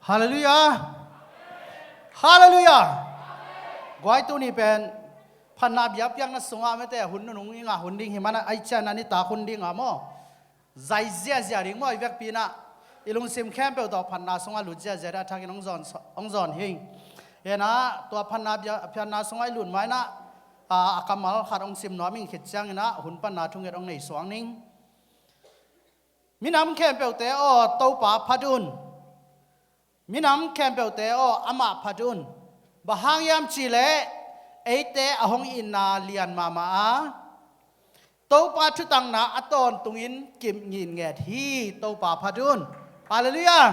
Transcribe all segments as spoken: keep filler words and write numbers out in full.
Halleluiah. Halleluiah. Guai, tuni pen phatna biakpiakna sungah mete hun nunung i ngah hun ding hi mana, ahih ciangin a nitak hun dingah maw, zai ziazia ding maw, i vekpi inah i lungsim khempeuh tawh phatna sungah lut ziazia ding a thakin hong zawn, hong zawn hi. Hi inah tua phatna bia, phatna sungah i lut ma inah, a, a kammal khat hong sim nuam ing, khit ciang inah hun panna thunget hong nei suak ning. Minam khempeuhte aw, Topa phat un. Minam khempeuhte aw, amah phat un. Bang hang hiam cih leh eite a hong itna lian mahmah a, Topa thutakna a tawntungin kip ngitnget hi. Topa phat un. Halleluiah.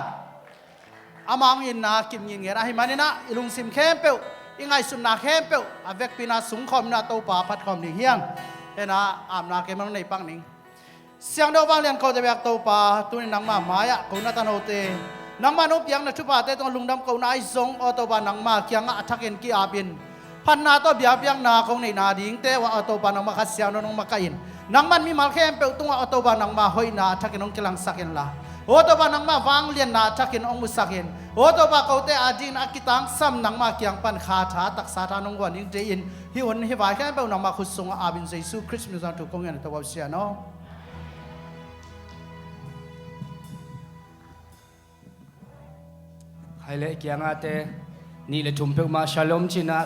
Ama hong itna kip ngitnget ahih man inah i lungsim khempeuh, i ngaihsutna khempeuh a vekpi inah sungkhawm inah Topa phat khawm ding hi hang. Hi inah apna keimah hong nei pak ning. Siangtho vanglian kote biak Topa, tuni nangmah mai-ah ko na tanote, nangmah nong piakna thuphate tungah lungdam kohna ahi zong, aw Topa, nangmah kiangah a thakin ki-apin phatna tawh biakpiakna kong neihna dingte uh ah, aw Topa, nangmah Kha Siangtho nong makaih in. Nangmah in mimal khempeuh tungah, aw Topa, nangmah hoihna a thakin hong kilangsak inla, aw Topa, nangmah vangliatna a thakin hong musak in. Aw Topa, kote adingin a kitangsam nangmah kiang pan kha tha, taksa tha nong guan dingte in, hih hun hih vai khempeuh nangmah khut sungah apin, Jesu Khrist min suang thu kong ngen hi, Topa Pasian aw. Khai le kiangahte nih le thum peuhmah shalom ci inah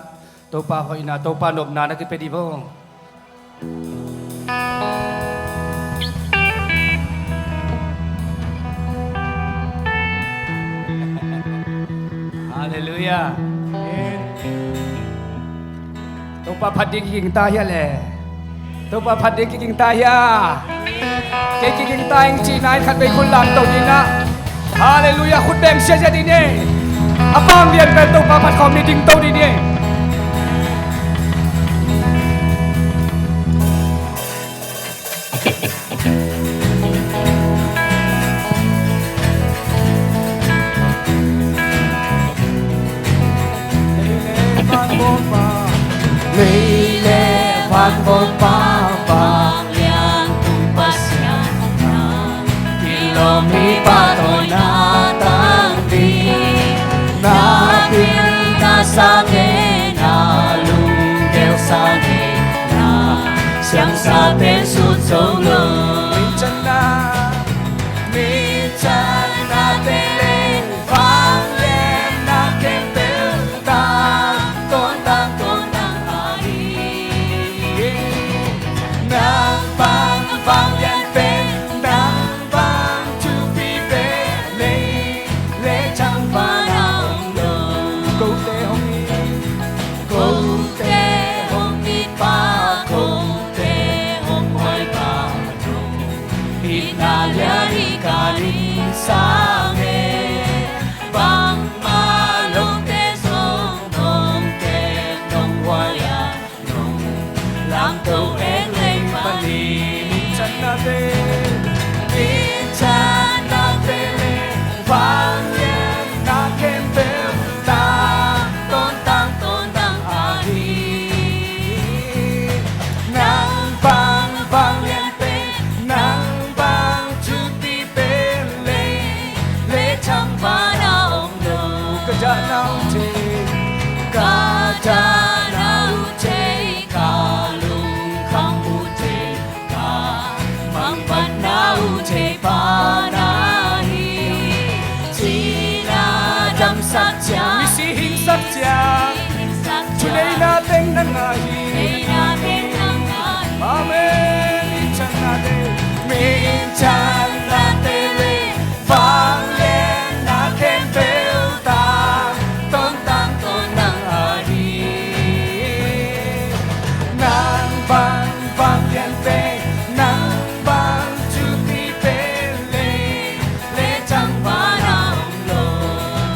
Topa hoihna, Topa nopna na kipia dih vo. Halleluiah. Topa phat ding kiging ta hia le? Topa phat ding kiging ta hia? Kei kiging ta ing cihna in khatvei khut lam to ding a. Halleluiah, khut beng siasia ding ni. A vanglian pen Topa phat khawm ni, ding to ding ni. Lei le van bawl pa, vanglian tung Pasian na, kilawm mipa tawh na tang ding, na pilna sang e, na lunggel sang e, na siangsa pen sut zo lo. Minthanna, minthanna te le vangliatna khempeuh tang, tawntang, tawntang ahi. Nang bang vanglian pen, nang bang thupi pen, lei le thangpaih na om lo. Kote hong it, kote hong itpa, kote hong huaipa, itna lian i ka ding sang e. Bangmah lote zong nong kem nong huai a, nong lamto eng lei pan hi. Minthanna te, minthanna te le vangliatna khempeuh tang, tawntang, tawntang ahi. Nang bang vanglian pen, nang bang thupi pen, lei le thangpaih na om lo. Ka dahna uh thei, ka dahna uh thei, ka lungkham uh thei, ka mangphatna uh thei pa na hi, ci-in a damsak ciang, misi hingsak ciang, thuneihna teng na ngah hi. Amen. Minthanna te, minthanna te le vangliatna khempeuh tang, tawntang, tawntang ahi. Nang bang vanglian pen, nang bang thupi pen, lei le thangpaih na om lo.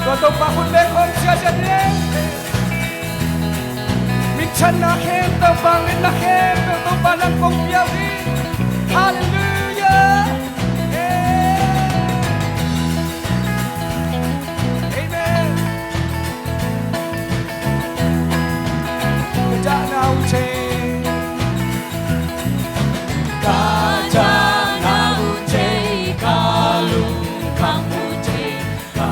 Tua Topa khut beng khawm siasia ni. Minthanna khempeuh, vangliatna khempeuh Topa nang kong pia uh hi. Halleluiah. Amen. Ka dahna uh thei, ka dahna uh thei, ka lungkham uh thei, ka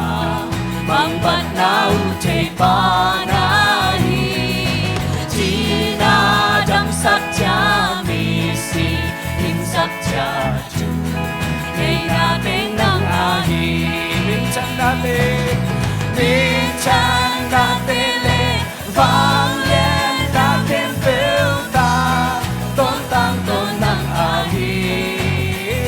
Minthang nate le vangliatna khempeuh tawh tawntung nang ahi hi.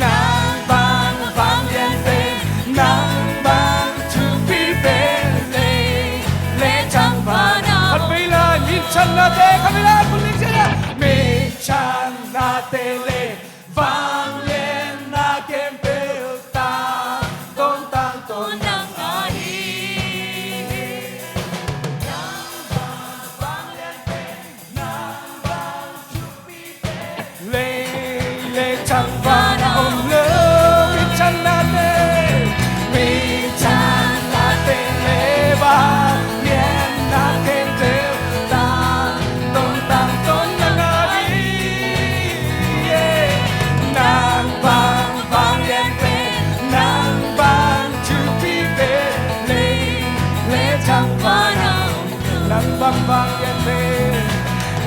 Nang bang vanglian pen, nang bang thupi pen, lei le thangvana. Khat vei lai, minthang nate, khat vei lai, bul ding ciang a. Minthang nate le vangliatna khempeuh tawh tawntung nang ahi hi. Nang bang vanglian pen, nang bang thupi pen, lei le thangvana om lo. Minthang nate, minthang nate le vangliatna khempeuh tawh tawntung nang ahi hi. Nang bang vanglian pen, nang bang thupi pen, lei le thangvana om lo. Nang bang vanglian pen,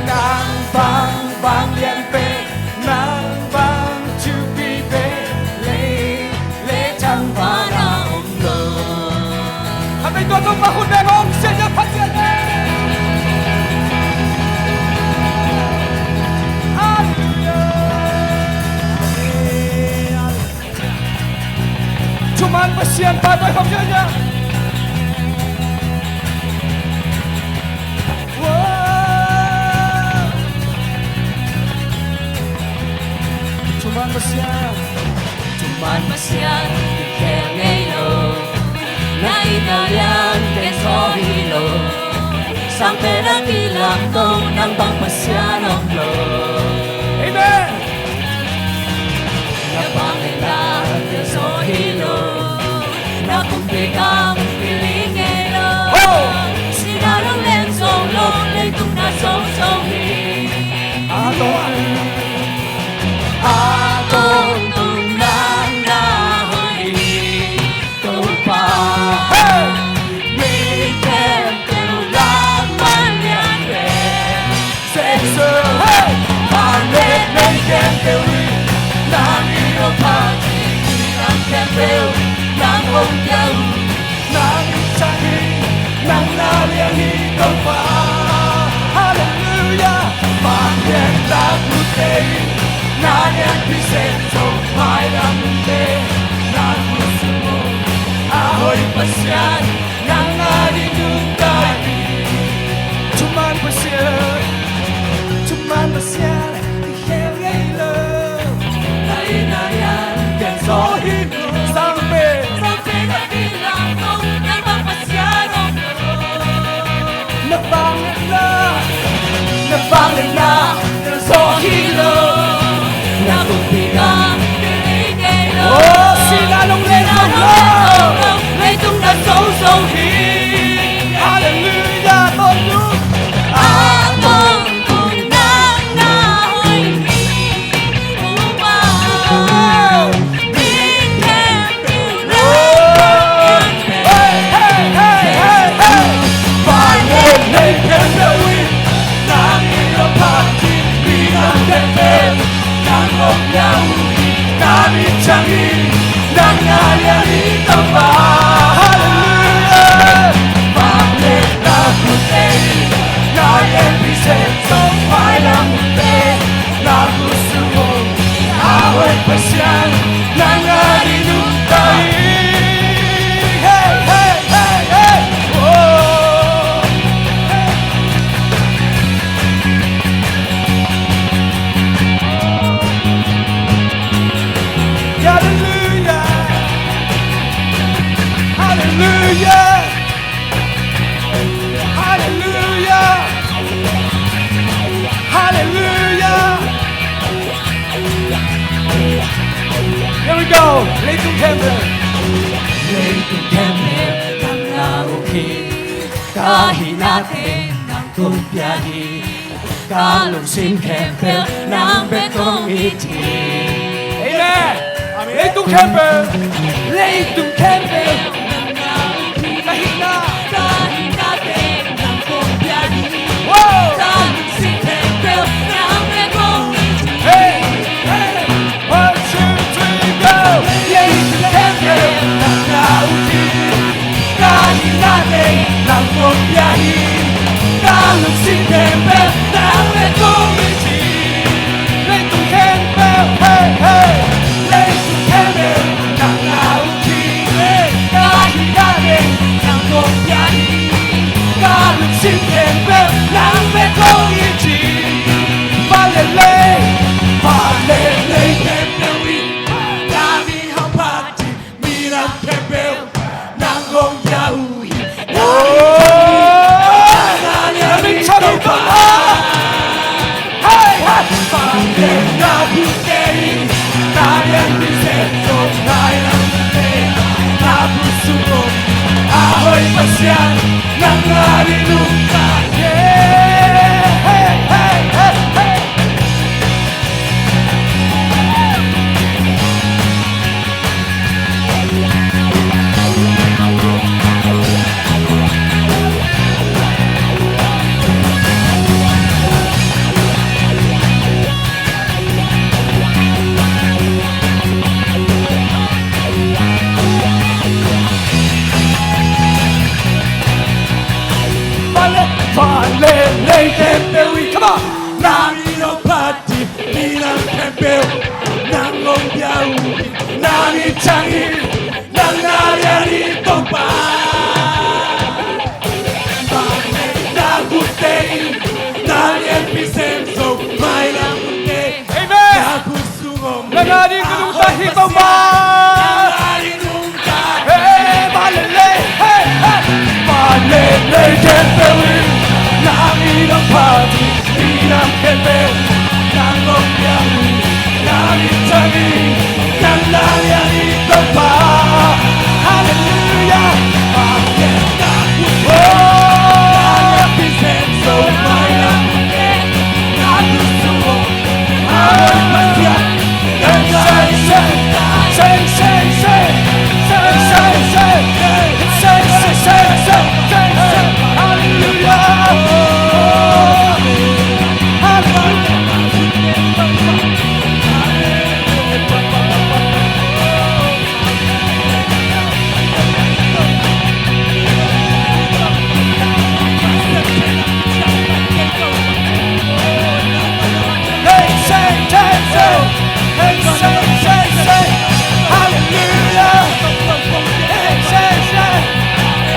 nang bang vanglian pen, nang bang thupi pen, lei le thangvana om lo. Khat vei tua Topa khut beng hong sian, sia phat sia. Halleluiah. Thuman Pasian pahtawi khawm ziahziah. Wow. Thuman Pasian. Thuman Pasian, i khel ngei lo. Na it na lian ken zaw hi lo. Sangpen a kilang ko, nang bang Pasian om lo. Amen. Na vangliatna ken zaw hi lo. Na kumpi gam kiling ngei lo. Oh! Sihna lunglen zong lo, leitung na zong zong hi. A tawntung, a tawntung nang na hoih hi. Topa, hey! Mi khempeuh lakah lian pen Jesu, hey! Vangliatna khempeuh in nang in hong phat hi. Nang khempeuh nang hong pia uh, nang in ciang hi, nang na liang hi Topa. Halleluiah. Vangliatna gutte in na lianpi sem zong, mailam gutte na khutsung uh, a hoih Pasian nang a ding nungta hi. Thuman Pasian, thuman Pasian, i khel ngei lo. Na it na lian ken zaw hi lo. Sangpen, sangpen a kilang ko, nang bang Pasian om lo. Na vangliatna, na vangliatna ken zaw hi lo. Na kumpi gam kiling ngei lo. Oh, sihna lunglen zong lo. Leitung na zong zong hi. Halleluiah, tawntung. A tawntung nang na hoih hi. Topa, mi khempeuh lakah lian pen. Hey, hey, hey, hey, hey. Vangliatna khempeuh in nang in hong phat hi. Mi gam khempeuh nang hong pia uh hi. Nang in ciang hi, nang na liang hi Topa. Halleluiah. Vangliatna gutte in na lianpi sem zong, mailam gutte na khutsung uh, a hoih Pasian nang a ding nungta hi. Hey, hey, hey, hey. Oh. Halleluiah. Halleluiah. Halleluiah. Halleluiah. Here we go. Leitung khempeuh. Leitung khempeuh nang na uk hi. Ka hihna teng nang kong pia hi. Ka lungsim khempeuh nang bek kong it hi. Amen. Leitung khempeuh, leitung khempeuh, ka hihna, ka hihna teng nang kong pia hi. Wow. Ka lungsim khempeuh nang bek kong it hi. Hey, hey. One, two, three, go. Leitung khempeuh nang na Ahoy Pasian, nang na di nungta. Vale, vale, lei khempeuh in. Come on. Nang in hong phat hi, minam khempeuh nang hong pia uh hi. Nang in ciang hi, nang na lian hi Topa. Vale, na gutte in, na lianpi sem zo, mailam gutte. Amen. Na gu sung om hi. Nang a ding ka nungta hi Topa. Nang a ding nungta. Hey, vale, lei, hey, hey. Vale, lei khempeuh in, nang in hong phat hi, minam khempeuh nang hong pia uh hi. Nang in ciang hi, nang na lian hi Topa. Hallelujah. Vale, na gutte.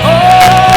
Oh.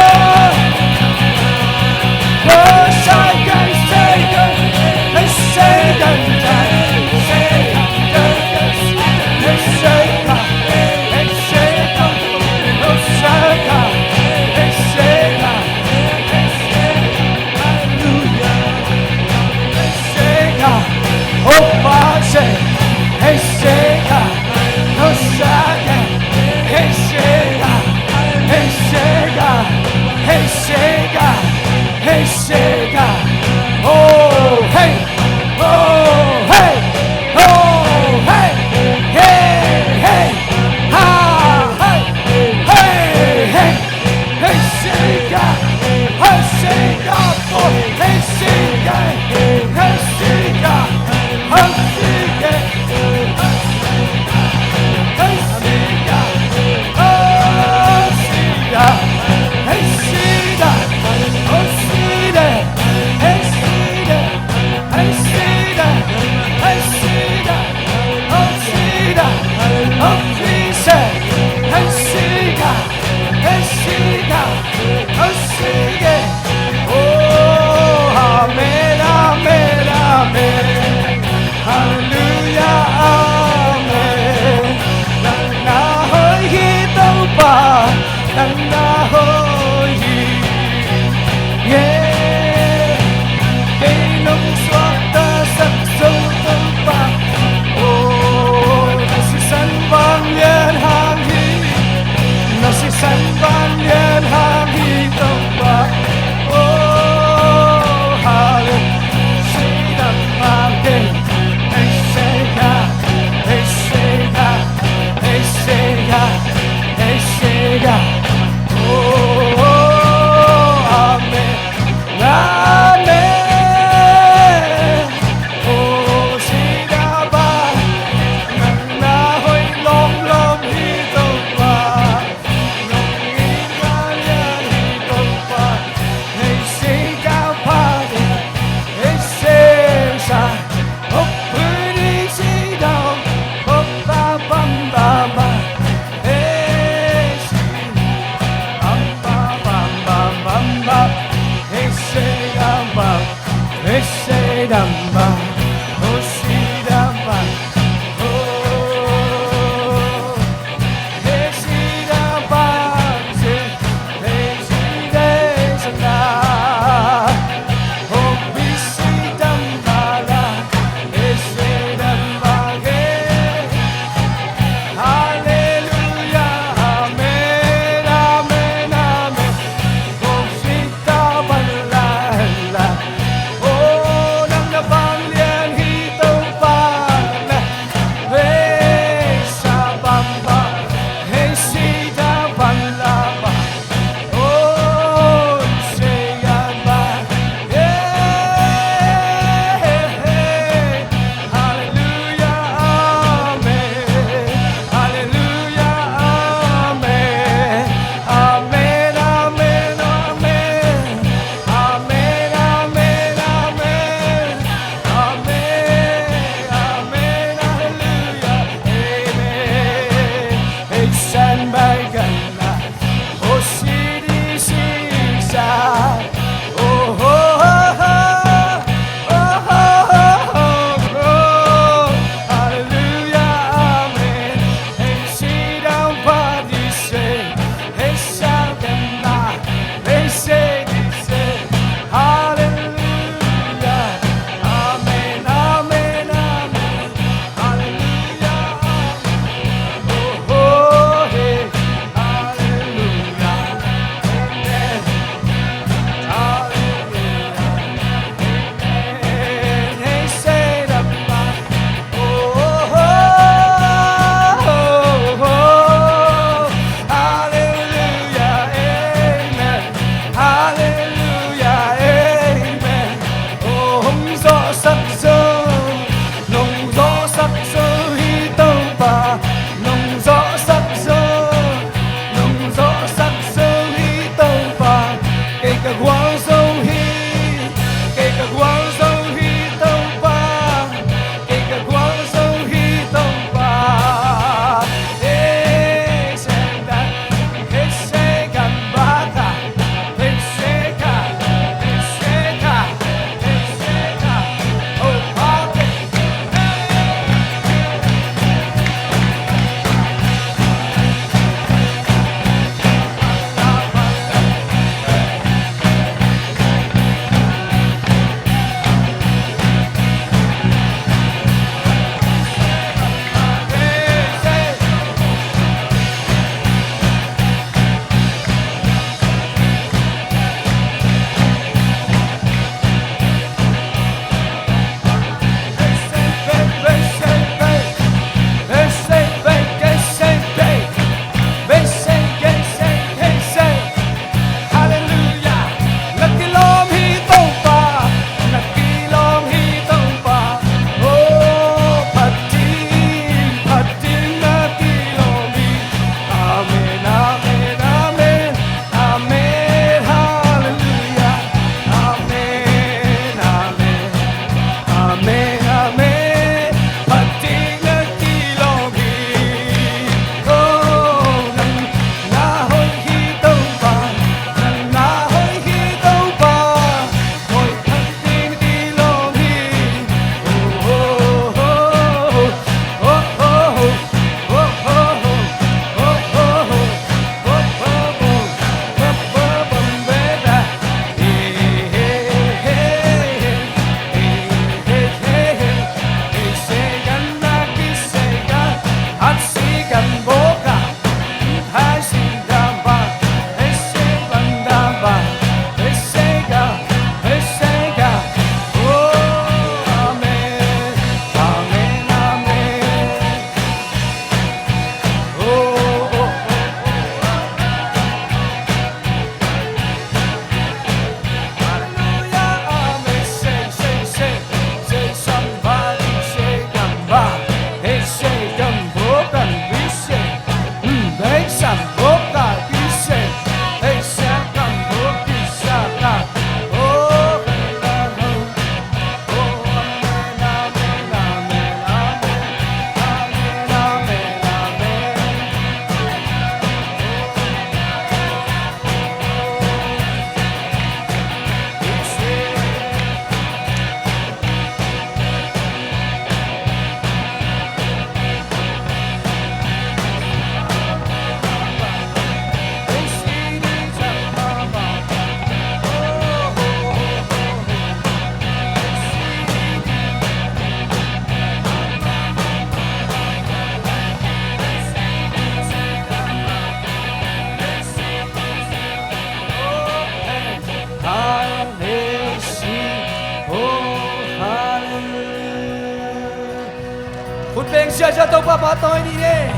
Asia Topa pahtawi ni e.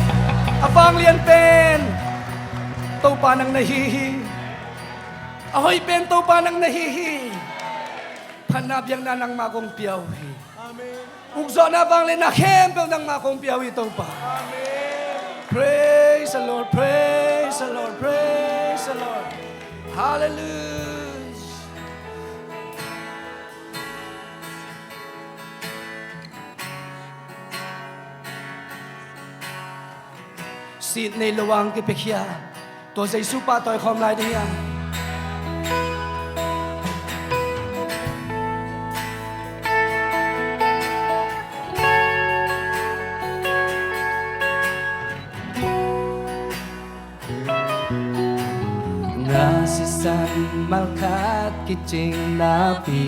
A vanglian pen Topa nang na hi hi. A hoih pen Topa nang na hi hi. Phatna biakna nangmah kong pia uh hi. Ukzawhna vangliatna khempeuh nangmah kong pia uh hi Topa. Praise the Lord, praise the Lord, praise the Lord. Hallelujah. Sit nei lo ang kipiakhia. Tua Jesu pahtawi khawm lai ding hi a. Na sisan malkhat kicing napi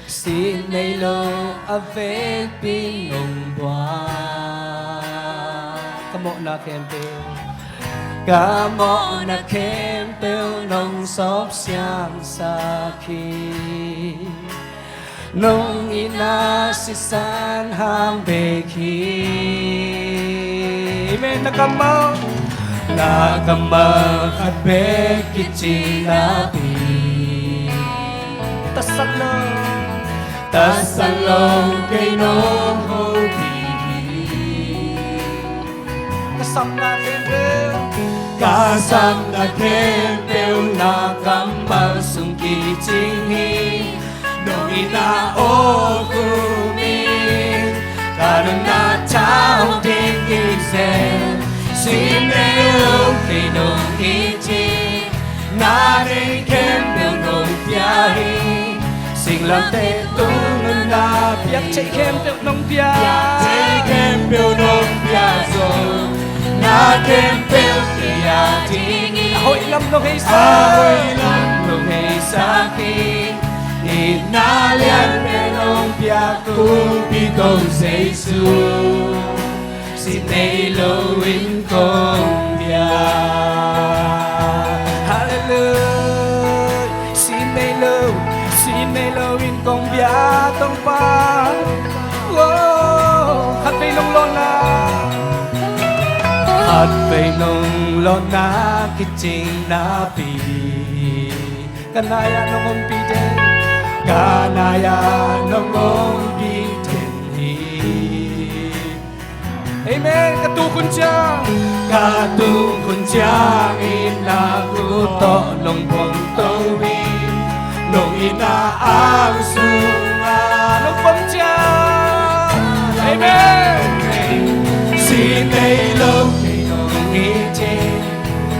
sit nei lo a vekpi nong buak. Ka mawhna khempeuh, ka mawhna khempeuh nong sawpsiangsak hi. Nong itna sisan hang bek hi. Amen. Na kammal, na kammal khat bek kicing napi. Tasat lo, tasat lo kei nong hopih hi. Ka sapna khempeuh, ka sapna khempeuh na kammal sung kicing hi. Nong itna awk uh mi, ka nunna tha hong ding hi zel. Sit nei lo kei nong it hi. Na nei khempeuh nong pia hi. Singlamteh tung nunna piaktheih khempeuh nong pia. Piaktheih khempeuh nong pia zong, na khempeuh kei a ding hi. A hoih lam nong heisak, a hoih lam nong heisak hi. Itna lianpen nong piak Kumpi Topa Jesu. Sit nei lo in kong biak. Hallelujah. Sit nei lo, sit nei lo in kong biak Topa. Oh, khatvei nong lawhna, khatvei nong lawhna kicing napi, ka nai-ah nong ompih den, ka nai-ah nong ompih den hi. Amen. Ka tuk hun ciang, ka tuk hun ciangin na khut tawh nong phuangto hi. Nong itna ang sungah nong phuang ciang. Amen. Sit nei lo kei nong it hi.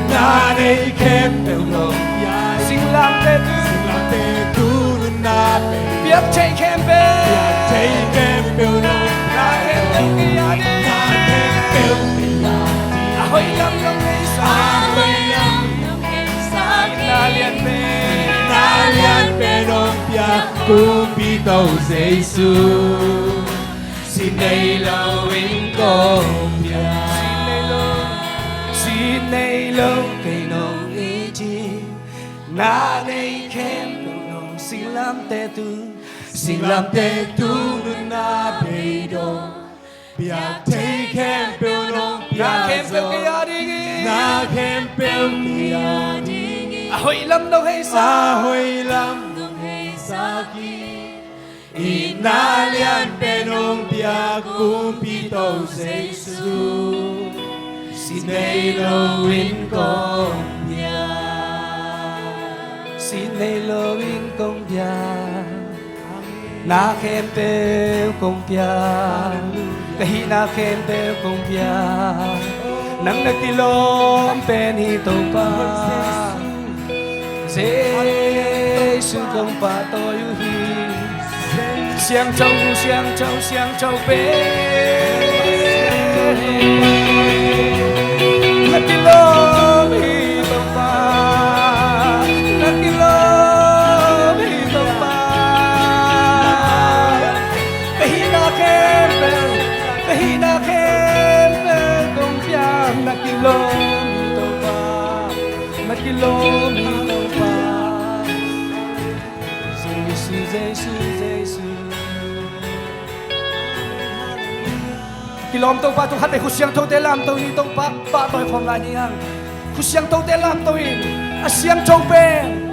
Na nei khempeuh nong pia hi. Singlamteh tung, singlamteh tung nunna pen, piaktheih khempeuh, piaktheih khempeuh nong pia hi. Na khempeuh kei a ding, na khempeuh kei a ding. A hoih lam nong heisak, a hoih lam nong heisak hi. Itna lianpen, itna lianpen nong piak Kumpi Topa Jesu. Sit nei lo in kong biak. Sit nei lo, sit nei lo kei nong it hi. Na nei khempeuh nong, singlamteh tung, singlamteh tung nunna beidong. Piaktheih khempeuh nong pia, na khempeuh kei a ding hi. Na khempeuh kei a ding hi. A hoih lam nong heisak, a hoih lam nong heisak hi. Itna lianpen nong piak Kumpi Topa Jesu. Sit nei lo in kong biak. Sit nei lo in kong biak. Na khempeuh kong piak. Ka hihna khempeuh kong piak. Nang na kilawm pen hi Topa. Jesu kong pahtawi uh hi. Siangtho, siangtho, siangtho pen. Na kilawm hi Topa. Na kilawm hi Topa. Ka hihna khempeuh, ka hihna khempeuh kong piak. Na kilawm hi Topa. Na kilawm hi Topa. Jesu, Jesu, Jesu. Kilawm Topa, tu khat vei khusiangthote lamto ni Topa, pahtawi khawm lai ni hang. Khusiangthote lamto in, a siangtho pen,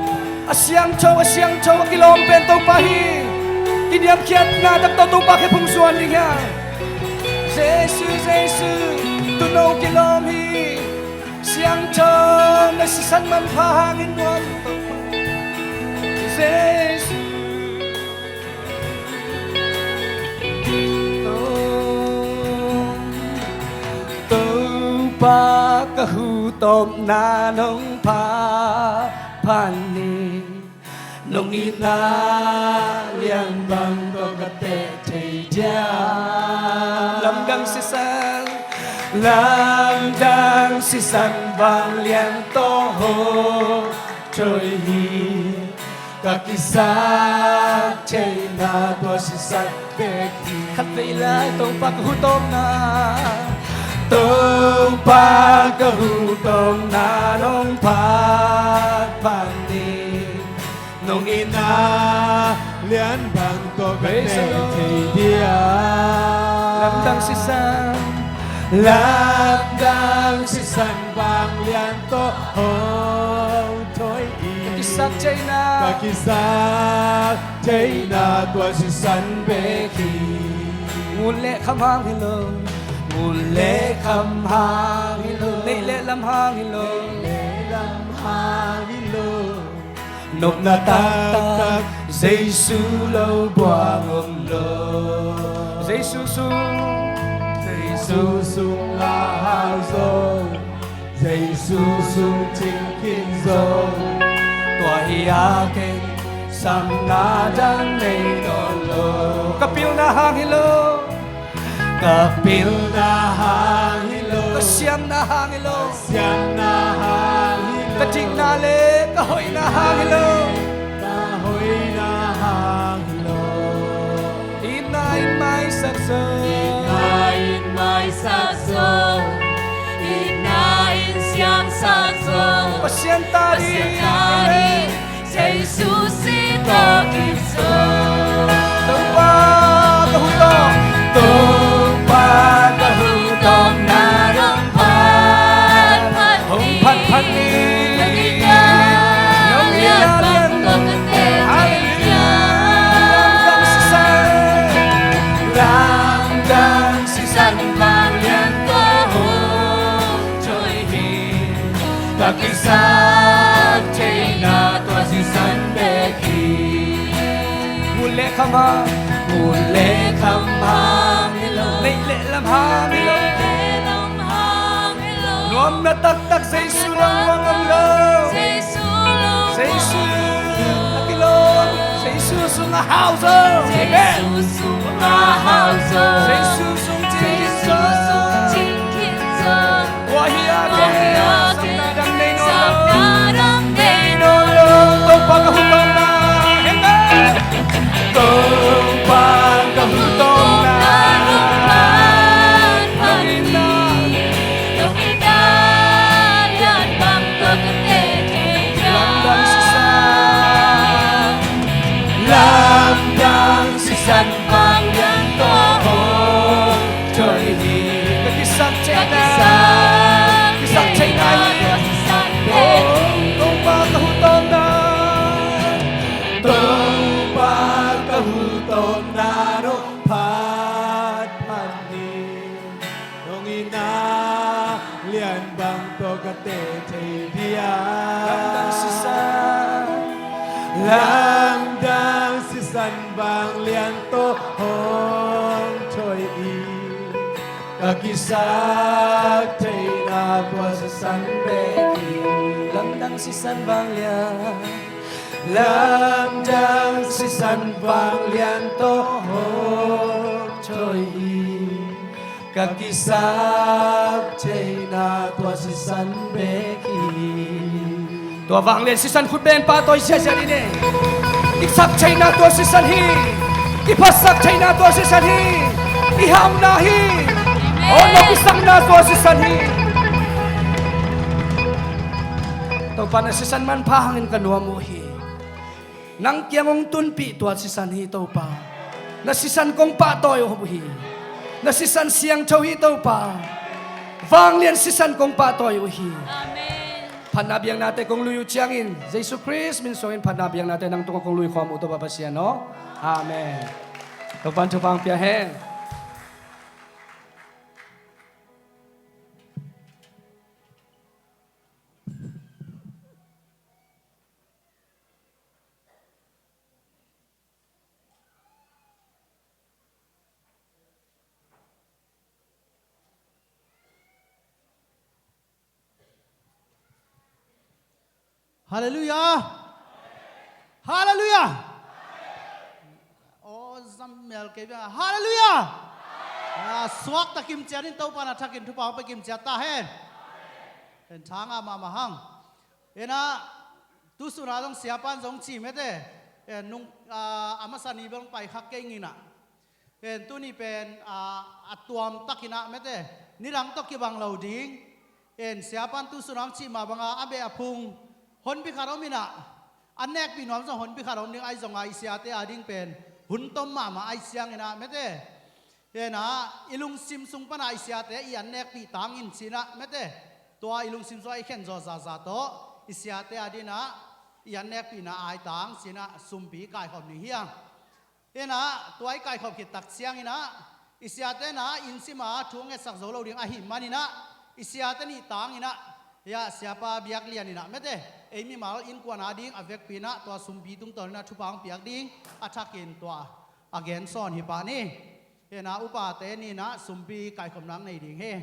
a siangtho, a siangtho, a kilawm pen Topa hi. Kiniamkhiatna taktak Topa khe phung zuan ding hi hang. Jesu, Jesu, tuno kilawm hi. Siangtho na sisan manpha hangin nuam Topa. Jesu. Topa ka hu tawpna nong pha phan ni. Nong itna lian bang tawh ka teh thei dia. Lamdang sisan, lamdang sisan vanglian tawh hong thawi hi. Ka kisak theihna tua sisan bek hi. Khat vei lai Topa ka hu tawpna, Topa ka hu tawpna nong phat phat ni. Nong itna lian bang tawh ka teh thei dia. Lamdang sisan, lamdang sisan vanglian tawh hong thawi hi. Ka kisak theihna, ka kisak theihna tua sisan bek hi. Ngun le kham hang hi lo, ngun le kham hang hi lo, neih le lam hang hi lo, neih le lam hang hi lo. Nopna taktak Jesu lo buang om lo. Jesu sung, Jesu sung a hau zo. Jesu sung cing khin zo. Tua hi a ken samna dang nei nawn lo. Ka pilna hang hi lo. Ka pilna hang hi lo. Ka siamna hang hi lo. Siamna hang hi lo. Ka dikna le ka hoihna hang hi lo. Ka hoihna hang hi lo. Itna in maisak zo. Itna in maisak zo. Itna in siamsak zo. Pasian ta ding, Pasian ta ding. Jesu si tawh kizom. Topa ka hu tawp, Topa ka hu tawpna nong phat phat ni. Hong phat phat ni. Nong itna lian bang tawh ka teh thei dia. Halleluiah. Lamdang sisan, lamdang sisan vanglian tawh hong thawi hi. Ka kisak theihna tua sisan bek hi. Ngun le kham hang, ngun le kham hang hi lo. Neih le lam hang hi lo. Neih le lam hang hi lo. Nuamna taktak Jesu lo nuam om lo. Jesu lo nuam om lo. Jesu a kilawm. Jesu sung a hau zo. Amen. Jesu sung a hau zo. Jesu sung cing zo. Jesu sung cing zo. Tua hi a, tua hi a, sapna dang nei nawn lo. Sapna dang nei nawn lo. Topa ka hu tawpna. Amen. Topa ka hu tawpna. Nong itna. Nong itna lian bang tawh ka teh thei dia. Lamdang sisan. Lamdang sisan vanglian tawh hong thawi hi. Ka kisak theihna, ka kisak theihna hi. Oh, Topa ka hu tawpna, Topa ka hu tawpna nong phat phat ni. Nong itna lian bang tawh ka teh thei dia. Lamdang sisan, lamdang sisan vanglian tawh hong thawi hi. Ka kisak theihna tua sisan bek hi. Lamdang sisan vanglian, lamdang sisan vanglian tawh hong thawi hi. Ka kisak theihna tua sisan bek hi. Tua vanglian sisan khut beng pahtawi ziahziah ni. I sak theihna tua sisan hi. I phatsak theihna tua sisan hi. I hauhna hi. Amen. Aw, nong kisakna tua sisan hi. Topa na sisan manpha hangin ka nuam uh hi. Nang kiang hong tunpih tua sisan hi Topa. Na sisan kong pahtawi uh hi. Na sisan siangtho hi Topa. Vanglian sisan kong pahtawi uh hi. Amen. Phatna biaknate kong lui uh ciangin Jesu Khrist min suangin phatna biaknate nang tungah kong lui khawm uh Topa Pasian aw. Amen. Topa'n thupha hong pia hen. Halleluiah. Halleluiah. Aw, zam mial kei bia. Halleluiah. Ah, suakta kimciat in Topa na thakin thupha hong pe kimciat ta hen. En thang a mahmah hang. Ena, tu suna zong siapan zong ci mete. En nung, ah, a masa ni bang pai khak kei ngina. En tuni pen, ah, a tuam takinah mete. Nidang tawh kibang lo ding. En siapan tu suna zong ci mah banga a beh a phung honpi khat om inah. A nekpi nuam zong honpi khat om ding ahi zonga i siate a ding pen. Hun tom mahmah ahi cianginah mete. Hena, i lungsim sung pana i siate i an nekpih tangin cinah mete. Tua i lungsim sung a i khen zawh zahzah tawh i siate a dinah i an nekpihna ai tang cinah sumpi kaikhawm ni hiang. Hena, tua i kaikhawm khit tak cianginah i siate na innsima thu a ngetsak zo lo ding ahi maninah i siate nih tanginah hia siapa biaklian inah mete. Ei mimal innkuan a ding a vekpi inah tua sumpi tungtawninah thupha hong piak ding a thakin tua a gensawn hi pah ni. Hena upate ninah sumpi kaikhawmna nei ding hi.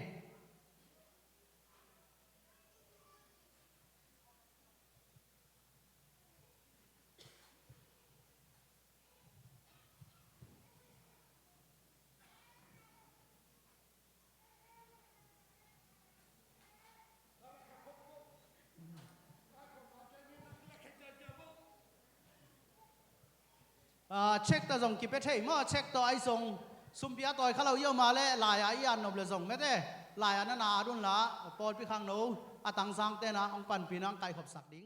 Ah, check ta zong kipia thei maw, check tawh ahi zong sumpi a tawi kha lo i om a leh lai-a i an nop le zong mete, lai-a na na at unla pawlpi khangno a tangzang tenah hong panpih nang kaikhopsak ding.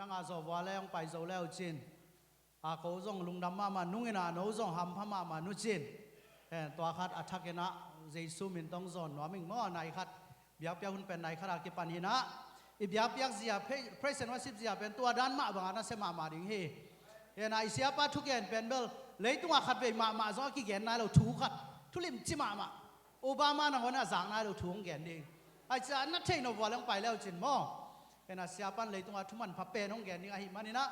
Nang a zawh vua le hong pai zo le uh cin. A ko zong lungdam mahmah nung in a no zong hampha mahmah nu cin. Hen, tua khat a thakin ah Jesu min tawh hong zawn nuam ing maw, nai khat. Biakpiak hun pen nai khat a kipan hi in ah. I biakpiak zia, pre-, praise and worship zia pen tua dan mah bangah nasia mahmah ding hi. Hen, a i siapa thugen pen bel leitungah khatvei mahmah zong a kigen nai lo thu khat. Thu limci mahmah. Obama nangawn a zak nai lo thu hong gen ding. Ai cia na thei no vua le hong pai le uh cin maw. Hen, a siapan leitungah thu manpha pen hong gen ding ahih manin ah.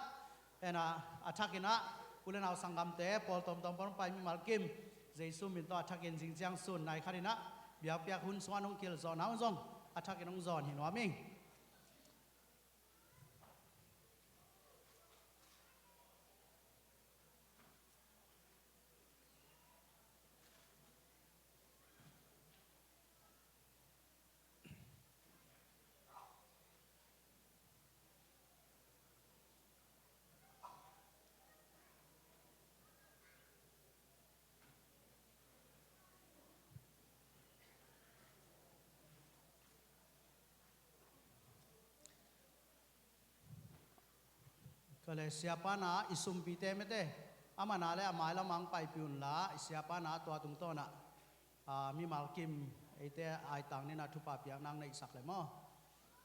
Hen, a thakin ah u le nau sanggamte pawl tawmtawm pawl hong pai mimal kim Jesu min tawh a thakin zing ciang sun nai khat in ah biakpiak hun sungah hong kilh zawhna uh zong a thakin hong zawn hi nuam ing. Ka le siapa na i sumpite mete, a mana le a mailam ang paipih unla, i siapa na tua tungtawn ah, a, mimal kim eite aitang nina thupha piak nang neihsak le maw.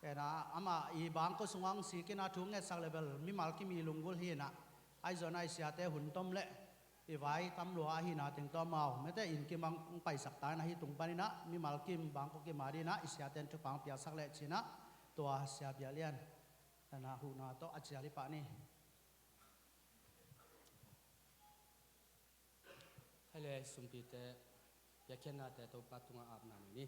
Hen, a, amah i bangkua sungah ang sikin a thu ngetsak le bel mimal kim i lunggulh hi in ah, ahi zongin a i siate hun tom le i vai tam lua ahihna teng tawh amau mete inn kim ang paisak ta in ah, hih tung panin ah mimal kim bangkua kim a dingin ah i siaten thupha ang piaksak le cin ah, tua sia Bia Lian. Hen, a huhna tawh a cial hi pah ni. Hei le sumpite, piakkhiatnate Topa tungah apna nei ni.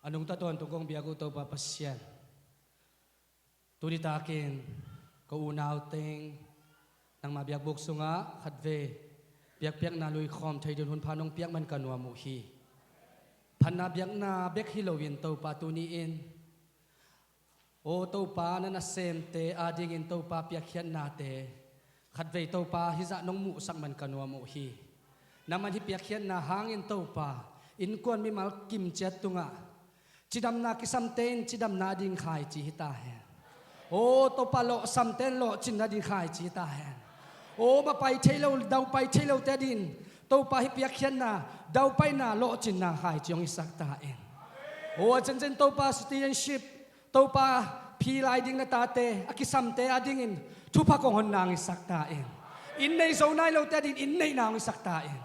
A nungta tawntung kong biak uh Topa Pasian, tuni takin ka unau teng nangma biakbuk sungah khatvei biakpiakna luikhawm thei ding hun pha nong piak man ka nuam uh hi. Phatna biakna bek hi loin Topa tuni-in, aw Topa, na nasemte adingin Topa piakkhiatnate khatvei Topa hizah nong muhsak man ka nuam uh hi. Nangman hih piakkhiatna hangin Topa, innkuan mimal kim ciat tungah cidamna kisamte in cidamna ading khaici hi ta hen. Aw Topa, lawhsamte in lawhcinna ading khaici hi ta hen. Aw mapai thei lo, daupai thei lote adingin Topa hih piakkhiatna daupaina lawhcinna khaici hong hisak ta in. Aw a ciancian Topa citizenship, Topa phi lai ding na tate, a kisamte adingin thupha kong hon nang hisak ta in. Inn nei zo nai lote adingin inn neihna hong hisak ta in.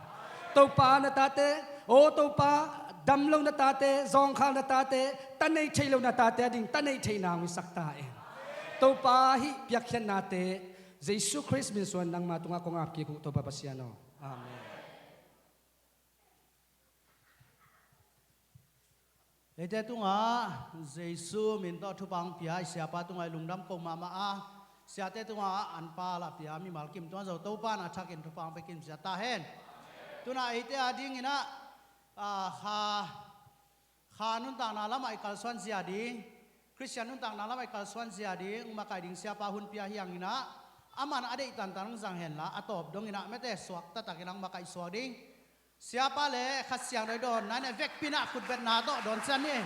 Topa na tate, aw Topa, dam lo na tate, zawngkhal na tate, ta nei thei lo na tate ading ta nei theihna hong hisak ta in. Topa hih piakkhiatnate Jesu Khrist min suan nangma tungah kong ap kik uh Topa Pasian aw. Amen. Eite tungah Jesu min tawh thupha ang pia i siapa tungah i lungdam ko mahmah a, siate tungah an pa lah pia mimal kim tungah zo Topa na thakin thupha ang pia kim sia ta hen. Tuna eite adingin ah, a, kha, kha nuntakna lamah i kalsuan zia ding, Khristian nuntakna lamah i kalsuan zia ding, makaih ding siapa hun pia hi hangin ah, aman a deih tantan ang zang henla, a tawp dongin ah mete suak taktakin ang makaih suak ding. Siapa le Kha Siangtho i dawnna in a vekpi in ah khutbetna tawh dawn cian ni.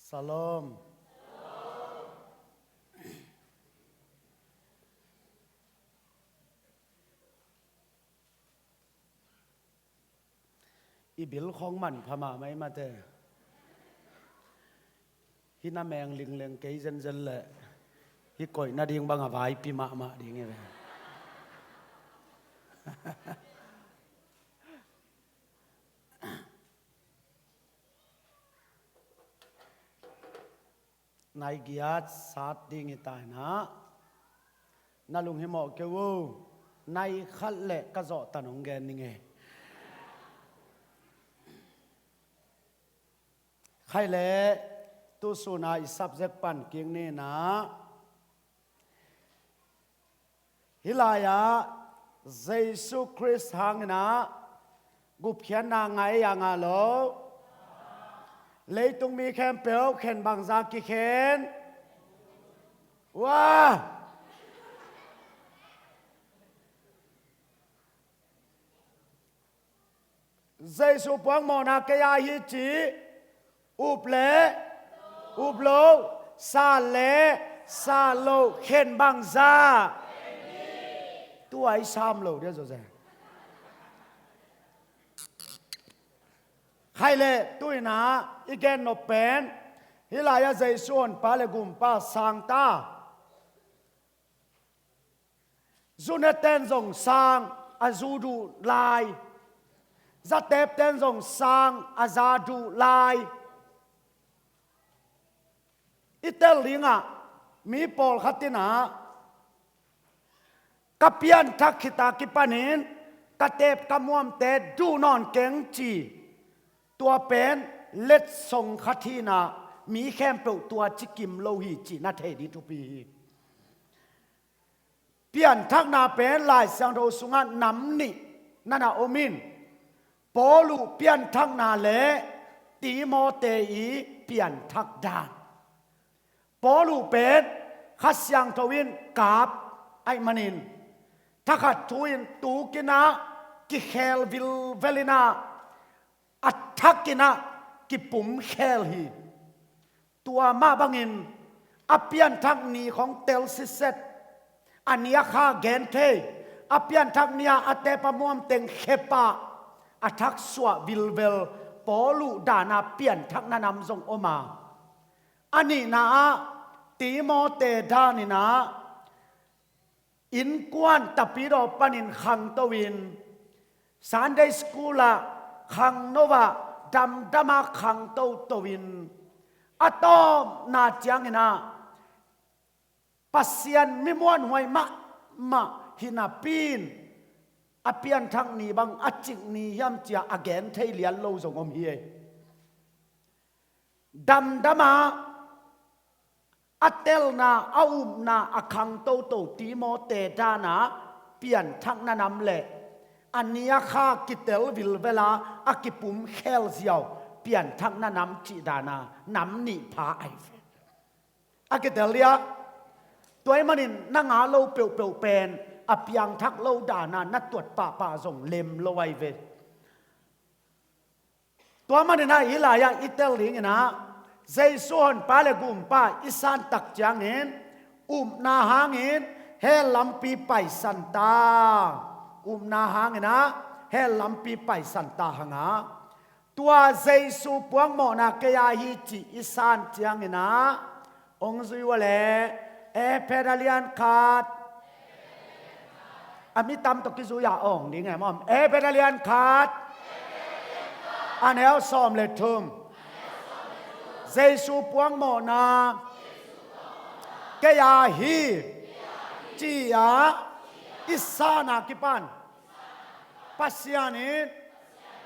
Shalom. I bil khawng manpha mahmah i mate. Hih na meng lingleng kei zenzen leh hih koih nading bang a vaipi mahmah ding hi ve. Nai giat sat ding hi ta hi na. Na lunghimawh kei uh. Nai khat le ka zawhtan hong gen ning e. Khai le, tusuna i subject pan kik ni na. Hih lai-ah Jesu Khrist hangin ah gupkhiatna ngah ei a ngah lo? Leitung mi khempeuh khen bangza kikhen? Ua! Jesu puangmawhna kei a hi ci, up le up lo, sat le sat lo, khen bangza? Tua i sam lo dia zawzen. Khai le, tu-in ah i gen nop pen, hih lai-ah Jesu honpa le gumpa sang ta. Zuneten zong sang a zu duh lai. Zatepten zong sang a za duh lai. I tel dingah mi pawlkhat in ah, ka pianthak khit a kipanin ka tep ka muamte duh nawn keng ci. Tua pen letsong khat hi-in ah mi khempeuh tua ci kim lo hi cih na thei ding thupi hi. Pianthakna pen Lai Siangtho sungah nam nih na na om in, Paul uh pianthakna le Timote i pianthak dan. Paul uh pen Kha Siangtho in kap ahih manin, thakhat thu-in tukin ah kikhel vilvel in ah, a thakin ah kipumkhel hi. Tua mah bangin a pianthak ni khong tel siset, a ni a kha gen thei, a pianthak ni-a a tep a muam teng khepah a thak suah vilvel Paul uh dan a pianthakna nam zong om a, a nihna ah Timote dan in ah innkuan tapidaw panin khangto in, Sunday school ah khangno ah, damdam ah khangtoto in, a tawpna ciangin ah Pasian mi muanhuai mahmah hi napi-in, a pianthak ni bang a cik ni hiam ci-a a gen thei lian lo zong om hi. Damdam ah a telna, a upna, a khangtoto Timote dan a pianthakna nam le a ni a kha kitel vilvel a, a kipumkhel ziau pianthakna nam cih dan a nam nih pha ahi ve. A kitel dia, tua ahih manin na ngah lo peuhpeuh pen a piangthak lo dan a na tuat pahpah zong lem lo ahi ve. Tua manin ah hih lai-ah i tel dingin ah Jesu honpa le gumpa i san tak ciangin, upna hangin hell lampi paisan ta. Upna hangin ah hell lampi paisan ta hang a, tua Jesu puangmawhna kei a hi cih i san ciangin ah, hong zui ua le, Efesa lian khat. A mi tam tawh kizui a awng ding e maw. Efesa lian khat, a neu sawm le thum. Jesu puangmawhna kei a hi ci-a i san a kipan, Pasian in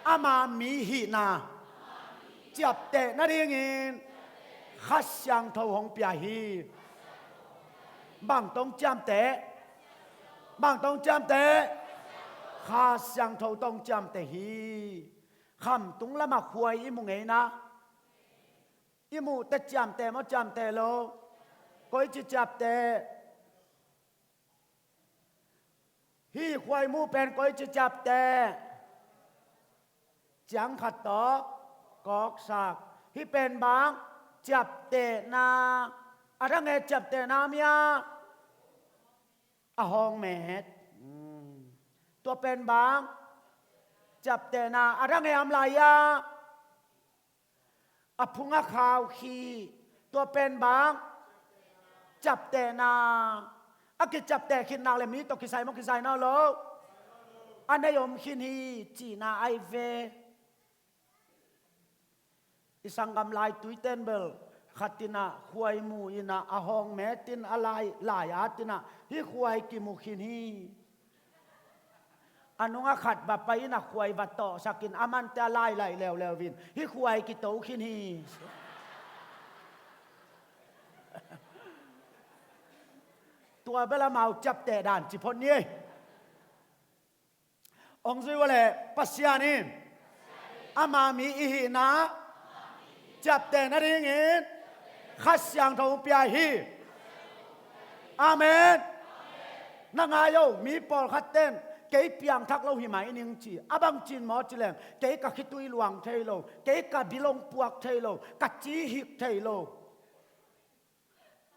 ama mi hihna ciapteh nadingin Kha Siangtho hong pia hi. Bang tawh hong ciamteh? Bang tawh hong ciamteh? Kha Siangtho tawh hong ciamteh hi. Khamtung lamah khuai i mu ngei na, i muh teh ciamteh maw, ciamteh lo? Koici ciapteh? Hih khuai muh pen koici ciapteh? Ciang khat tawh kawksak. Hih pen bang? Ciaptehna. A dang e ciaptehna om hia? A hawng met. Hmm. Tua pen bang? Ciaptehna. A dang e om lai hia? A phung a khau khih. Tua pen bang? Ciaptehna. A kiciapteh khit nak le mi tawh kisai maw, kisai nawn lo? A nei om khin hi cihna ahi ve. I sanggam lai tuiten bel khat in ah khuai mu in ah, a hawng met in a lai, lai at in ah hih khuai kimu khin hi. A nunga khat va pai in a khuai va tawhsakin a mante a lailaih leuleu in hih khuai kito khin hi. Tua bel amau ciapteh dan ci phot ni ei. Hong zui uh leh Pasian in ama mi i hihna ciapteh nadingin Kha Siangtho hong pia hi. Amen. Na ngai o, mi pawlkhat ten kei piangthak lo hi mai ning ci. A bang cin maw ci leng, kei ka khitui luang thei lo, kei ka bil hong puak thei lo, ka ci hik thei lo.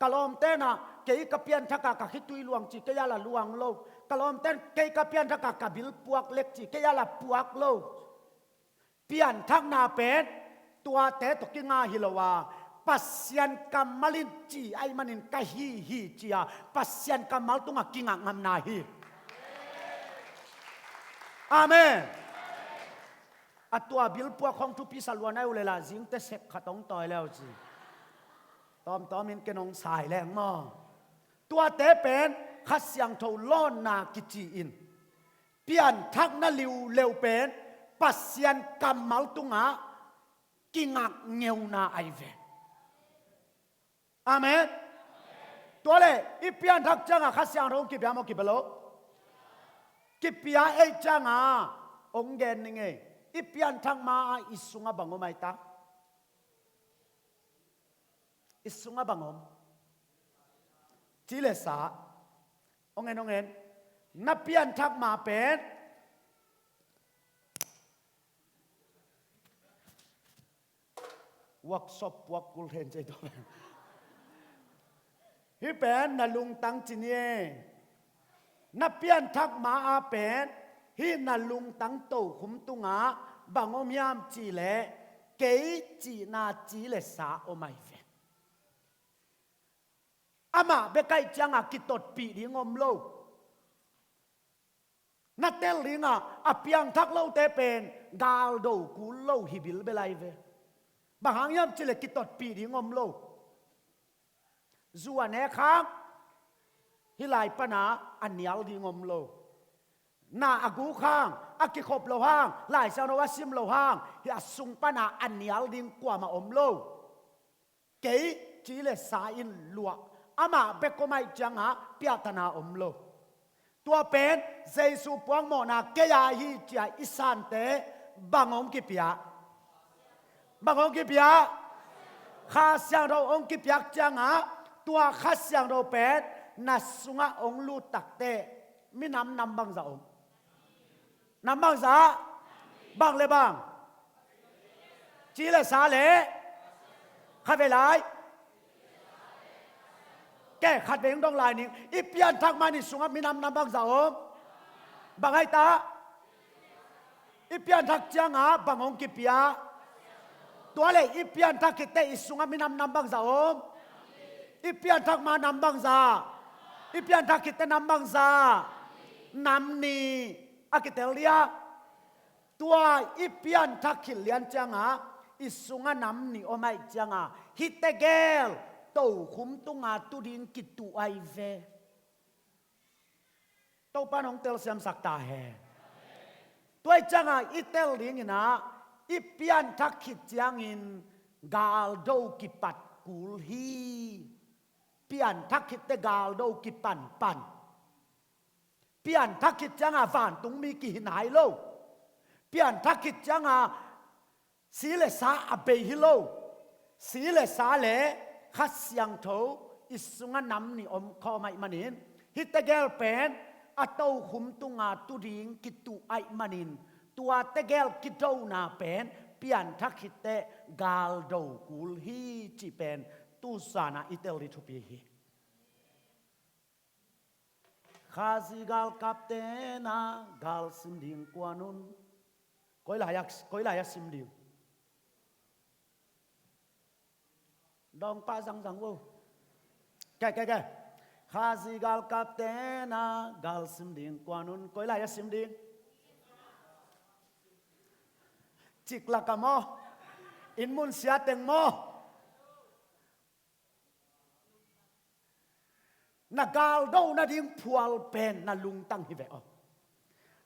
Ka lawmte in ah kei ka pianthak a ka khitui luang ci, kei a la luang lo. Ka lawmte in kei ka pianthak a ka bil puak lek ci, kei a la puak lo. Pianthakna pen tuate tawh kinga hi lo a, Pasian kammal in ci ahih manin ka hi hi ci a, Pasian kammal tungah kingak ngamna hi. Amen. A tua bil puak khong thupi sa lua nai uh leh lah zingte sek khat hong tawi le uh ci. Tawmtawm in ken hong sai leng maw. Tuate pen Kha Siangtho lawnna kici in, pianthakna liuleu pen Pasian kammal tungah kingak ngeuna ahi ve. Amen. Tua leh i pianthak ciangah Kha Siangtho hong kipia maw, kipia lo? Kipia ei ciangah hong gen ning ei. I pianthak ma-ah i sungah bang om ai ta? I sungah bang om? Ci le sa. Hong en, hong en. Na pianthak ma pen workshop puak kul hen cei tua pen. Hih pen na lungtang ci ni e. Na pianthak ma-ah pen hih na lungtang tokhum tungah bang om hiam cih leh kei cihna ci le sa om ai ve. Amah bek ahih ciangah kitotpih ding om lo. Na tel dingah a piangthak lote pen galdo kul lo hi bilbel ai ve. Bang hang hiam cih leh kitotpih ding om lo. Zu a nek hang hih lai pana a nial ding om lo. Na a guk hang a kikhop loh hang, Lai Siangtho a sim loh hang hih a sung pana a nial ding kuamah om lo. Kei ci le sa in luah, amah bek om ahih ciangah piahtana om lo. Tua pen Jesu puak mawhna kei a hi ci-a i sante bang hong kipia? Bang hong kipia? Kha Siangtho hong kipiak ciangah tua Kha Siangtho pen na sungah hong lut takteh minam nam bangzah om? Nam bangzah? Bang le bang? Ci le sa le? Khatvei lai. Kei khatvei hong dong lai ning. I pianthak ma-in i sungah minam nam bangzah om? Bang ai ta? I pianthak ciangah bang hong kipia? Tua le i pianthak khitteh i sungah minam nam bangzah om? I pianthak ma nam bangzah? I pianthak khitteh nam bangzah? Nam nih a kitel dia. Tua i pianthak khit lian ciangah i sungah nam nih om ahih ciangah hihte gel tokhum tunga tu ding kituh ai ve. Topa in hong telsiamsak ta hen. Tua ahih ciangah i tel dingin ah i pianthak khit ciangin galdo kipat kul hi. Pianthak khitteh galdo kipanpan. Pianthak khit ciangah vantungmi kihi nai lo. Pianthak khit ciangah si le sa a bei hi lo. Si le sa le Kha Siangtho i sungah nam nih om khawm ahih manin hihte gel pen a tokhum tunga tu ding kituh ahih manin tua tegel kidona pen pianthak khitteh galdo kul hi cih pen tu zan ah i tel ding thupi hi. Khazih galkapte na gal sim ding kuan un. Koi lai-ah, koi lai-ah sim ding? Dawngpah zangzang vo. Ke, ke, ke. Khazih galkapte na gal sim ding kuan un. Koi lai-ah sim ding? Ciklak ah maw? Inn mun sia teng maw? Na galdo nading phual pen na lungtang hi ve aw.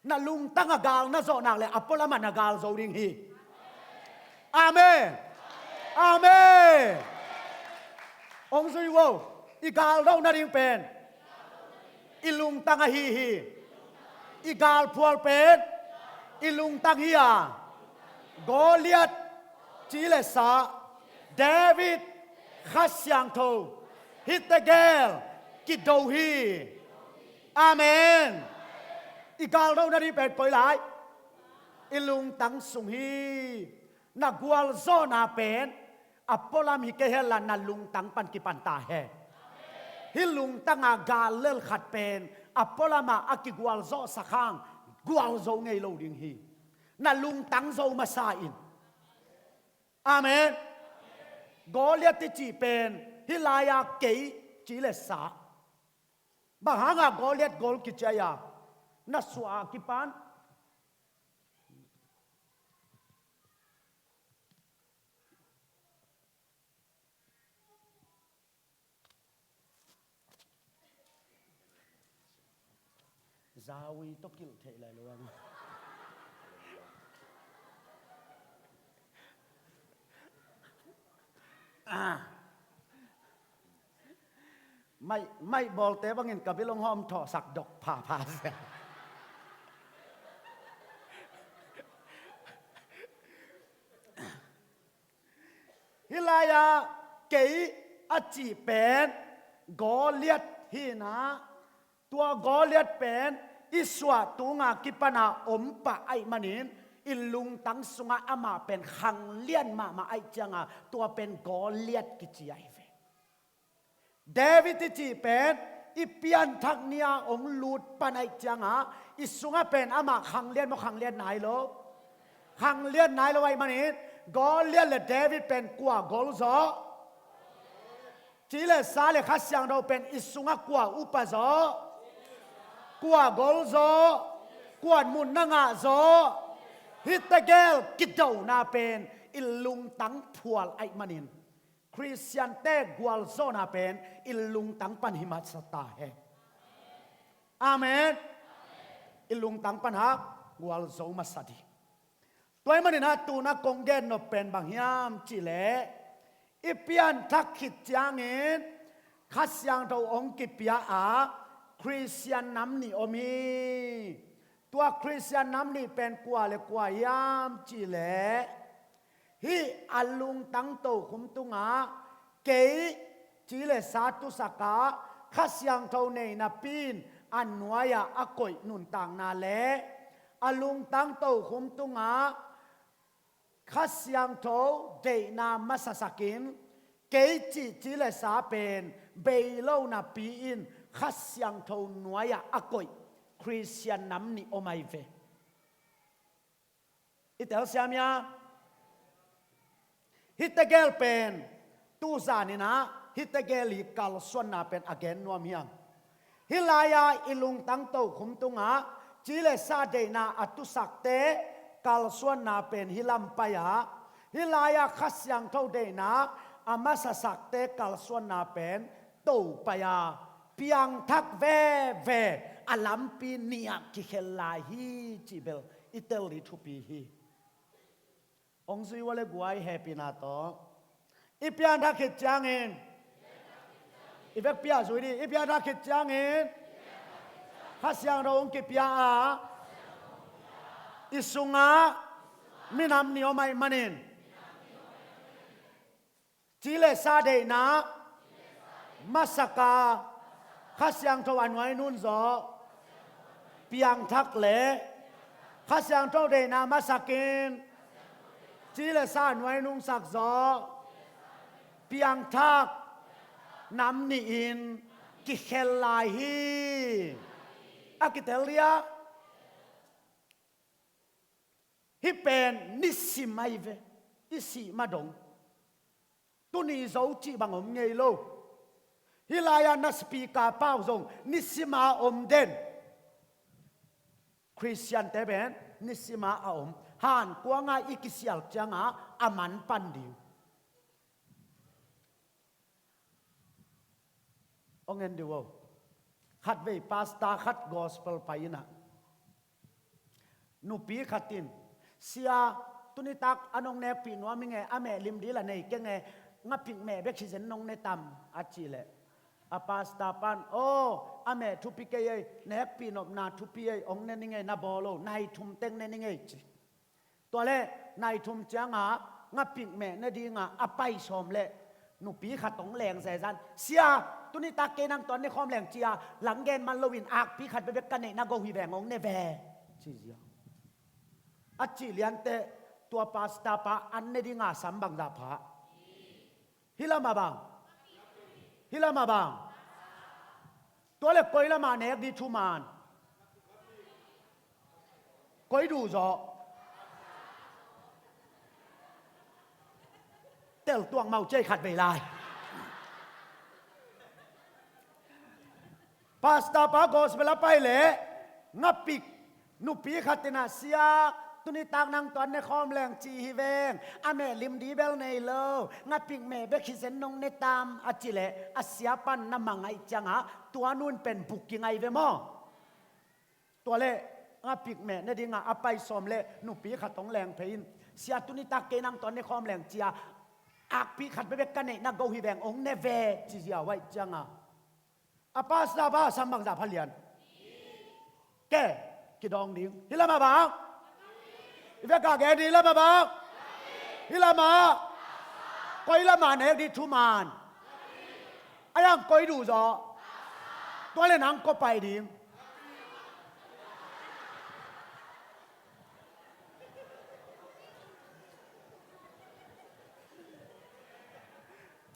Na lungtang a gal na zawh nak leh a pualam ah na gal zo ding hi. Amen. Amen. Hong zui vo. I gal doh nading pen i lungtang ahi hi. I galphual pen i lungtang hi a, Goliat, ci le sa, David, Kha Siangtho, hihte gel kido hi. Amen. I gal doh nading pen koi lai? I lungtang sung hi. Na gualzawhna pen a pualam hi kei hen la, na lungtang pan kipan ta hen. Hih lungtang a gal lel khat pen a pualam ah a kigualzawhsak hang gualzo ngei lo ding hi. Na lungtang zo masa in. Amen. Goliat i cih pen hih lai-a kei ci le sa. Bang hanga Goliat gol kiciai a? Na suah a kipan. Zawi tawh kilh theih lai lo ang. Ah. Mai, mai bawlte bangin ka bilong hawm thawhsak dok phapha sia. Hih lai-a kei a cih pen Goliat hi na, tua Goliat pen i suah tunga kipana om pah ahih manin i lungtang sungah amah pen khanglian mahmah ahih cianga tua pen Goliat kici ahi ve. David i cih pen i pianthak ni-a hong lut pan ahih cianga i sungah pen amah khanglian maw, khanglian nai lo? Khanglian nai lo ahih manin Goliat le David pen kua gol zaw? Ci le sa le Kha Siangtho pen i sungah kua upa zaw? Kua gol zaw? Kua mutna ngah zaw? Hihte gel kidona pen i lungtang phual ahih manin Khristiante gualzawhna pen i lungtang pan hi masa ta hen. Amen. I lungtang pan ha gualzo masa ding. Tua ahih manin a tuna kong gen nop pen bang hiam cihleh, i pianthak khit ciangin Kha Siangtho hong kipia a Khristian nam nih om hi. Tua Khristian nam nih pen kua le kua hiam cihleh, hih a lungtang tokhum tungah kei ci le sa tusak a Kha Siangtho nei napi in a nuai-ah a koih nuntakna le a lungtang tokhum tungah Kha Siangtho deihna masasakin kei cih ci le sa pen bei lo napi in Kha Siangtho nuai-ah a koih Khristian nam nih om ahi ve. I telsiam hia? Hih tegel pen tu zanin ah hih tegel i kalsuanna pen a gen nuam hiam? Hih lai-a i lungtang tokhum tungah ci le sa deihna a tusakte kalsuanna pen hih lam pai-a, hih lai-a Kha Siangtho deihna a masasakte kalsuanna pen to pai-a, piangthak veve a lampi nih-ah kikhel lai hi cih bel i tel ding thupi hi. Hong zui ua le guai hehpihna tawh. I pianthak khit ciangin, i vekpi-ah zui dih, i pianthak khit ciangin Kha Siangtho hong kipia a, i sungah minam nih om ahih manin ci le sa deihna masak a, Kha Siangtho a nuai nunzaw, piangthak le Kha Siangtho deihna masakin ci le sa a nuai nungsakzaw, piangthak nam nihin kikhel lai hi. A kitel dih a, hih pen nisim ahi ve, i sih ma dong. Tuni zo cih bang om ngei lo. Hih lai-a na speaker pau zong nisim a om den. Khristiante pen nisim a a om. Hankuang a i kisial ciangah a man pan ding. Hong en dih uh. Khatvei pastor khat gospel pai in ah, Nupi khat in, "Sia, tunitak a nong nekpih nuam ing e, a meh lim dil a nei keng e, ngapik meh bek hi zen nong ne tam?" a cih leh, a pastor pan, "Aw, a meh thupi kei ei, nekpih nopna thupi ei, hong ne ning ei, na bawl o, nai thum teng ne ning ei," ci. Tua leh nai thum ciangah ngapik meh ne dingah a pai sawm leh nupi khat hong leng zezan, "Sia, tunitak kei nang tawh ne khawm leng," ci-a, lang gen man loin, "Akpi khat bekbek ka neih na go hi veng, hong ne ve," ci zia. A cih lianteh tua pastor pa an ne dinga sam bangzah pha? Hih lamah bang? Hih lamah bang? Tua leh koi lamah nek ding thuman? Koi duh zaw? Tel tuak mau cei khat vei lai. Pastor pa gospel a pai leh ngapik nupi khat in ah, "Sia, tunitak nang tawh an ne khawm leng ci hi veng, a meh lim dil bel nei lo, ngapik meh bek hi zen nong ne tam?" a cih leh, a sia pan na mangaih ciangah tua nu'n pen buk kingai ve maw? Tua leh ngapik meh ne dingah a pai sawm leh nupi khat hong leng phei in, "Sia, tunitak kei nang tawh an ne khawm leng," ci-a, "Akpi khat bekbek ka neih na go hi veng, hong ne ve," ci ziau ahih ciangah, a pastor pa sam bangzah pha lian? Ke, kidawng ding. Hih lamah bang? I vekpi gen ding, hih lamah bang? Hih lamah? Koi lamah nek ding thuman? A yang koi duh zaw? Tua leh nang koi pai ding?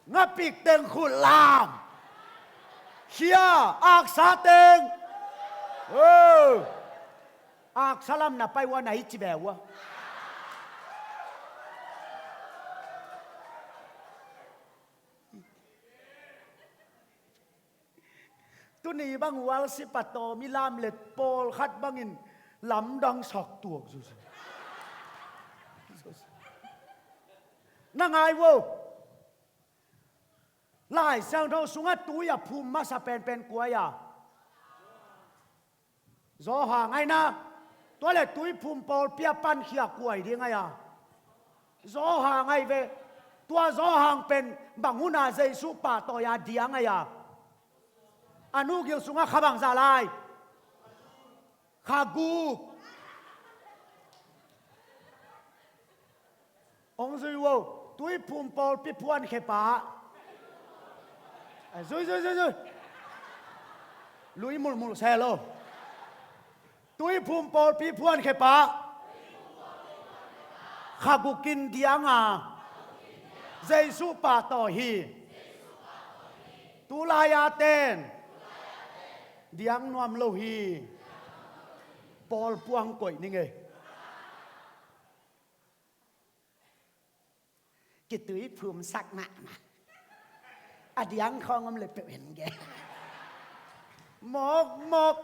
Ngapik teng khut lam. Khia, aksa teng. Oh. Aksa lam na pai ua, na i ci beh ua. Tuni bang worship a tawm i lam leh pawlkhat bangin lamdang sak tuak zuzu. Na ngai vo. Lai Siangtho sungah tui a phum masa penpen kua hi a? Johan ahi na. Tua leh tuiphum pawlpi a pankhia kua hi ding ahi a? Johan ahi ve. Tua Johan pen bang hun a Jesu pahtawi a diang ahi a? A nu gil sungah kha bangzah lai? Kha guk. Hong zui vo, tuiphum pawlpi phuankhia pa. Ai, zui, zui, zui, zui. Lui mulmul se lo. Tuiphum pawlpi phuankhia pa. Kha guk in diang a, Jesu pahtawi hi. Tu lai-a ten diang nuam lo hi. Pawl puang koih ning ei. Kituiphum sak mahmah. A diang khawng om leh peuh hen ge. Mawkmawk.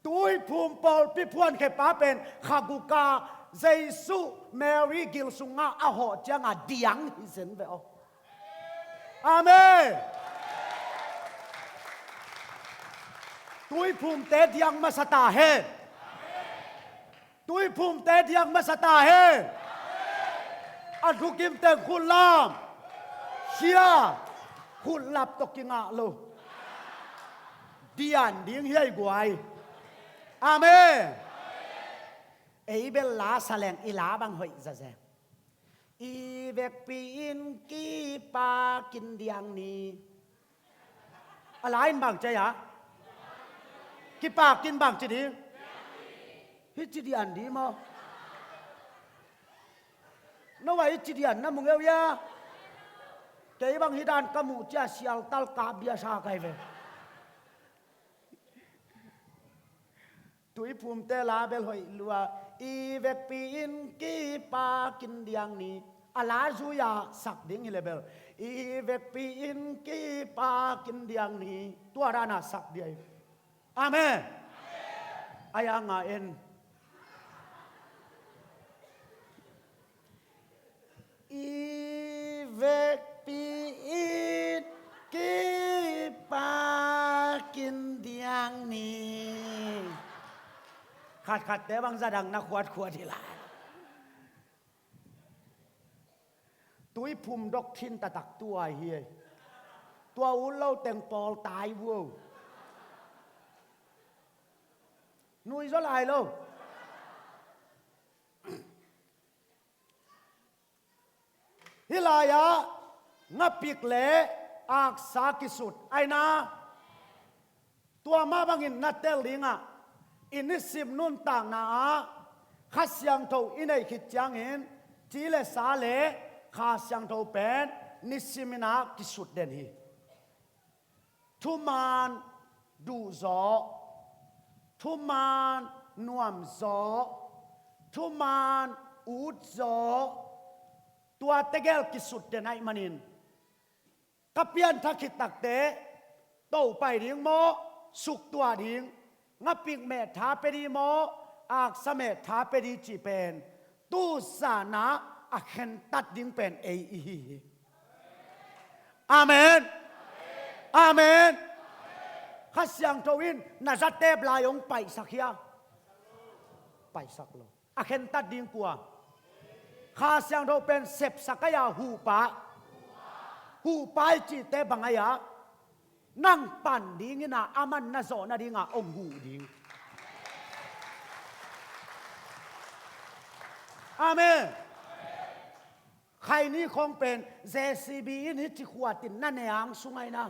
Tuiphum pawlpi phuankhia pa pen kha guk a Jesu Mary gil sungah a hawh ciangah diang hi zen ve aw. Amen. Tuiphumte diang masa ta hen. Tuiphumte diang masa ta hen. A thukim teng khut lam. Sia, khut lap tawh kingah lo. Dian ding hi ei guai. Amen. Ei bel la sa leng i la bang hoih zazen. I vekpi in kipakin diang ni. A la in bang ci a? Kipakin bang ci ding? Hih ci dian ding maw? No a hih ci dian na mu ngeu hia? Kei bang hih dan ka muh cia sialtal kap bia sa kai ve. Tuiphumte la bel hoih lua, i vekpi in kipakin diang ni. A la zui-a sak ding hi leh bel, i vekpi in kipakin diang ni. Tua dan a sak ding hi. Amen. Ai a nga en. I vekpi in kipakin diang ni. Khatkhatte bang za dang na khuatkhuat hi lai. Tuiphum doctrine taktak tua hi. Tua ut lo teng pawl tai vuo. Nui zaw lai lo. Hih lai-ah ngapik le aksa kisut aina. Tua mah bangin na tel dingah i nisim nuntakna ah Kha Siangtho i neih khit ciangin ci le sa le Kha Siangtho pen nisim in ah kisut den hi. Thuman duhzaw, thuman nuamzaw, thuman utzaw, tua tegel kisut den ahih manin ka pianthak khit takte, to pai ding maw, suktuah ding, ngapik mehtha pia ding maw, aksa mehtha pia ding cih pen tu zan ah a khentat ding pen ei i hi hi. Amen. Amen. Kha Siangtho in na zatep lai hong paihsak hia? Paihsak lo. A khentat ding kua? Kha Siangtho pen sepsak ai-a huhpa. Huhpa i cihte bang ai-a nang pan dingin ah aman na zawh nadingah hong huh ding. Amen. Khaini khong pen J C B in hih ci khuatin na ne ang sung aina.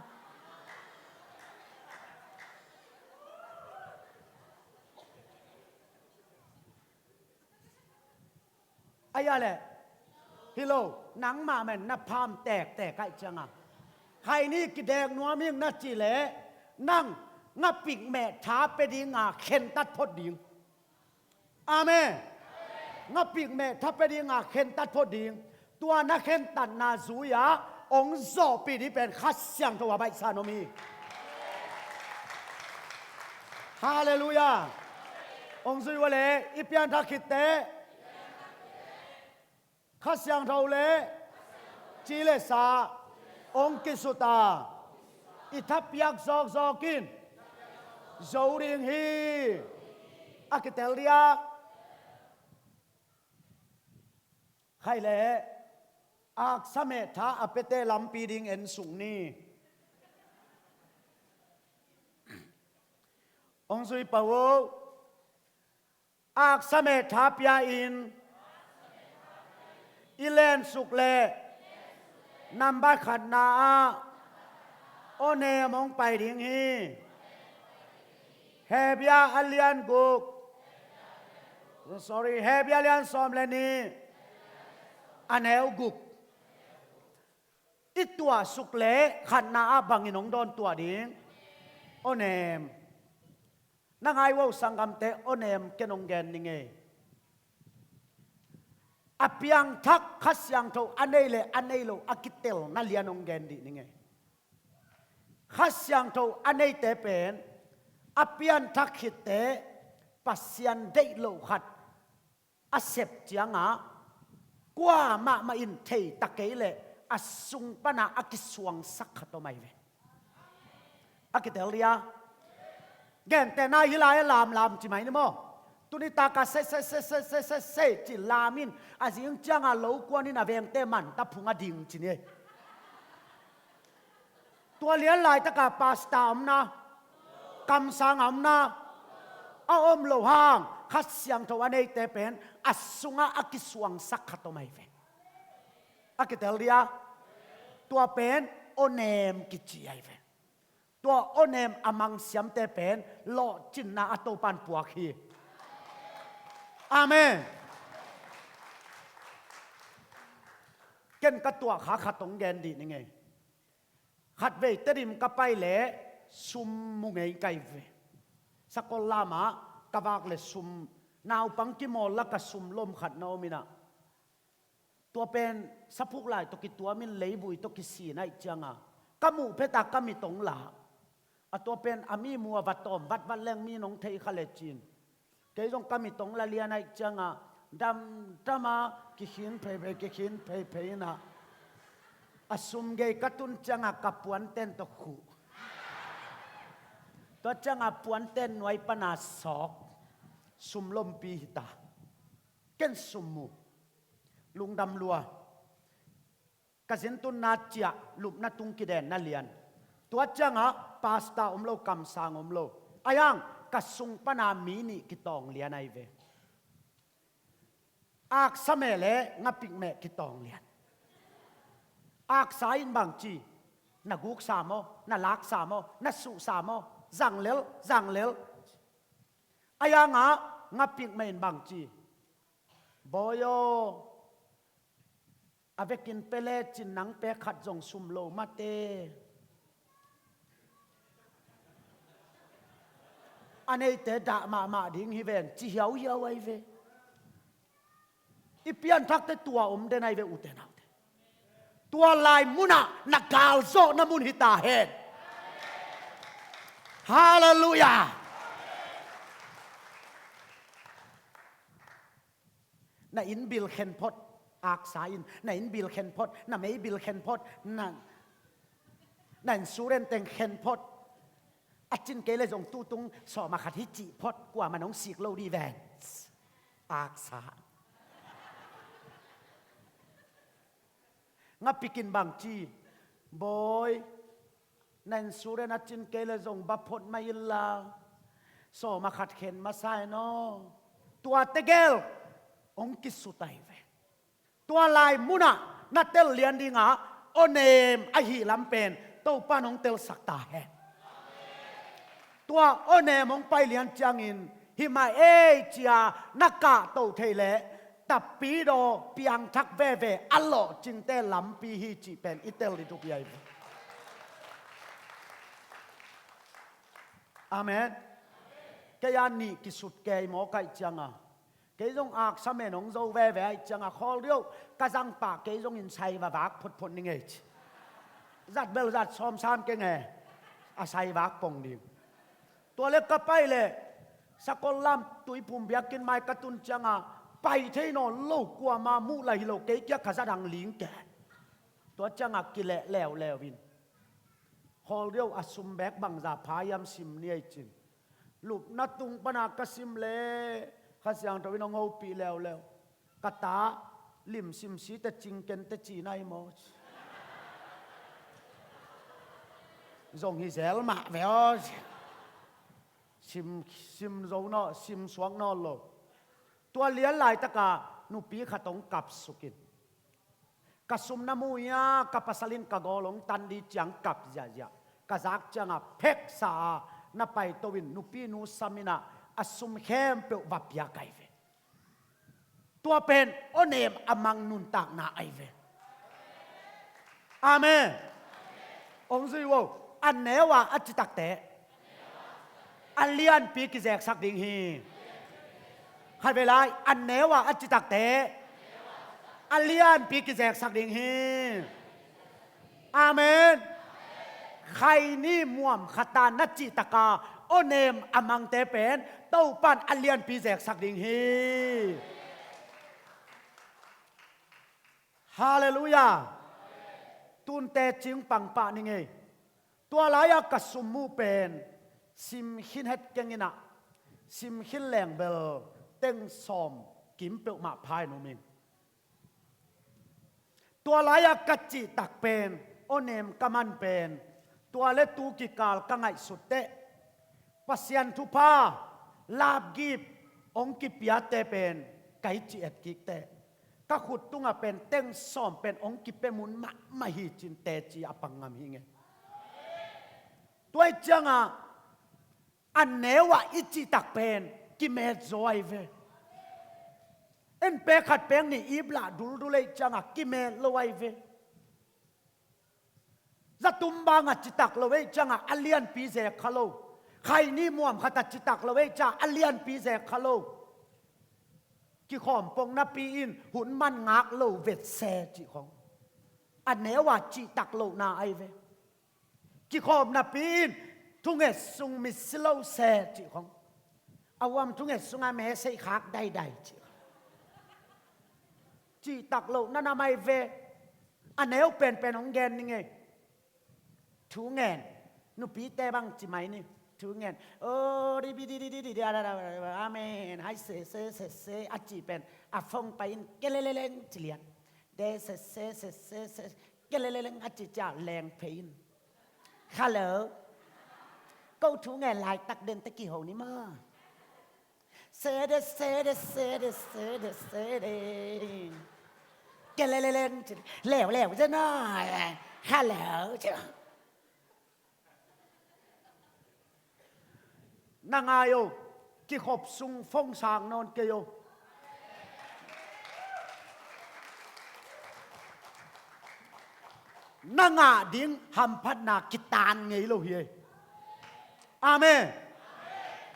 Ai-a le hi lo, nangmah men na pham tektek ahih cianga khaini kidek nuam ing na cih leh nang ngapik mehtha pia dinga khentat phot ding. Amen. Ngapik mehtha pia dinga khentat phot ding. Tua na khentatna zui-ah hong zawhpih ding pen Kha Siangtho a baihsa nuam hi. Halleluiah. Hong zui ua le i pianthak khitteh Kha Siangtho le ci le sa hong kisut a, i thapiak zawkzawk in zo ding hi. A kitel dia? Khaih le aksa mehtha a piate lampi ding en suk ni. Hong zui pah uh. Aksa mehtha pia-in i lensuk leh nambat khatna ah Onem hong pai ding hi. Hebru a lian guk, sorry, Hebru a lian sawm le nih, a neu guk. I tuahsuk leh khatna ah bangin hong dawn tuah ding? Onem. Na ngai uh sanggam te, Onem ken hong gen ning ei. A piangthak Kha Siangtho a nei le a nei lo a kitelna lian hong gen dih ning ei. Kha Siangtho a neite pen a pianthak khitteh Pasian deih loh khat a sep ciangah kua mahmah in thei ta kei leh a sung pana a kisuangsak khat om ahi ve. A kitel dia? Gentehna hi lai a lamlam ci mai ni maw? Tuni taka se se se se se se se ci lam in a zing ciangah lo kuan in a vengte manta phung a ding ci ni. Tua lian laitaka pasta omna, kamsang a omna a om lo hang Kha Siangtho a neite pen a sungah a kisuangsak khat om ahi ve. A kitel dia? Tua pen Onem kici ahi ve. Tua Onem a mangsiamte pen lawhcinna a Topan puak hi. Amen. Ken ka tuahkha khat hong gen dih ning ei. Khatvei Tedim ka pai leh sum mu ngei ka hi ve. Sakol lamah ka vak leh sum, naupang kimawl laka sum lom khat na om in ah, tua pen saphuk lai tawh kituam in leivui tawh kisin ahih cianga ka muh phet a ka mit hong la. A tua pen a mi mu a va tawm vatvat leng mi in hong thei kha leh ci-in, kei zong ka mit hong la lian ahih cianga damdam a kikhin pheiphei, kikhin pheiphei in ah, a sum gei ka tun cianga ka puanten tawh khuh. Tua cianga puanten nuai pana sawk. Sum lompi hi ta. Ken sum mu. Lungdam lua. Ka zintunna ciah, lupna tung kidenna lian. Tua ciangah pastor om lo, kamsang om lo. Ahi hang ka sung pana mi nih kitawng lian ahi ve. Aksa meh le ngapik meh kitawng lian. Aksa in bang ci? Na guksa maw, na laksa maw, na suhsa maw? Zanglel, zanglel. Ahi hangah ngapik meh in bang ci? Bawi aw, a vekin pia lecin nang pia khat zong sum lo mate. A neite dah mahmah ding hi ven, ci hiauhiau ahi ve. I pianthakte tua om den ahi ve, ute naute. Tua lai munah na galzawhna mun hi ta hen. Halleluiah. Na inn bil khen phot, aksa in. Na inn bil khen phot, na mei bil khen phot, na, na insurance teng khen phot. A cin kei le zong tutung sawm a khat hi cih phot, kuamah nong sik lo dih ven. Aksa. Ngapik in bang ci? Bawi, na insurance a cin kei le zong ba phot mah inla, sawm a khat khen masa in aw. Tua tegel hong kisut ahi ve. Tua lai munah na tel lian dingah awnem ahi lam pen Topa in hong telsak ta hen. Tua awnem hong pai lian ciangin, himah ei cia na kahtoh theih leh, tapidaw piangthak veve a lawhcingte lampi hi cih pen i tel dih thupi ahi ve. Amen. Kei a nih kisut kei maw kaih cianga, kei zong aksa meh nong zo veve aih cianga, khawl dih uh, ka zangpah kei zongin sai va vak photphot ni ngei ci. Zat bel zat sawm sam kei nge, a sai vak pong ding. Tua le ka pai le, Sakol lam Tuiphum biakinn mai ka tun cianga, pai thei nawn lo, kuama muh lai hi lo, kei kia ka za dang ling ke. Tua cianga kileh leuleu in, khawl dih uh, a sum bek bangza pha hiam sim ni ei cin. Lupna tung pana ka sim le, Kha Siangtho in hong hopih leuleu. Ka ta, lim sim si te cing ken te ci nai maw? Zong hi zel mah ve aw. Sim, sim zo naw, sim suak nawn lo. Tua lian laitaka nupi khat hong kap sukin, ka sum na mu hia, ka pasal in ka gawl hong tan dih ciang kap ziahziah. Ka zak cianga pheksa a, na paito in nupi nu sam inah a sum khempeuh va piak ahi ve. Tua pen awnem a mang nuntakna ahi ve. Amen. Hong zui uh, a neu a a citakte a lianpi kizeksak ding hi. Khatvei lai, a neu a a citakte a lianpi kizeksak ding hi. Amen. Khaini muam khata na cihtaka awnem a mangte pen Topan a lianpi zeksak ding hi. Halleluiah. Tunte cing pangpah ni ngei. Tua lai-ah ka sum mu pen sim khin het keng inah, sim khin leng bel teng sawm kim peuhmah pha in um ing. Tua lai-ah ka cihtak pen, awnem ka man pen, tua le tu kikal ka ngaihsut teh, Pasian thupha, lapgip hong kipiate pen ka i cih et kik teh, ka khut tungah pen teng sawm pen hong kipia mun mahmah hi cin teci a pang ngam hi ngei. Tua ih ciangah a neu ah i cihtak pen kimet zaw ahi ve. En pek khat pek nih iplah duldul ei ciangah kimet lo ahi ve. Zatum bangah citak lo ei ciangah a lianpi zek kha lo. Khaini muam khatah citak lo ei ciangah a lianpi zek kha lo. Kikhawm pong napi in hun man ngak lo vet se cih khong a neu ah cihtak lohna ahi ve. Kikhawm napi in thunget sung mitsi lo se cih khong, a huam thunget sungah meseih khak daidai cih khong. Cihtak lohna na mai ve. A neu penpen hong gen ni ngei. Thu ngen, nupite bang ci mai ni. Thu ngen, oh, di, bi, di, di, di, di, di, a, da, da, da, da, amen. Hai, se, se, se, se, a cih pen, a phone pai in, keleleleng, ci lian. De, se, se, se, se, se, keleleleng, a cih ciang, leng phei in. Hello. Ko thu ngen laitak den te kiho ni maw. Se de, se de, se de, se de, se de. Keleleleng, ci, leu, leu, ci na. Hello, ci. Na ngai o, kikhop sung phone sang nawn kei o. Na ngah ding hamphatna kitan ngei lo hi ei. Amen.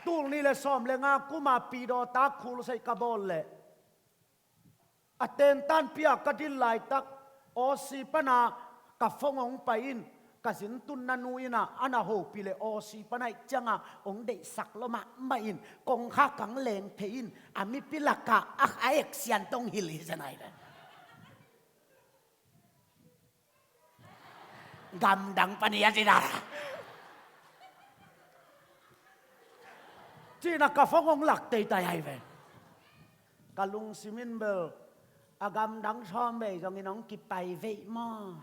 Tul nih le sawm le nga kuma Pidawta khul sei ka bawl leh, a tentanpih ah ka din laitak, Aussie pana ka phone hong pai in, ka zin tunna nu in ah a na hopih leh Aussie pana ih ciangah hong deihsak lua mahmah in, kongkhak ah hong leng phei in, a mipi lakah a, a eksian tawh hong hilh hi zen ai ve. Gamdang pan hi a ci dan. Cihna ka phone hong lak teitai ai ve. Ka lungsim in bel, a gamdang sawm vei zongin hong kipai vei maw.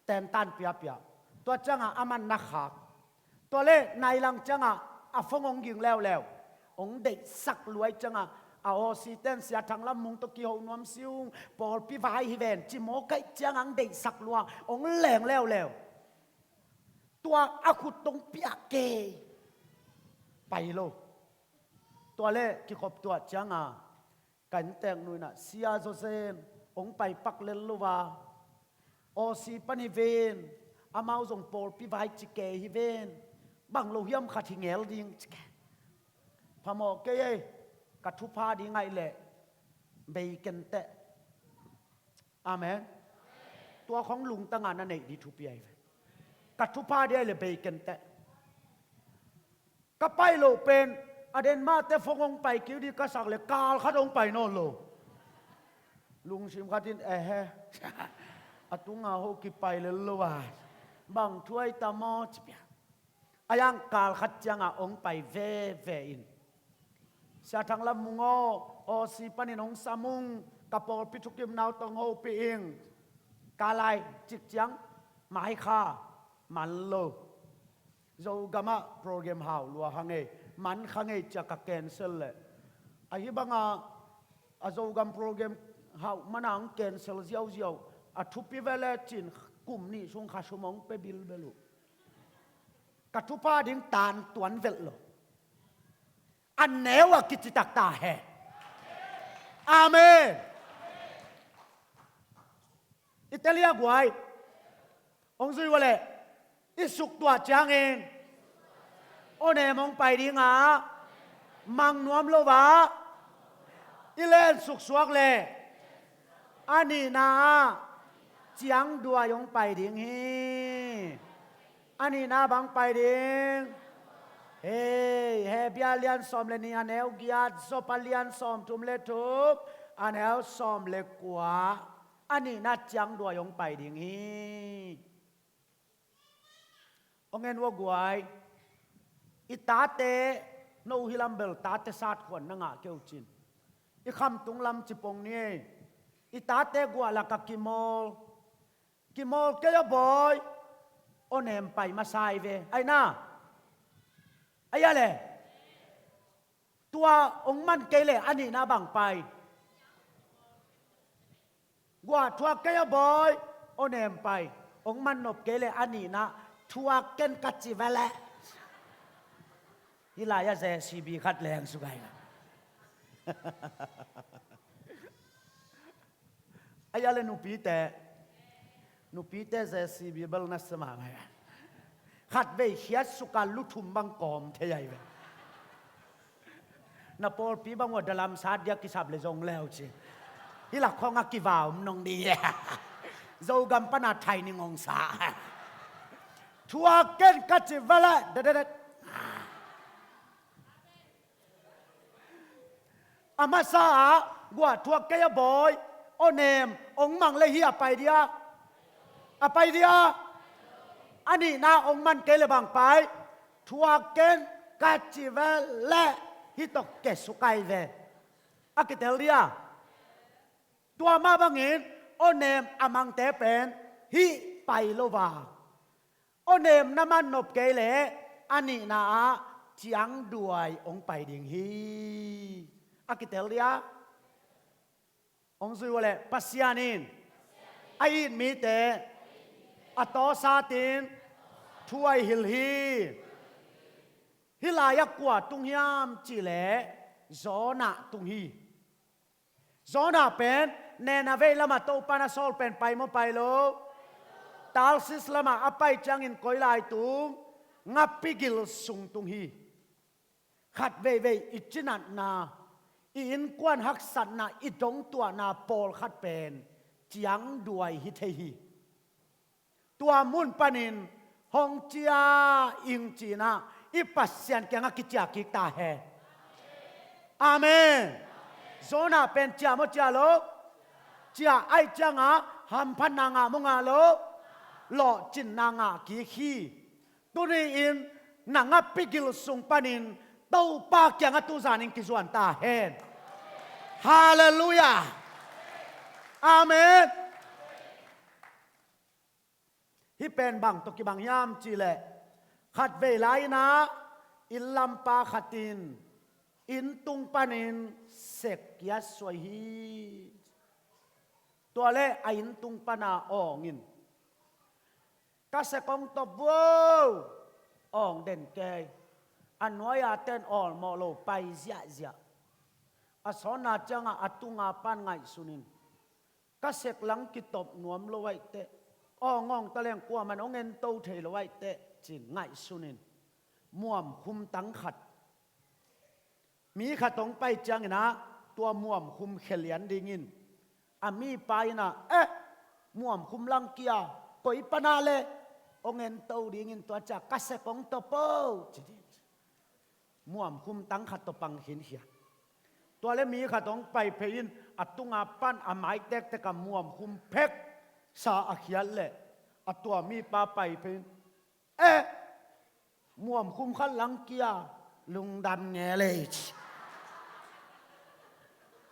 Tentan piapia. Tua ciangah a man na khak. Tua leh nai lang ciangah a phone hong ging leuleu. Hong deihsak lua ih ciangah, a Aussie ten Sia Thang Lam Mung tawh kiho nuam si ung, pawlpi vai hi ven, ci mawk ih ciangah hong deihsak lua, hong leng leuleu. Tua a khut tawh hong piak kei. Pai lo. Tua leh kikhop tuah ciangah, ka innteek nu in ah, Sia Zawzen, hong pai pak lel lo a, Aussie pan hi ven, amau zong pawlpi vai ci kei hi ven, bang lo hiam khat hi ngel ding ci kei. Phamawh kei ei, ka thupha ding ahih leh bei ken teh. Amen. Tua khong lungtang a na neih ding thupi ai ve. Ka thupha ding ahih leh bei ken teh. Ka pai loh pen, a den mahte phone hong pai kik ding ka sak leh kal khat hong pai nawn lo. Lungsim khat in, ehe, a tunga ho kipai lel lo a, bang thu ai ta maw ci pia. A yang kal khat ciangah hong pai veve in, Sia Thang Lam Mung aw, Aussie panin hong sam ung, ka pawlpi thukimna uh tawh hong hopih ing. Ka lai cik ciang, mai kha, man lo. Zogamah program hau lua kha ngei, man kha ngei ci-a ka cancel leh. Ahi banga a Zogam program hau mana hong cancel ziauziau, a thupi ve le cin kum nih sung kha sum hong pia bilbel uh. Ka thupha ding tan tuan velh lo. A neu a kici taktak hen. Amen. I tel a guai. Hong zui uh leh, i suk tuah ciangin, aw nem hong pai ding a, mang nuam lo a, i len suksuak leh, a nihna ah ciangduai hong pai ding hi. A nihna bang pai ding? Hei, Hebru a lian sawm le nih a neu giat, Job a lian sawm thum le thum a neu sawm le kua. A nihna ciangduai hong pai ding hi. Hong en uh a guai. I tate, no hi lam bel tate sat khuan na ngah kei uh cin. I khamtung lam ci pong ni ei. I tate guah lakah kimawl. Kimawl kei aw bawi. Aw nem pai masa hi ve. Ai na. Ai a le. Tua hong man kei leh a nihna bang pai? Guah thuak kei aw bawi, aw nem pai. Hong man nop kei leh a nihna thuak ken ka ci ve leh. Hih lai-ah J C B khat leng suk ai. Ai a le nupite, nupite J C B bel na sia mahmah a. Khatvei khiat suka lu thum bang kawm thei ai ve. Na pawlpi bang uh a dalam sat dia kisap le zong leu ci. Hih lak khawng a kivau om nong di. Zogam pana thai ni ngong sa. Thuak ken ka ci ve leh, dededet. A masa ah, guah thuak kei aw bawi, aw nem, hong mang le hi a pai dia. A pai dia. A nihna hong man kei le bang pai? thuak ken ka ci ve leh hih tawh kesukai ve. A kitel dia. Tua mah bangin awnem a mangte pen hih pai lo va, awnem na man nop kei leh a nihna ah ciangduai hong pai ding hi. A kitel dia. Hong zui uh leh Pasian in a it mite a tawsatin thu a hilh hi. Hih lai-ah kua tung hiam cih leh Jonah tung hi. Jonah pen Nineveh lamah Topa na sawl pen pai maw pai lo? Tarsis lamah a pai ciangin koi lai tung? Ngapi gil sung tung hi. Khat veivei i cinatna, i innkuan haksatna, i dongtuahna pawlkhat pen ciangduai hi thei hi. Tua mun panin hong cia ing ci-in ah i Pasian kiangah kiciah kik ta hen. Amen. Jonah pen ciah maw ciah lo? Ciah. Ahih ciangah hamphatna ngah maw ngah lo? Lawhcinna ngah kik hi. Tuni-in na ngapi gil sung panin Topa kiangah tuzanin kizuan ta hen. Halleluiah. Amen. Hih pen bang tawh kibang hiam cih leh, khat vei lai-in ah inn lampa khat in inn tung panin sek kia suai hi. Tua leh a inn tung pana awng in, "Ka sek hong tawp vo," awng den kei. A nuai-a ten awlmawh lo pai ziahziah. A sawnna ciangah a tunga pan ngaihsun in, "Ka sek lang kitawp nuam lo ahih teh, awng awng ta leng kuaman hong ento thei lo ahih teh," ci-in ngaihsun in muamkhum tang khat, mi khat hong pai ciangin ah tua muamkhum khia lian dingin a mipa in ah, "Eh, muamkhum lang kia, koi pana leh hong ento dingin tua ciang ka sek hong tawp o," ci ding. Muamkhum tang khat tawh pang khinkhia. Tua leh mi khat hong pai phei in a tunga pan a mai tektek a muamkhum phek sa a khiat leh a tua mipa pai phei in, "Eh, muamkhum khat lang kia, lungdam nge lei," ci.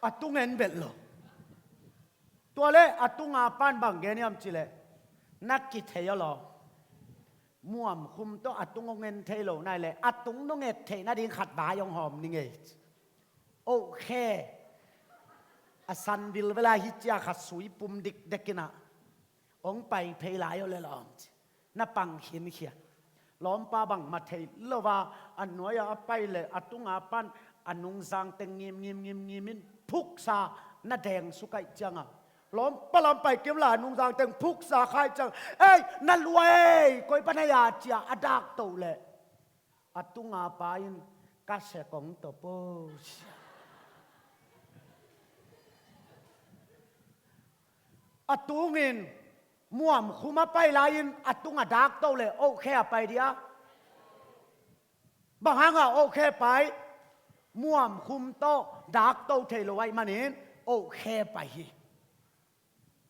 A tung en bet lo. Tua leh a tunga pan bang gen hiam cih leh, "Na kithei aw law. Muamkhum tawh a tung hong en thei lo nai leh a tung nong et theih nading khat vai hong hawm ni ngei," ci. Oh khe. A san vilvel a hih cia khat sui pum dikdek in ah, "Hong pai phei lai aw leh lawm," ci. Na pang khinkhia. Lawmpa bangmah thei lo a, a nuai-ah a pai leh a tunga pan a nungzang teng ngim ngim ngim ngim in phuksa na deng suk ahih ciangah, lawmpa lam pai kim lai a nungzang teng phuksa kha ahih ciangah, "Ei, na lua ei, koi pana hia?" ci-a a dak toh leh a tunga pa in, "Ka sek hong tawp o," ci-a a tungin, muamkhum a pai lai-in a tung a dak toh leh oh khe a pai dia? Bang hangah oh khe pai? Muamkhum tawh dak to thei lo ahih manin oh khe pai hi.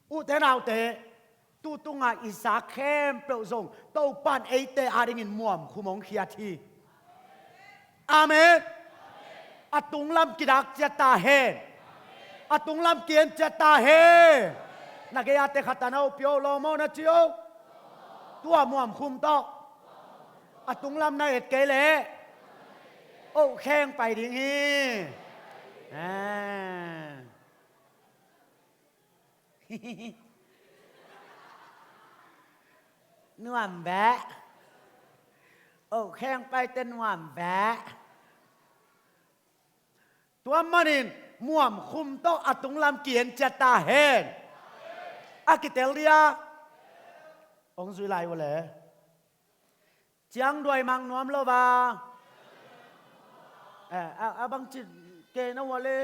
Ute naute, tu tungah i zak khempeuh zong Topa'n eite adingin muamkhum hong khiat hi. Amen. A tunglam kidak ciat ta hen. A tunglam ki-en ciat ta hen. Na gei-a te khat a na opi o, lawm o na ci o. Tua muamkhum tawh a tunglam na et kei leh oh kheng pai ding hi. Ah. Nuam beh. Oh kheng paite nuam beh. Tua manin muamkhum tawh a tunglam ki-en ciat ta hen. A kitel dia? Hong zui lai uh le. Ciangduai mang nuam lo va. Eh, a, a bangci kei na uh a le,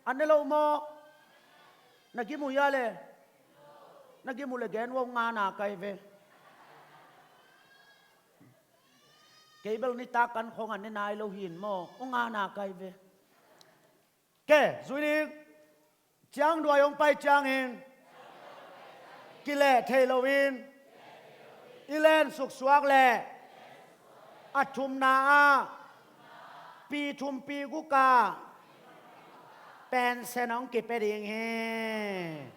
a ne lo maw? Na gim uh hia le? Na gim uh le gen uh a, uh ngana kai ve. Kei bel nitak kan khong a ne nai lo hi in maw, uh ngana kai ve. Ke, zui ding. Ciangduai hong pai ciangin kileh thei loin i len suksuak leh A thumna ah pi thum pi guk ah pension hong kipia ding hi.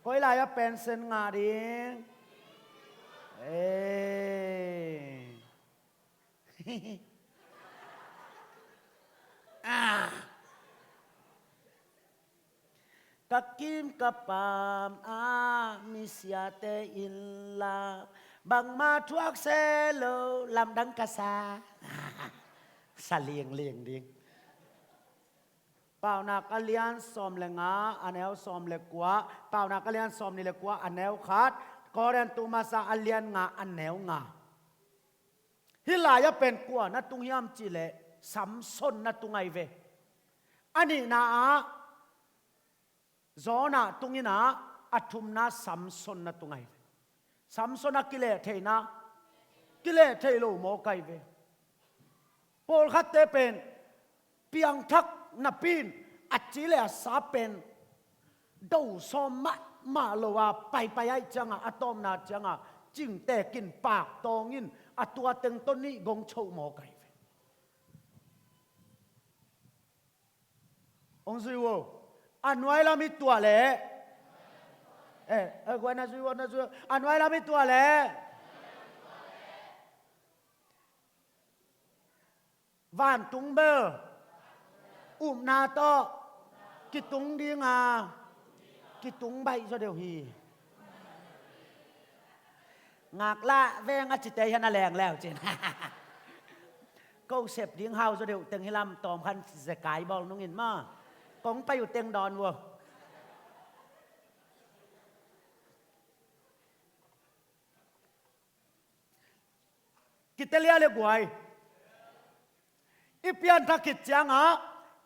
Koi lai ah pension ngah ding? Ei. Ah. Ka kim ka pam ah misiate in la, bangmah thuak se lo, lamdang ka sa. Sa lingling ding. Paunak a lian sawm le nga, a neu sawm le kua. Paunak a lian sawm nih le kua, a neu khat. Korin tu masa a lian nga, a neu nga. Hih lai-ah pen kua na tung hiam cih leh Samson na tung ahi ve. A nihna ah Jonah tung in ah, a thumna Samson na tung ahi ve. Samson a kileh theihna, kileh thei lo mawk ahi ve. Pawlkhatte pen piangthak napi in a ci le a sa pen do sawm mahmah lo a, paipai ahih ciangah, a tawpna ciangah cingtekin, paktawngin, a tua teng tawh nih gong choh mawk ahi ve. Hong zui uh o. A nuai lam i tuah leh, eh, eh, guai na zui uh o, na zui uh o. A nuai lam i tuah leh vantung bel upna tawh kitung ding a, kitung baih zaw deuh hi. Ngaklah veng a cite hian a leng leu cin. Ko sep ding hau zaw deuh teng hi lam, tawm khan zekai bawl nungin maw. Kong pai uh teng dawn uh o. Kitelia le guai, i pianthak khit ciangah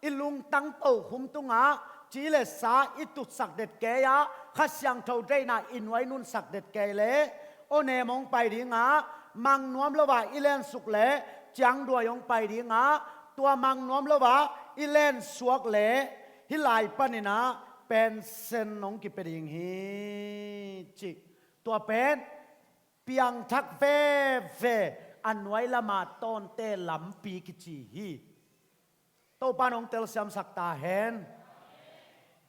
i lungtang tokhum tungah ci le sa i tutsak det kei a, Kha Siangtho deihna i nuai nunsak det kei leh, aw nem hong pai ding a, mang nuam lo a i lensuk leh ciangduai hong pai ding a, tua mang nuam lo a i lensuak leh hih lai panin ah pension hong kipia ding hi, cih. Tua pen piangthak veve a nuai lamah tawnte lampi kici hi. Topa'n hong telsiamsak ta hen.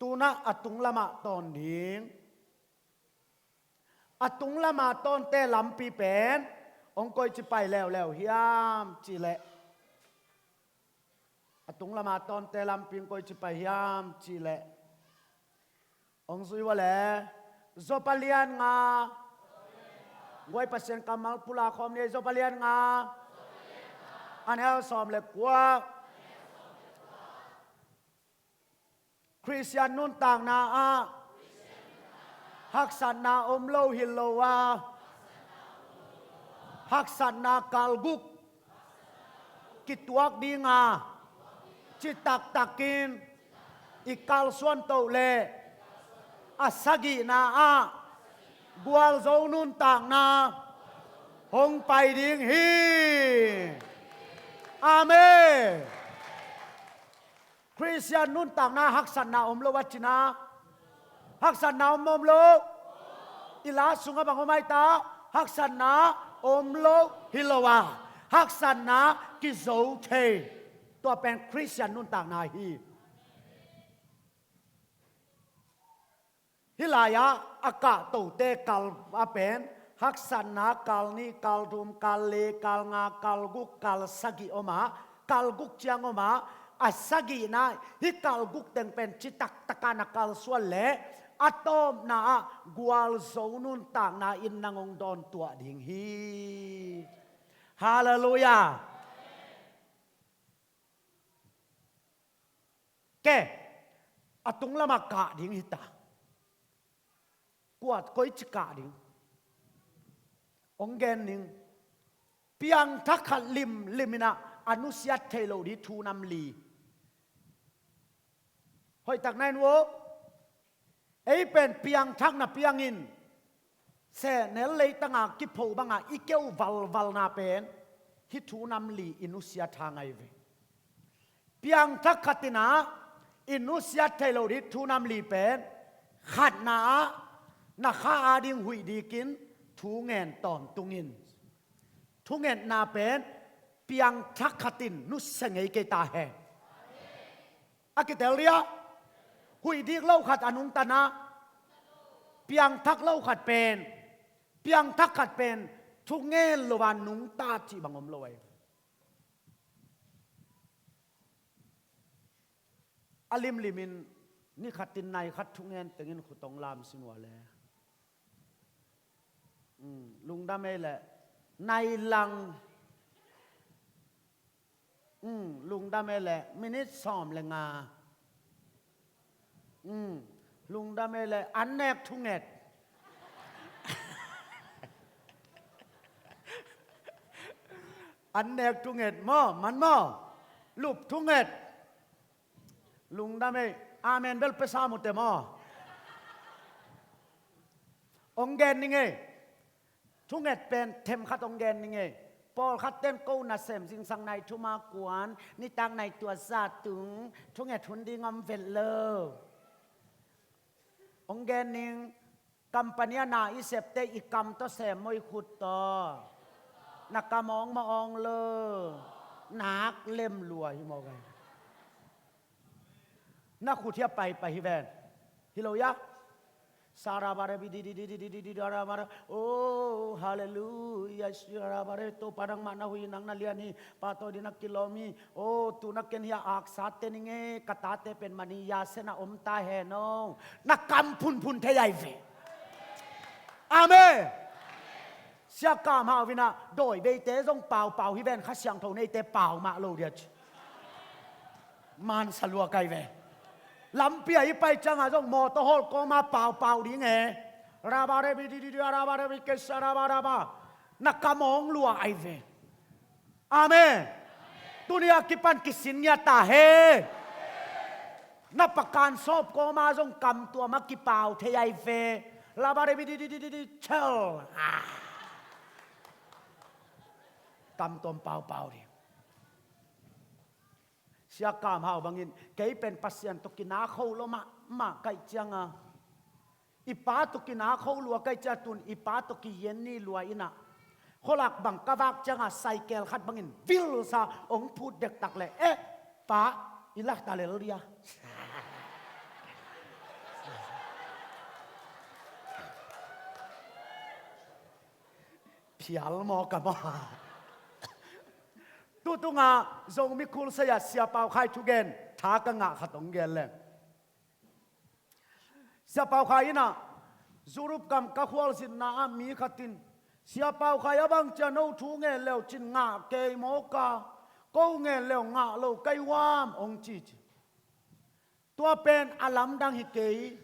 Tu-in ah a tung lamah tawn ding. A tung lamah tawnte lampi pen hong koici pai leuleu hiam cih leh, a tung lamah tawnte lampi hong koici pai hiam cih leh, hong zui uh a leh, Job a lian nga. Guai, Pasian kammal pulak khawm ni ei. Job a lian nga, a neu sawm le kua. Khristian nuntakna ah haksatna om lo hi lo a, haksatna kalguk kituak ding a, citaktakin i kalsuan toh leh, a sagihna ah gualzo nuntakna hong pai ding hi. Amen. Khristian nuntakna haksatna om lo a cina, haksatna om, om lo? I la sungah bang om ai ta? Haksatna om lo hi lo a, haksatna kizo thei. Tua pen Khristian nuntakna hi. Hih lai-ah a kahtote kal a pen haksatna kal nih, kal thum, kal li, kal nga, kal guk, kal sagih om a, kal guk ciang om a, a sagihna, hih kal guk teng pen citaktak a na kalsuan leh a tawpna ah gualzo nuntakna in nang hong dawntuah ding hi. Halleluiah. Ke, a tung lamah kah ding hi ta. Kua, koici kah ding? Hong gen ning. Piangthak khat limlim in ah a nusiat thei lo ding thu nam li. Hoihtak na en uh o. Ei pen piangthak napi hangin sehnel leitang a kipho bangah i keu valvalna pen hih thu nam li i nusiat hang ahi ve. Piangthak khat in ah i nusiat thei lo ding thu nam li pen, khatna ah na kha ading huih dikin thu ngen tawntung in. Thungetna pen piangthak khat in nusia ngei kei ta hen. A kitel dia, huih dik lo khat a nungta na, piangthak lo khat pen, piangthak khat pen thungen lo a nungta cih bang om lo ei. A limlimin ni khatin nai khat thungen tengin khut hong lam sin uh a le. Mm, lungdam ei le, nai lang. Mm, lungdam ei le, minit sawm le nga. Mm, lungdam ei le, an nek thunget. An nek thunget maw, man maw. Lup thunget. Lungdam ei, amen bel pia sam uh te maw. Hong gen ning ei. Thunget pen themkhat hong gen ning ei. Pawlkhat ten ko nasem zingsang nai thum a kuan, nitak nai tua za tung, thunget hun ding om vet lo. Hong gen ning. Company a na i septe i kam tawh sem maw, i khut tawh? Na kam awng maw, awng lo? Nak lem lua hi maw gai. Na khut hiah paipai hi ven. Hi lo ia? Sarabare bi di di di di di di di darabare. Oh, hallelujah. Sarabare, Topa nangmah na hui, nang na lian hi. Pahtawi ding na kilawm hi. Oh, tu na ken hiah aksate ning e, ka tate pen mani ya sen a om ta hen aw. Na kam phunphun thei ai ve. Amen. Sia Kam Hau in ah dawi beite zong paupau hi ven, Kha Siangtho neite pau mah lo dia ci. Mansa lua kai ve. Lampi a i pai ciangah zong mawtaw hawlh kawma paupau ding e. Rabare bi di di di, rabare bi kesa, rabaraba. Na kam awng lua ai ve. Amen. Tuni a kipan kisin ngiat ta hen. Na pakan sawp kawma zong kam tuam a kipau thei ai ve. Labare bi di di di di di chel. Ah. Kam tuam paupau ding. Sia Kam Hau bangin, kei pen Pasian tawh kina kho lo mahmah kaih cianga, i pa tawh kina kho lua kaih cianga, tun i pa tawh kiyen ni lua in ah, khualak bang ka vak cianga, saikel khat bangin vilsa hong phut dektak leh, eh, pa, i lak ta lel dia. Phial maw ka maw. Tutunga Zomi Khulsia Sia Pau Khai thugen tha ka ngah khat hong gen leng. Sia Pau Khai in ah, Europe gam ka khualzinna ah mi khat in, Sia Pau Khai, a bang cia no thu ngen leu cin ngah kei maw ka, ko ngen leu ngah lo kai huam hong ci ci. Tua pen a lamdang hi kei.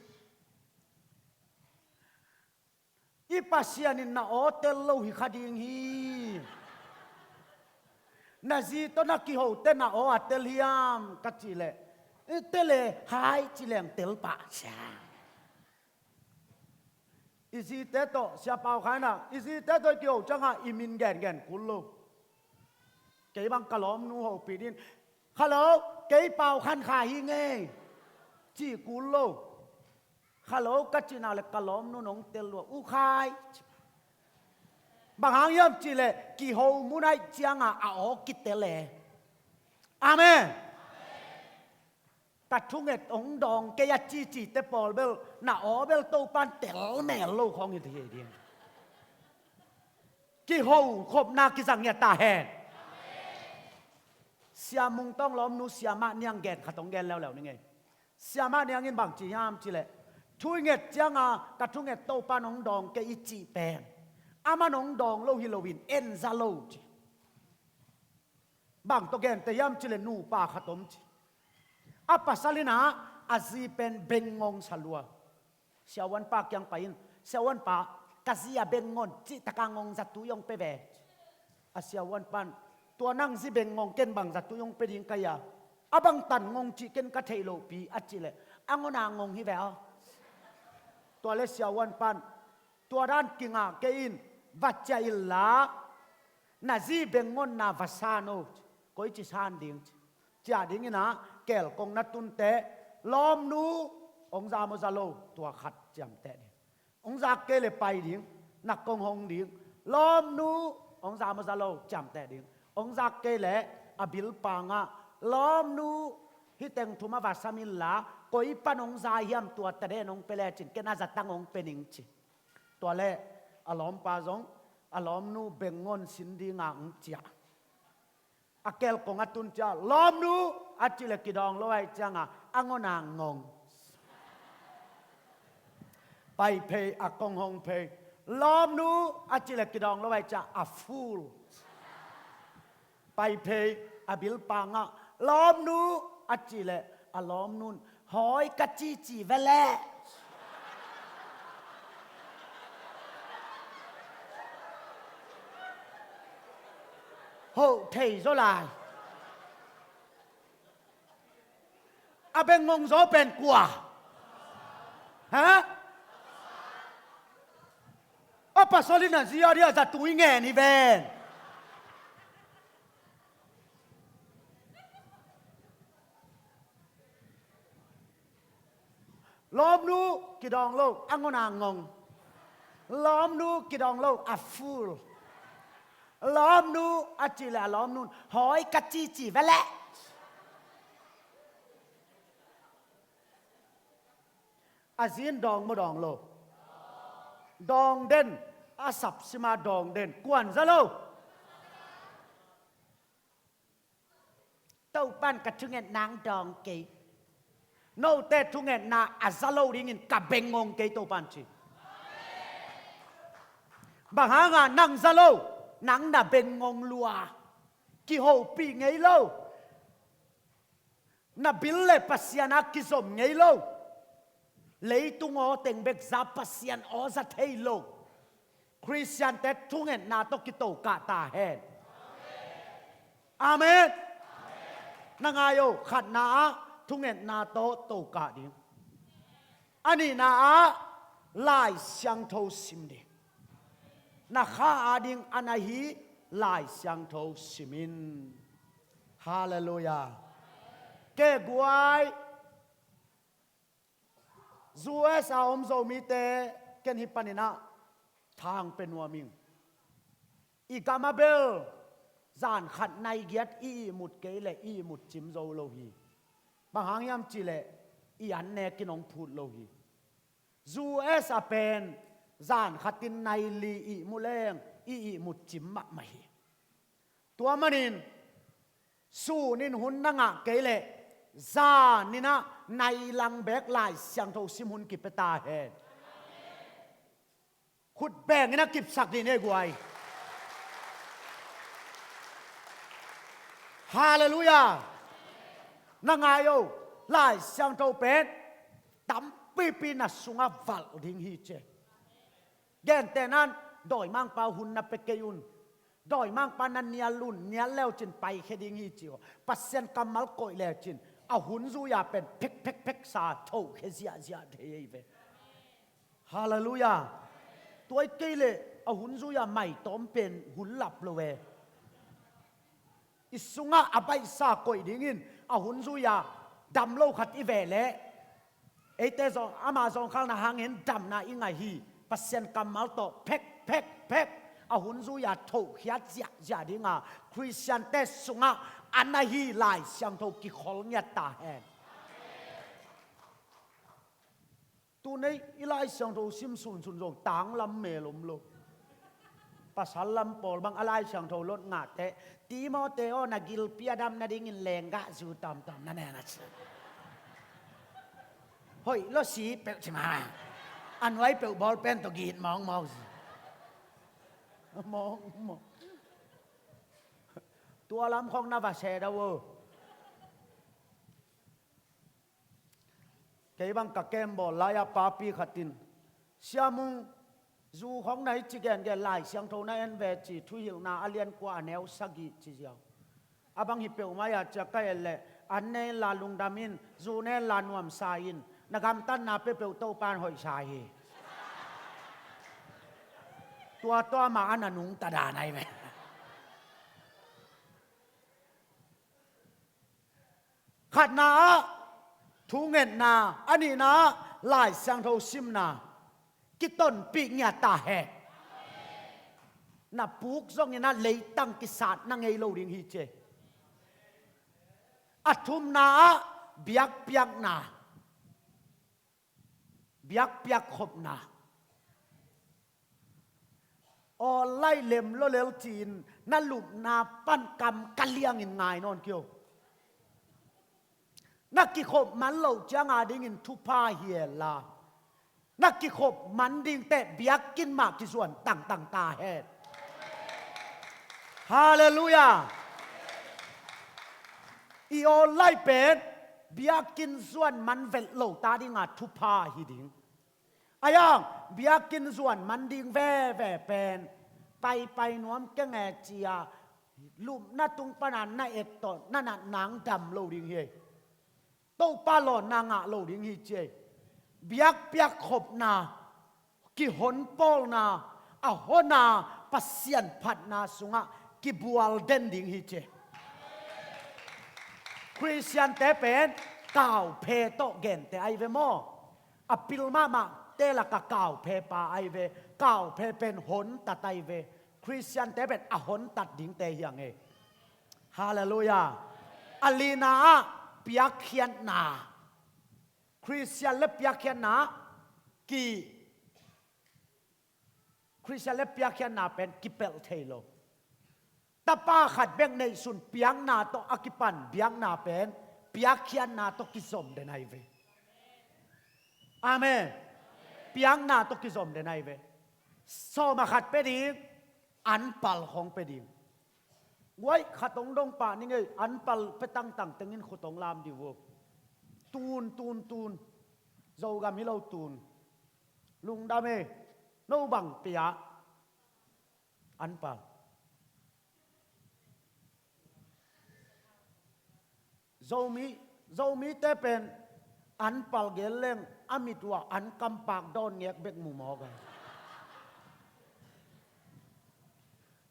I Pasian in na aw tel lo hi kha ding hi. Na zi tawh na kiho te na aw a tel hiam ka cih leh, i tel e hai ci leng tel pah sia. I zite tawh, Sia Pau Khai in ah, i zite tawh i kiho ciangah i min gengen kul lo. Kei bang ka lawmnu hopih ding, "Kha lo, kei Pau Khan Khai hi ngei," ci kul lo. "Kha lo," ka cihna le ka lawmnu nong tel lua, "U Khai," ci. Bang hang hiam cih leh kiho mun aih ciangah a aw kitel e. Amen. Ka thunget hong dawng kei a cicite pawl bel, na aw bel Topan tel mel lo khawng hi thei ding. Kiho khopna kizang ngiat ta hen. Sia Mung Tawng lawmnu Sia Mah Niang gen khat hong gen leuleu ning ei. Sia Mah Niang in bang ci hiam cih leh, thu i nget cianga ka thunget Topan hong dawng kei i cih pen, aman hong dawng lo hi loin en za lo ci. Bang tawh gente hiam cih leh nupa khat om ci. A pasal in ah a zi pen beng ngong sa lua. Siavuanpa kiang pai in, "Siavuanpa, ka zi a beng ngon, cih taka ngong zatui hong pia ve." A siavuanpan, "Tua nang zi beng ngong ken bang zatui hong pia ding ka hia? A bang tan ngong cih ken ka theih lohpi," a cih leh, "A ngona ngong hi ve aw." Tua leh siavuanpan, "Tua dan kingah kei in, va ciah inla, na zi beng ngonna va san o," ci. "Koici san ding?" ci. "Ciah dingin ah, kelkong na tun teh, lawmnu, hong za maw za lo, tua khat ciamteh ding. Hong za kei leh pai ding, na kong hong ding. Lawmnu, hong za maw za lo, ciamteh ding. Hong zak kei leh a bilpangah, "Lawmnu, hih teng thum a va sam inla, koi pan hong za hiam, tua taden hong pia lecin ken a zatang hong pia ning," ci. Tua leh a lawmpa zong, "A lawmnu, beng ngawn sin dinga," hong ci a, a kelkong a tun ciang, "Lawmnu," a cih leh kidawng lo ahih ciangah a ngawn a ngong. Pai phei, a kong hong phei. "Lawmnu," a cih leh kidawng lo ahih ciangah a full. Pai phei, a bilpangah, "Lawmnu," a cih leh a lawmnu'n, "Hawi ka cici ve leh." Hoh thei zaw lai. A beng ngong zaw pen kua? Ha? A pasal in a zi a dia za tui ngen hi ven. "Lawmnu," kidawng lo, a ngawn a ngong. "Lawmnu," kidawng lo, a full. "Lawmnu," a cih leh a lawmnu'n, "Hawi ka cici ve leh." A zi'n dawng maw dawng lo? Dawng den. A sapsima dawng den. Kua'n za lo? "Topa'n ka thungetna hong dawng kei. Note thungetna a za lo dingin ka beng ngong kei," Topa'n ci. Bang hangah nang za lo? Nang na beng ngong lua. Kihopih ngei lo. Na bil leh Pasian a kizom ngei lo. Leitung aw teng bek za, Pasian aw za thei lo. Khristiante thungetna tawh kitokah ta hen. Amen. Na ngai o, khatna ah thungetna tawh tokah ding. A nihna ah Lai Siangtho sim ding. Na kha ading a na hi Lai Siangtho sim in. Halleluiah. Kei guai, U S A om Zomite ken hih panin ah thang pia nuam ing. I gam ah bel zan khat nai giat i ihmut kei leh i ihmut cim zo lo hi. Bang hang hiam cih leh i an nekin hong phut lo hi. U S A pen zan khatin nai li ihmu leng i ihmut cim mahmah hi. Tua manin sun in hun na ngah kei leh zan in ah nai lang bek Lai Siangtho sim hun kipia ta hen. Khut beng in ah kipsak dih ni guai. Halleluiah. Na ngai o, Lai Siangtho pen tampipi na sungah valh ding hi ci. Gentehna-in dawimangpa hun na pia kei un. Dawimangpa na nial un, nial lecin paikhia ding hi ci aw. Pasian kammal koih lecin a hun zui-a pen phek phek phek sa thohkhia ziahziah thei hi ve. Halleluiah. Tua hi kei leh a hun zui-a maitawm pen hun lap lo ve. I sungah a baihsa koih dingin a hun zui-a dam lo khat i ve leh, eite zong, ama zawngkhalna hangin damna i ngah hi. Pasian kammal tawh phek phek phek a hun zui-a thohkhiat ziahziah dinga Khristiante sungah a na hi Lai Siangtho kikhol ngiat ta hen. Tunei i Lai Siangtho sim sunsun zong tanglam mel om lo. Pasal lam pawl bang a Lai Siangtho lot ngah teh, "Timote aw, na gilpi a dam nadingin lenggahzu tawmtawm na ne," na ci. Hoih lo si peuh ci mah. A nuai peuh bawlpen tawh git mawngmawng. Mawngmawng. Tua lam khong na va se da vo. Kei bang ka kem bawl lai-a papi khat in, "Sia Mung, zu khong na hi ci gengen, Lai Siangtho na en ve," ci, Thuhilhna a lian kua a neu sagih ci ziau. "A bang hi peuhmah hia?" ci-a ka et leh, "An ne inla lungdam in, zu ne inla nuamsa in, na gamtatna peuhpeuh Topa'n hoihsa hi." Tua tua mah a na nungta dan ahi ve. Khatna ah thungetna, a nihna ah Lai Siangtho simna, kitonpih ngiat ta hen. Na puk zongin a leitang kisat na ngei lo ding hi ci. A thumna ah biakpiakna, biakpiak khopna. Aw lai lem lo lel ci-in na lupna pan kam ka liangin ngai nawn kio. Na kikhop man loh cianga dingin thupha hi hen la, na kikhop man dingte biakinn mah kizuan tangtang ta hen. Halleluiah. I aw lai pen biakinn zuan man vet lo ta dinga thupha hi ding. Ayang, biakinn zuan man ding veve pen paipai nuam keng e cia, lupna tung pana na et tawh na natna dam lo ding hi. Topa lawnna ngah lo ding hi ci. Biakpiak khopna, kihonpawlna, a hona Pasian phatna sungah kibual den ding hi ci. Khristiante pen kauphe tawh gente ai ve maw? A pil mahmahte laka kauphe pa ai ve. Kauphe pen hontat ai ve. Khristiante pen a hontat dingte hi a ngei. Halleluiah. A lina ah piakkhiatna. Khristian le piakkhiatna ki, Khristian le piakkhiatna pen kipelh thei lo. Tapa khat bek neihsun piakna tawh a kipan biakna pen piakkhiatna tawh kizom den ai ve. Amen. Piakna tawh kizom den ai ve. Sawma khat pe ding, anpal khong pe ding. Guai khat hong dong pah ni ngei, anpal pe tangtang tengin khut hong lam dih uh. Tun, tun, tun. Zogam hi lo tun. Lungdam e. No bang pia. Anpal. Zomi, Zomite pen anpal gen leng a mit uh a ankampak dawn ngek bek mu mawk a.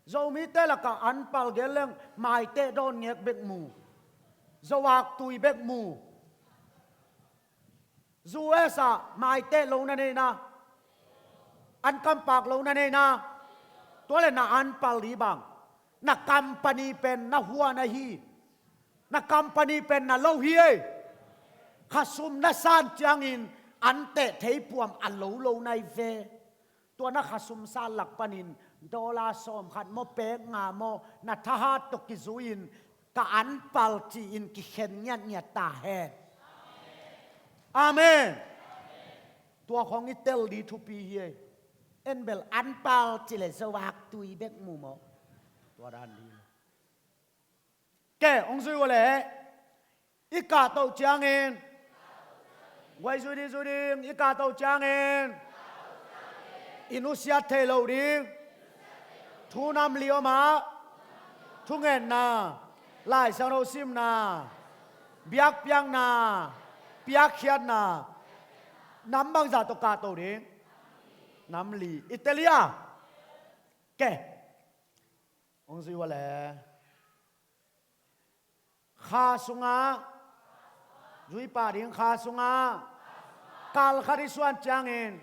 Zomite laka anpal gen leng maiteh dawn ngek bek mu. Zoak tui bek mu. U S A maiteh lo na neina, ankampak lo na neina, tua le na anpal dih bang. Na company pen na huan ahi. Na company pen na lo hi ei. Khasum na san ciangin anteh theipuam a lo lo nai ve. Tua na khasum san lak panin dollar sawm khat maw, pek nga maw, na thahat tawh kizui-in ka anpal ci-in kikhen ngiatngiat ta hen. Amen. Tua khong i tel dih thupi hi ei. En bel anpal ci le zoak tui bek mu maw? Tua dan dih lo. Ke, hong zui ua leh. I kahtoh ciangin. Guai zui ding, zui ding, i kahtoh ciangin. I nusiat thei lo ding. Thu nam li om ah. Thungetna. Laisiangtho simna. Biakpiakna. Piakkhiatna. Nam bangzah tawh kahtoh ding. Nam li. I tel hi a. Ke. Hong zui ua leh. Kha sungah, zui pah ding kha sungah, kal khat i suan ciangin,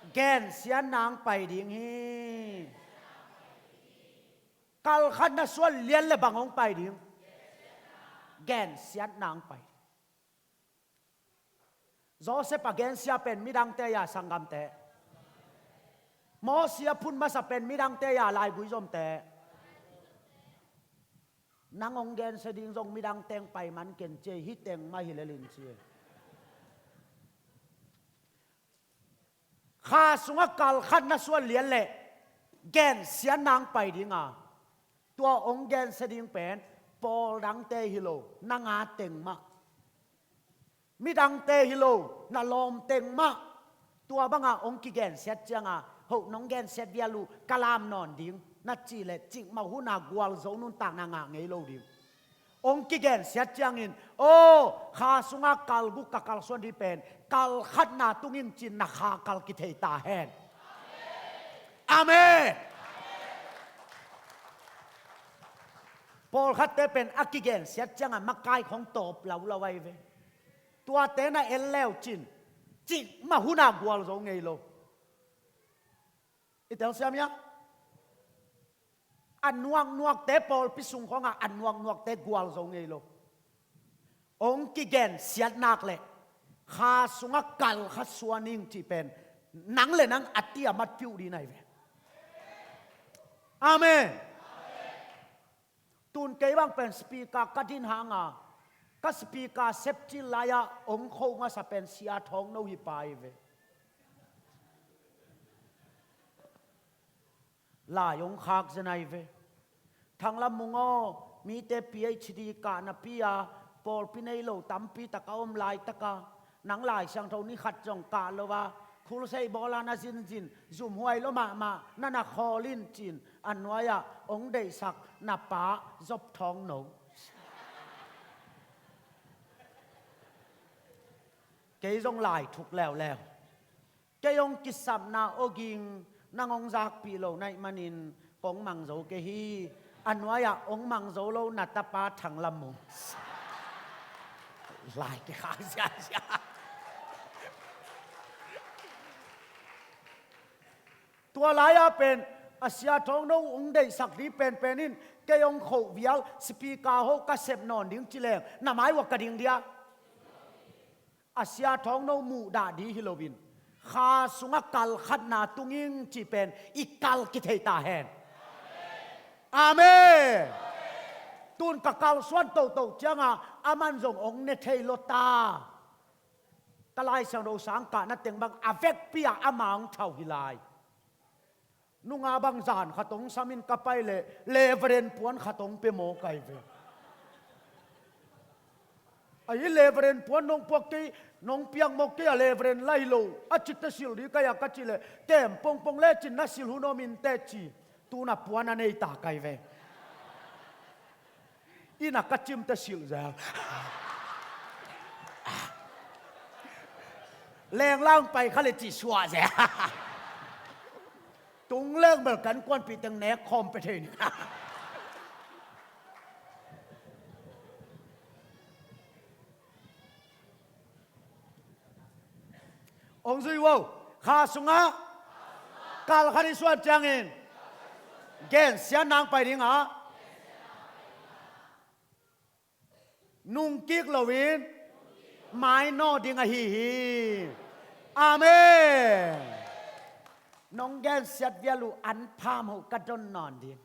gensiatna hong pai ding hi. Kal khat na suan lian le bang hong pai ding. Gensiatna hong pai. Joseph a gensia pen midangte a, sanggamte. Mosi a phun masa pen midangte a, laigui zomte. Nang hong gensia ding zong midangte hong pai man ken ci ei, hih teng mah hi lel in ci ei. Kha sungah kal khat na suan lian leh gensiatna hong pai ding a, tua hong gensia ding pen pawl dangte hi lo, nang a teng mah. Midangte hi lo, na lawm teng mah. Tua banga hong kigensiat cianga, hoh nong gensiat vial uh, ka lam nawn ding na cih leh, cikmah huna gualzo nuntakna ngah ngei lo ding. Hong kigensiat ciangin, aw, kha sunga kal guk ka kalsuan dih pen, kal khatna tungin cin na kha kal kithei ta hen. Amen. Pawlkhatte pen a kigensiat cianga makai khong tawp laulau ai ve. Tuate na en leu cin, cikmah huna gualzo ngei lo. I telsiam ia? A nuaknuakte pawlpi sung khawngah a nuaknuakte gualzo ngei lo. Hong kigensiat nak leh kha sungah kal khat suan ing cih pen nang le nang a tiamat piuh ding ahi ve. Amen. Tun kei bang pen speaker ka din hanga, ka speaker sepcil lai-ah hong kho masa pen Sia Thawng No hi pa hi ve. Lai hong khak zen ahi ve. Thanglam Mung aw, mite P H D kah napi-a pawlpi nei lo tampi tak a om laitaka, nang Lai Siangtho ni khat zong kah lo a, khulsei bawla na zinzin, zumhuai lo mahmah na na khawl in cin, a nuai-ah hong deihsak na pa Zop Thawng No. Kei zong lai thuk leuleu. Kei hong kisapna awging nang hong zakpih lo na hih manin kong mang zo kei hi. A nuai-ah hong mang zo lo na tapa Thanglam Mung. Lai kikhak ziazia. Tua lai-a pen a Sia Thawng No hong deihsak ding penpen in kei hong khoh vial, speaker ho ka sep nawn ding ci leng na mai uah ka ding dia. A Sia Thawng No muhdah ding hi loin kha sungah kal khatna tung ing cih pen i kal kithei ta hen. Amen. Tun ka kalsuan tohtoh cianga aman zong hong ne thei lo ta. Ka Lai Siangtho sang kahna teng bang a vekpi-ah ama hong thau hi lai. Nunga bang zan khat hong samin ka pai leh Reverend puan khat hong pia mawk ahi ve. Ahi Reverend puan nong puak kei, nong piak mawk kei a Reverend lai lo a ci teh silh ding ka hi a ka cih leh kem pongpong lecin na silh hun om in teh ci. Tun a puan a nei ta ka hi ve. Inn ah ka cim teh silh zel. Lenglang pai kha le ci suah zel. Tung leng bel kan kuanpih teng nek khawm pia thei ni. Hong zui uh o. Kha sungah kal khat i suan ciangin gensiatna hong pai ding a, nungkik loin mainawt ding ahi hi. Amen. Nong gensiat vial uh an pham hoh ka don nawn ding.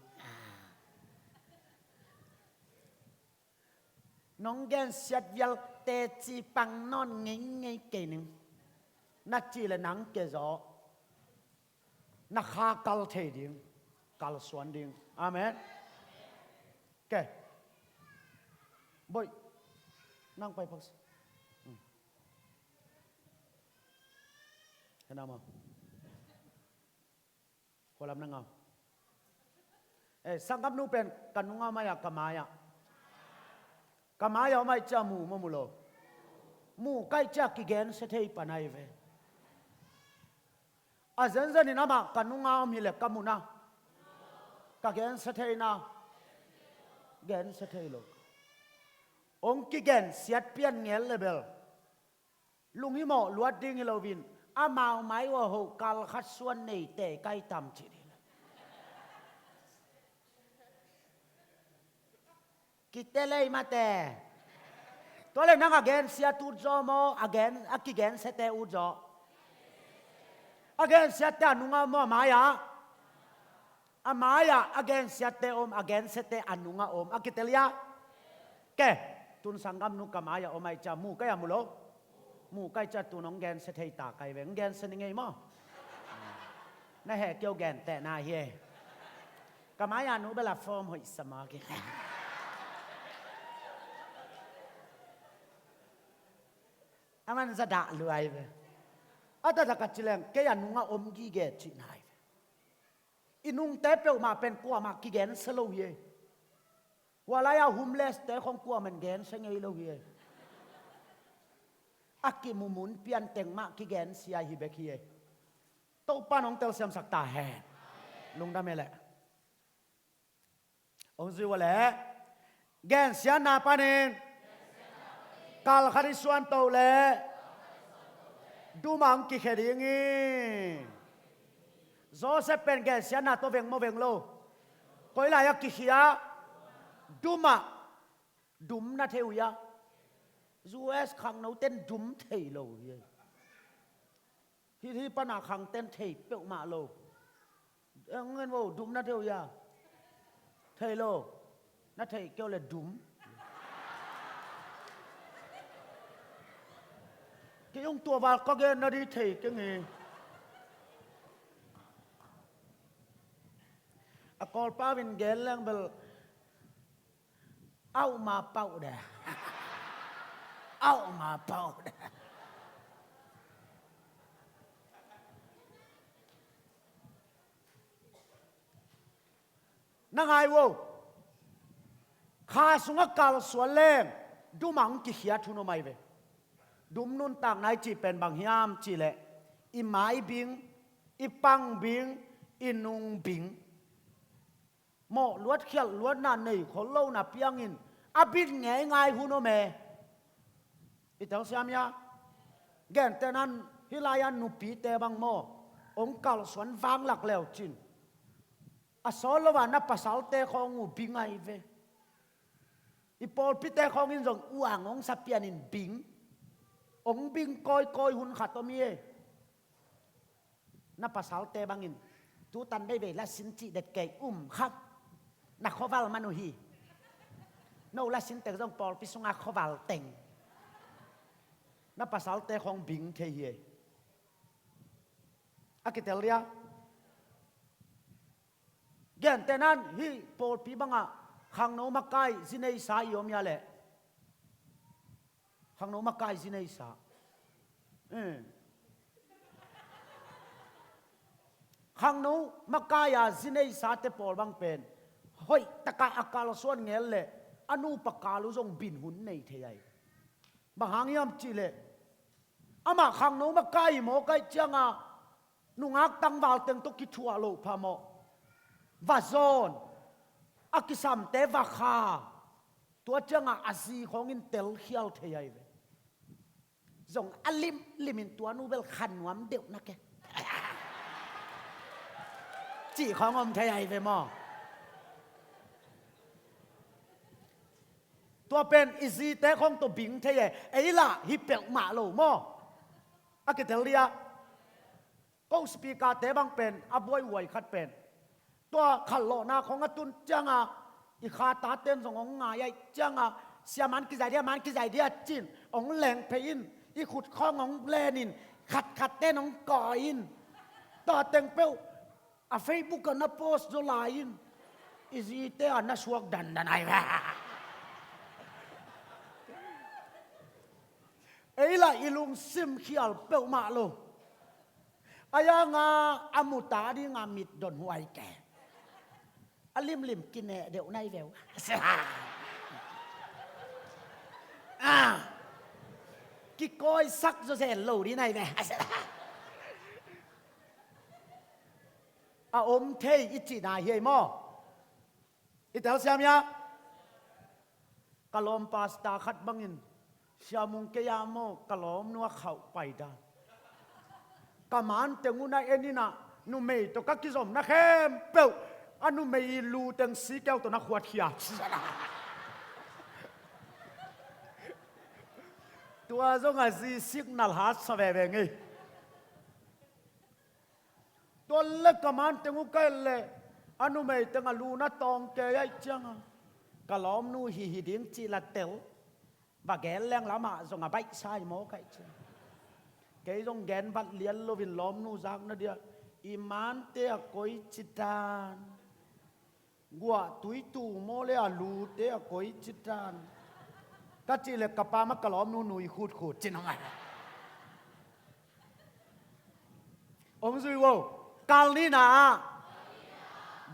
Nong gensiat vial teci pang nawn ngeingei kei ning. Na cih leh nang ke zaw. Na kha kal thei ding, kalsuan ding. Amen. Ke. Boih. Nang pai phak si. Hmm. Khenam aw. Khualam na ngau. Eh, sanggamnu pen ka nunga om a, ka mai-ah. Ka mai-ah om a, i cia mu maw, mu lo? Mu ka i cia kigensia thei pan ahi ve. A zenzenin amah ka nunga om hileh ka mu na. Ka gensia thei na. Gensia thei lo. Hong kigensiat pian ngel le bel lunghimawh luat ding hi loin, amau mai uh a hoh kal khat suan neite kai tam ci ding. Kitelei mate. Tua le nang a gensiat ut zaw maw, a gen, a kigensiate ut zaw? A gensiate a nunga om maw, a mai-ah? A mai-ah a gensiate om, a gensiate a nunga om. A kitel hia? Ke, tun sanggamnu ka mai-ah om a, i cia mu ka hia, mu lo? Mu ka i cia, tun hong gensia thei ta ka hi ve. Hong gensia ni ngei maw? Na heh kei uh, gentehna hi e. Ka mai-ah nu bel a form hoih sa mah ki. A man za dah lua hi ve. A taktak a ci leng kei a nunga om gige cihna hi ve. I nungte peuhmah pen kuamah kigensia lo hi e. Hua lai-a homeless-te khong kuamah in gensia ngei lo hi e. A kimu mun pian teng mah kigensia hi bek hi e. Topa'n hong telsiamsak ta hen. Lungdam e leh. Hong zui uh a leh. Gensiatna panin kal khat i suan toh leh dum ah hong kikhia ding hi. Joseph pen gensiatna tawh veng maw, veng lo? Koi lai-ah kikhia? Dumah. Dum na thei uh hia? U S khangnote'n dum thei lo hi. Hih, hih pana khangte'n thei peuhmah lo. Eng ngen vo, dum na thei uh hia? Thei lo. Na thei kei uh leh dum. Kei ung tua val ka gen nading thei keng hi. A Kawlpau in gen leng bel, au ma pau de. Au ma pau de. Na ngai uh o. Kha sungah kalsuan leng dum ah hong kikhiat hun om ahi ve. Dum nuntakna i cih pen bang hiam cih leh, i mai bing, i pang bing, i nung bing. Mawh luat khialh luatna nei khol lohna piangin a bit ngeingai hun om e. I telsiam hia? Gentehna-in hih lai-a nupite bang maw, hong kalsuan vanglak leucin, a sawt lo-a na pasalte khawng uh bing ahi ve. I pawlpite khawng in zong uang hong sa pianin bing, hong bing kawikawi hun khat om hi e. Na pasalte bangin, tu tan veivei lasin cih det kei, um kha. Na khuaval man uh hi. No lasin teng zong pawlpi sunga khuaval teng. Na pasalte khawng bing thei hi e. A kitel dia. Gentehna-in hih pawlpi bangah khangno makai zineisa i om hia leh? Khangno makai zineisa. Eh. Khangno makai-a zineisate pawl bang pen hoih takah a kalsuan ngel leh a nupa kal uh zong bin hun nei thei ahi. Bang hang hiam cih leh, amah khangno makai hi mawk ahih ciangah nungak tangval teng tawh kithuah loh phamawh. Va zawn, a kisamte va kha. Tua ciangah a zi khawng in telkhial thei ahi ve. Zong a limlim in tua nu bel kha nuam deuh na ke, cih khawng om thei ahi ve maw. Tua pen i zite khawng tawh bing thei e. Ei lah hi peuhmah lo maw. A kitel dia. Ko speaker-te bang pen a buaihuai khat pen, tua khatlawhna khawng a tun ciangah i kha tate'n zong hong ngai ahih ciangah, sia man kizai dia, man kizai dia ci-in hong leng phei in, i khut khawng hong len in, khatkhatte'n hong kawi in, tua teng peuh a Facebook ah na post zaw lai in, i zite a na suak dandan ahi ve. Ei lah i lungsim khial peuhmah lo. A yanga a muta dinga mit donhuai ke. A limlim kineh deuh nai veu. Ah. Kikawisak zawzen lo ding nai ve. A om thei i cihna hi ei maw. I telsiam hia? Ka lawm pastor khat bangin, Sia Mung, kei a maw, ka lawmnu a khauh pai dan. Ka man teng un a en in ah, numei tawh ka kizomna khempeuh a numei i lu teng sikeu tawh na khuatkhia. Tua zong a zi signal hat sa veve ngei. Tua leh ka man teng uh ka et leh a numei teng a lu na tawng kei ahih ciangah, ka lawmnu hih hi ding cih la tel. Va gen leng lamah zong a baihsa hi mawk ahih ciang, kei zong gen vat lian loin lawmnu zakna dia, i mante a koici dan. Guahtui tu maw le a lute a koici dan. Ka cih leh ka pam a ka lawmnu nui khutkhut ci nong a. Hong zui uh o. Kal nihna ah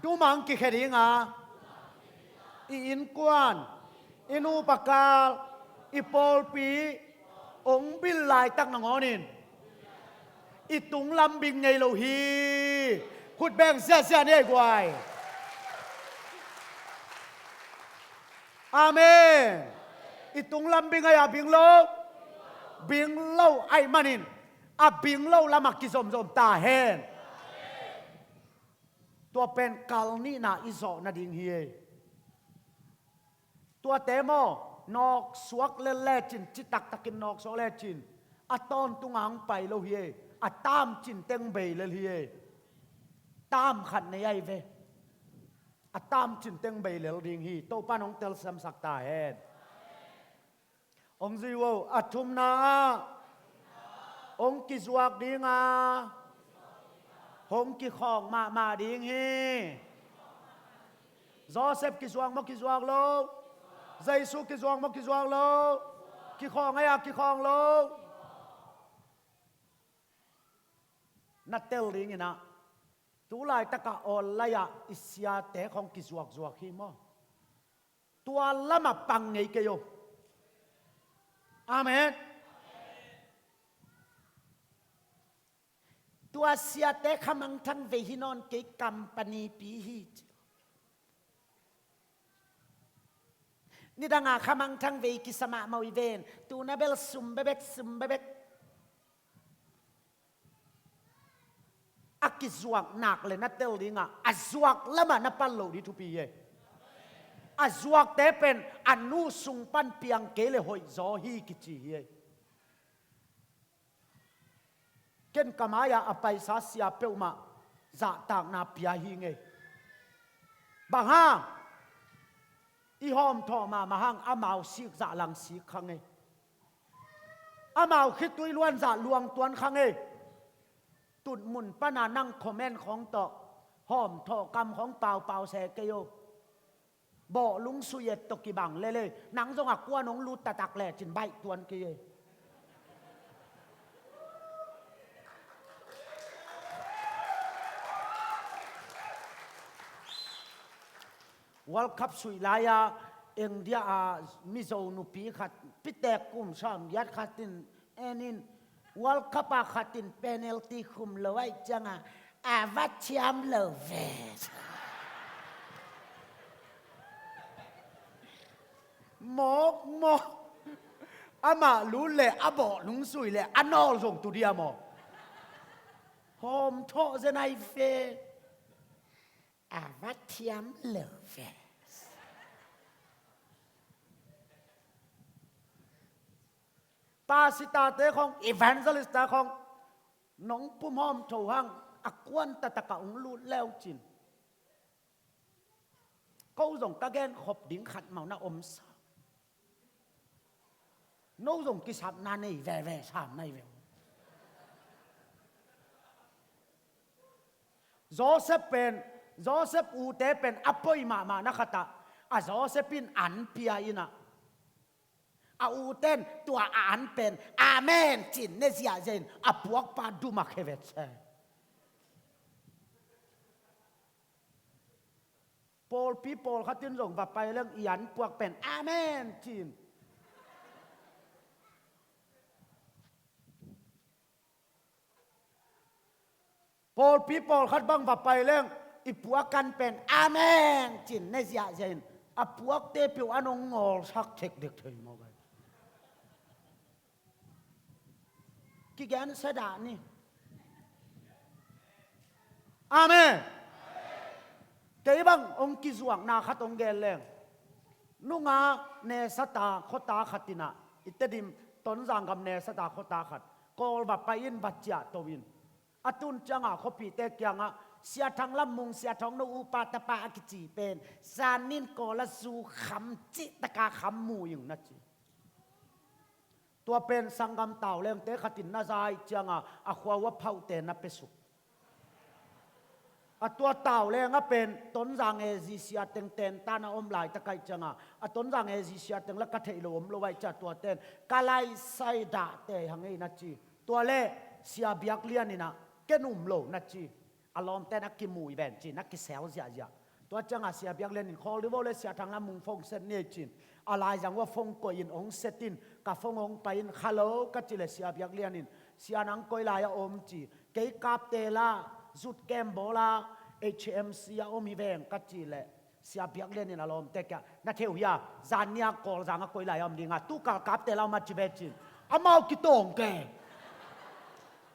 dum ah hong kikhia ding a, i innkuan, i nupa kal, i pawlpi hong bil laitak nangawnin i tunglam bing ngei lo hi. Khut beng ziahziah ni ei guai. Amen. I tunglam bing ei a, bing lo? Bing lo ahih manin a bing lo lamah kizomzom ta hen. Tua pen kal nihna i zawh nading hi ei. Tuate maw, nawksuak lel lecin, citaktakin nawksuak lecin, a tawntunga hong pai lo hi ei. A tamcin teng bei lel hi ei. Tam khat nei ahi ve. A tamcin teng bei lel ding hi. Topan hong telsiamsak ta hen. Hong zui uh, a thumna ah hong kizuak dinga hong kikhawng mahmah ding hi. Joseph kizuak maw kizuak lo? Jesu kizuak maw kizuak lo? Kikhawng ei a kikhawng lo? Na tel dinginah, tu laitakah online-ah i siate khawng kizuakzuak hi maw? Tua lamah pang ngei kei o. Amen. Tua siate khamangthang vei hi nawn kei, company pi hi ci. Nidanga khamangthang vei kisa mahmah uh i ven, tuna bel sum bebek, sum bebek. A kizuak nak le na tel dinga, a zuak lamah na pan loh ding thupi hi ei. A zuakte pen a nu sung pan piang kei le hoih zaw hi kici hi ei. Ken ka mai-ah a paisa sia peuhmah zahtakna pia hi ngei. Bang hang? I hawmthawh mahmah hang, amau sik zah lang sik kha ngei. Amau khitui luan zah luang tuan kha ngei. Tutmun pana nang comment khawng tawh hawmthawh kam khawng paupau se kei o. Bawhlung sui et tawh kibang lel ei. Nang zong a kuan hong lut taktak lecin baih tuan kei ei. World Cup suih lai-a India a Mizo nupi khat, pitek kum sawmgiat khat in en in, World Cup a khat in penalty khum lo ahih cianga a va thiam lo ve. Mawk mawk. Amah lut le a bawhlung sui le a nawl zong tu dia maw? Hawmthawh zen ai fe. A va thiam lo ve. Pastor-te khawng, evangelist-te khawng, nong pum hawmtho hang, a kuan taktakah hong lut leucin. Ko zong ka gen khop ding khat mah na om sa. No zong kisapna nei veve, sam nei ve. Joseph pen, Joseph ute pen a poi mahmah na khatah, a Joseph in an pia inah, a uten tua a an pen amen cin ne ziahziah in a puakpa dum a khe vet se. Pawlpi pawlkhat in zong va pai leng i an puak pen amen cin. Pawlpi pawlkhat bang va pai leng i puak kan pen amen cin ne ziahziah in a puakte peuh an hong ngawlsak thekdek thei maw gai. Kigen sa dah ni. Amen. Kei bang hong kizuakna khat hong gen leng. Nunga nesata khuata khat inah, i Tedim Tonzang gam nesata khuata khat Kawl va pai in va ciahto in. A tun cianga khuapite kiangah, Sia Thang Lam Mung, Sia Thang no upa tapa a kici pen zanin Kawl a zu kham cihtaka kham mu ing na ci. Tua pen sanggam taulengte khatin na zai cianga a khua uh a phauhte na pesuk. A tua taulenga pen Tonzang A Z sia teng tentana om laitaka ih cianga, a Tonzang A Z sia teng la ka theih lo om lo aih cia tuaten ka laisai dahte hang ei na ci. Tua le Sia Biak Lian inah ken um lo na ci. A lawmten a kimu i ven cin a kisel ziahziah. Tua cianga Sia Biak Lian in khawl dih vo le Sia Thang Lam Mung phone set ni ei cin. A laizang ua phone koih in hong set in ka phone hong pai in kha lo ka ci le Sia Biak Lian in Sia nang koi lai a om ci. Kei Kaptela zut kem bawla H M C a om hi veng ka ci le Sia Biak Lian in a lawmte kia na theu hia zan nia Kawlzang a koi lai a om dinga tukal Kaptela om a ci ve cin. Amau kitawng ke.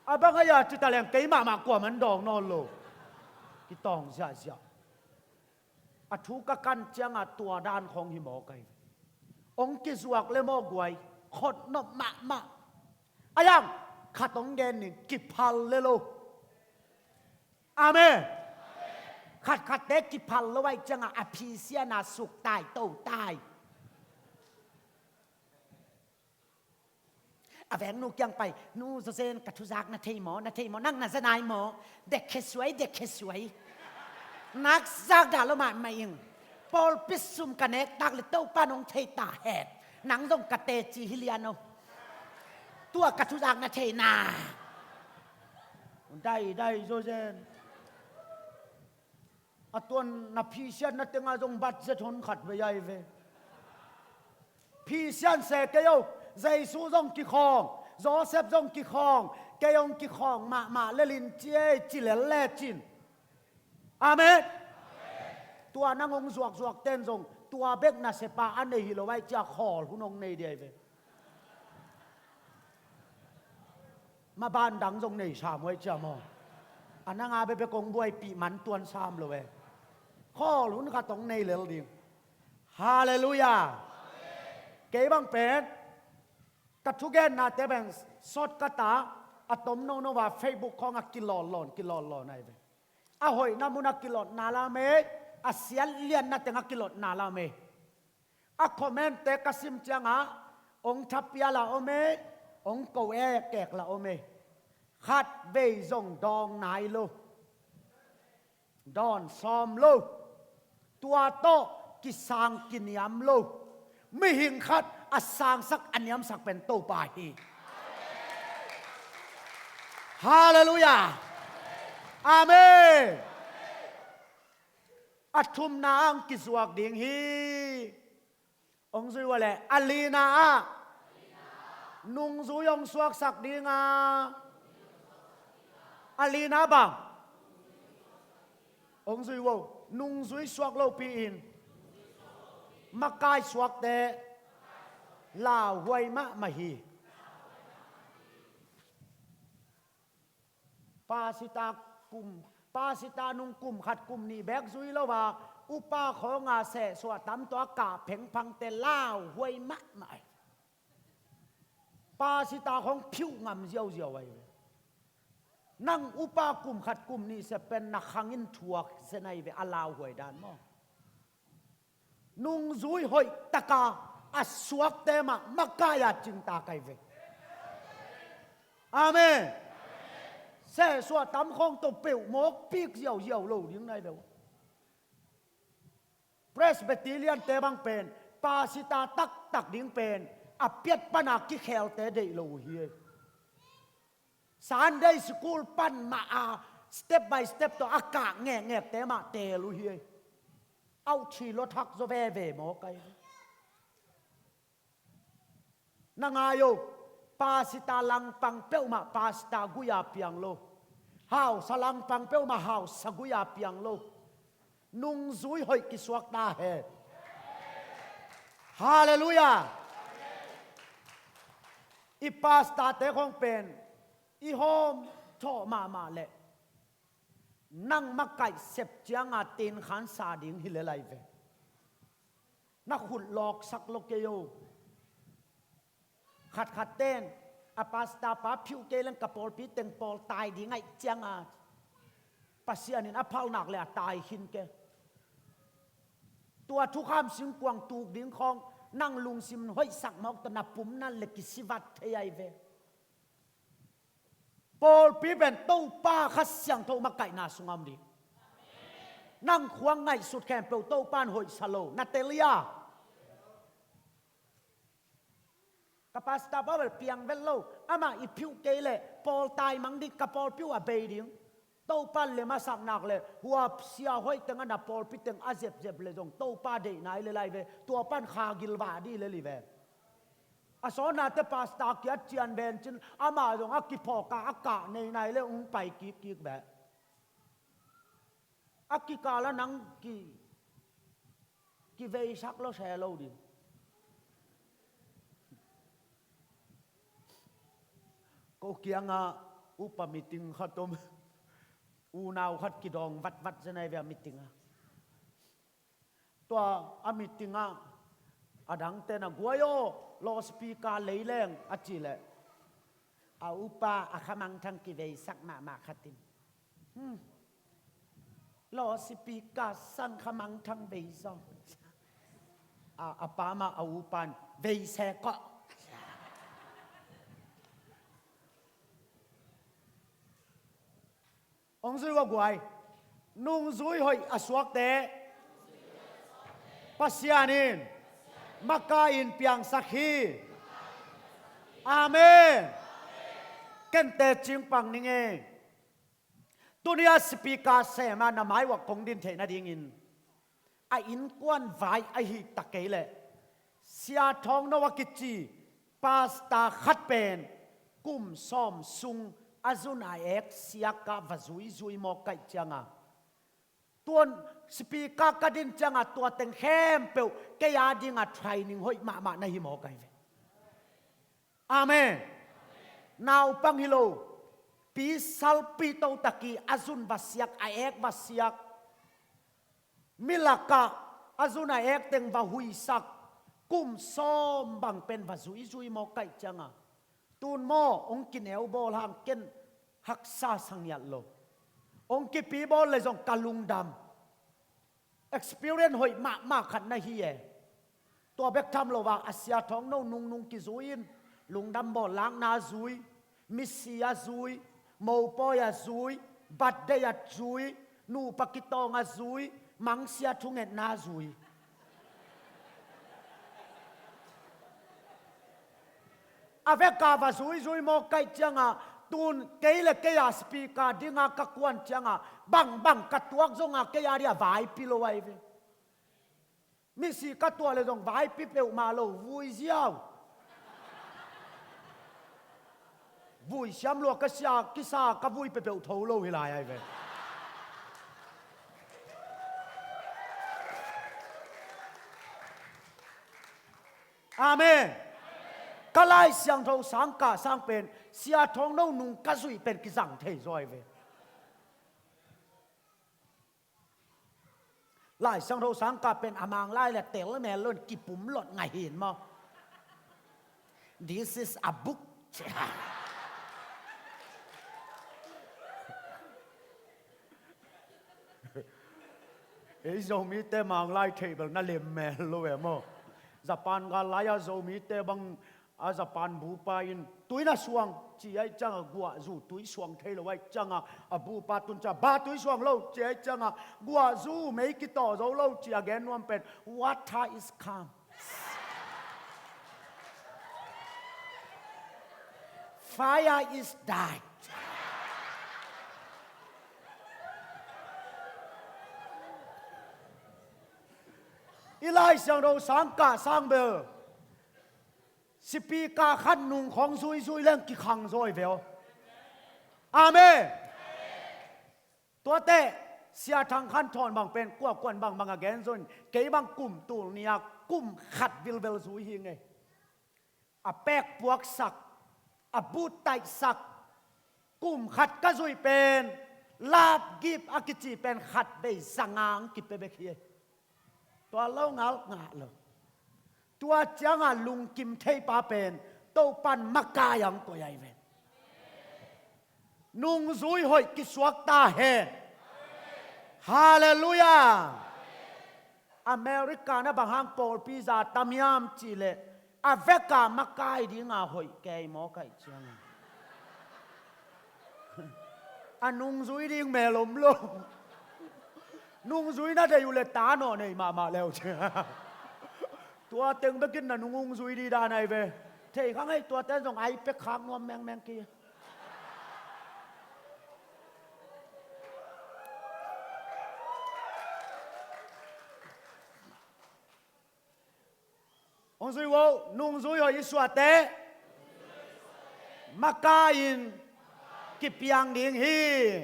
A bang a ia ci ta leng kei mahmah kua man dawng nawn lo. Tawng ziahziah. A thu ka kan ciangah tua dan khawng hi maw kai ve. Hong kizuak le maw guai, khot nop mahmah. A yang, khat hong gen ning, kiphal le lo. Amen. Khatkhatte kiphal lo ahih ciangah a phisiana suk tai to tai. A vengnu kiang pai, "Nu Zawzen, ka thuzak na thei maw, na thei maw, nang na za nai maw? Dekhia suai, dekhia suai. Nak zak dah lo mahmah ing. Pawlpi sum ka nek tak le Topa nong thei ta hen. Nang zong ka teci hi lian o. Tua ka thuzak na thei na." Dai, dai, Zawzen. A tuan na phisiatna tengah zong budget hon khat vei ai ve. Phisian se kei o, Jesu zong kikhawng, Joseph zong kikhawng, kei hong kikhawng mahmah le lin ci ei, ci lel le cin. Amen. Tua nang hong zuakzuak ten zong tua bek na sepa a nei hi lo ai cia khawl hun hong nei di ai ve. Maban dang zong nei sam huai cia maw? A nanga bebek kong buaipih man tuan sam lo e. Khawl hun khat hong nei lel ding. Halleluiah. Kei bang pen ka thugennate pen sawt ka ta, a tom nono va Facebook khawng a kilawllawn kilawllawn ai ve. A hoihna mun a kilotna la mei, a siat lianna teng a kilotna la mei. A commentte ka sim ciangah hong thapial a om e, hong ko ekek la om e. Khat vei zong dawng nai lo, dawn sawm lo, tua tawh kisang kiniam lo. Mihing khat a sangsak a niamsak pen Topa hi. Halleluiah. Amen. A thumna ang kizuak ding hi. Hong zui ua le, a lina ah nungzui hong suaksak dinga. A lina bang? Hong zui ua, nungzui suak lopi in makai suakte lauhuai mahmah hi. Pasita kum, pasita nung kum khat kum nih bek zui lo a, upa khawnga sehsuah tam tawh a kah phengphangte lauhuai mahmah hi. Pasita khawng phiuh ngam ziauziau ahi ve. Nang upa kum khat kum nih sep pen na khang in thuak zen ahi ve, a lauhuai dan maw? Nungzui hoih taka a suakte mah makai a cingtak ahi ve. Amen. Sehsuah tam khawng tawh peuh mawkpik ziauziau lo ding nai ve. Presbyterian-te bang pen pasita taktak ding pen a piat pana kikhelte deih lo uh hi. Sunday school pan mah a step by step tawh a kah ngekngekte mah teel uh hi. Auh, thilo thak zaw veve maw kai. Na ngai o, pasita langpang peuhmah pasita guia piang lo. Hausa langpang peuhmah hausa guia piang lo. Nungzui hoih kisuak ta hen. Halleluiah. I pastate khawng pen i hawm thawh mahmah leh nang makaih sep cianga tenkhansa ding hi lel ahi ve. Na khut lawksak lo kei o. Khatkhat ten a pastor pa phiuh kei leng ka pawlpi teng pawl tai ding ahih cianga Pasian in a phalnak le a tai khin kei. Tua thukham singkuang tuk ding khawng nang lungsim hoihsak mawk tawh na pum na le kisivat thei ahi ve. Pawlpi pen Topa Kha Siangtho makaihna sungah om ding. Nang khuang ngaihsut khempeuh Topa in hoihsa lo, na tel hia? Ka pastor pa bel piang vet lo, amah i phiuh kei leh pawl taimang ding, ka pawlpi uh a bei ding. Topa in lem a sak nak leh huap sia hoih teng a na pawlpi teng a zepzep leh zong Topa deihna hi lel ahi ve, tua pan kha gilvah ding hi lel hi ve. A sawnate pastor kiat cian ven cin, amah zong a kiphawk a, a kah nei nai le ung pai kikkik ve. A kikal a nang ki, kiveisak lo se lo ding. Ko kianga upa meeting khat om. Unau khat kidawng vatvat zen ai ve a meeting ah. Tua a meeting ah a dangte na guai aw, loudspeaker lei leng a cih leh a upa a khamangthang kiveisak mahmah khat in, "Hmm, loudspeaker sang khamangthang vei zaw." A, a pa mah a upan, "Vei se kawh." Hong zui ua guai. Nungzui hoih a suakte Pasian in makai in piangsak hi. Amen. Ken teci pang ning e. Tuni a speaker sem a na mai uah kong din theih nadingin a innkuan vai ahi ta kei leh Sia Thawng No a kici pastor khat pen kum sawm sung a zun a ek siak a va zuizui mawk kaih cianga, tuan speaker ka din cianga tua teng khempeuh kei a dinga training hoih mahmah na hi mawk ai ve. Amen. Naupang hi lo, pi salpi to taki a zun va siak, a ek va siak, milakah a zun a ek teng va huisak, kum sawm bang pen va zuizui mawk kaih cianga, tun maw hong kineu bawl hang ken haksa sangiat lo. Hong kipi bawl le zong ka lungdam. Experience hoih mahmah khat na hi e. Tua bek tham lo a, a Sia Thawng No nungnung kizui in lungdam bawl lakna zui, misi a zui, mopawi a zui, birthday a zui, nupa kitawng a zui, mangsia thungetna zui. A veka va zuizui mawk kaih cianga, tun kei le kei a speaker dinga ka kuan cianga, bangbang ka tuak zonga kei a dia vaipi lo ai ve. Misi ka tuah le zong vaipi peuhmah lo, vui ziau. Vui siam lua ka sia, kisa ka vui peuhpeuh tho lo hi lai ai ve. Amen. Ka Lai Siangtho sang kah sang pen Sia Thawng No nung ka zuih pen kizang thei zaw ai ve. Lai Siangtho sang kah pen a Mang lai le tel mel lo in kipum lot ngah hi in maw. This is a book. Ei Zomite Mang lai theih bel na lem mel lo e maw. Japan gal lai-a Zomite bang a Japan bupa in tui na suang ci ai cianga guahzu tui suang thei lo ai cianga a bupa tun cia ba tui suang lo ci ai cianga guahzu mei kitawh zo lo ci a gen nuam pen water is calm. Fire is die. I Lai Siangtho sang kah sang bel speaker khat nung khawng zuizui leng kikhang zaw ai ve aw. Amen. Tuate Sia Thang Khan Thawn bang pen kuakuan bangbang a gen zon, kei bang kum tul nia kum khat vilvel zui hi ngei. A pek puaksak, a but taihsak, kum khat ka zuih pen lap gip a kici pen khat vei zanga ang kipia bek hi. Tua lo ngal ngah lo. Tua cianga lungkim theipa pen Topan makai ang koih ai ve. Nungzui hoih kisuak ta hen. Halleluiah. America na bang hang pawlpi za tam hiam cihleh a veka makai dinga hoih kei maw kaih cianga. A nungzui ding mel om lo. Nungzui na deih uh le ta nawh nei mahmah leu cia. Tua teng bekin na nungzui di dan ai ve. Thei kha ngei tuate zong ai pek khak nuam mengmeng ki. Hong zui vo, nungzui hoih i suahte makai in kipiang ding hi.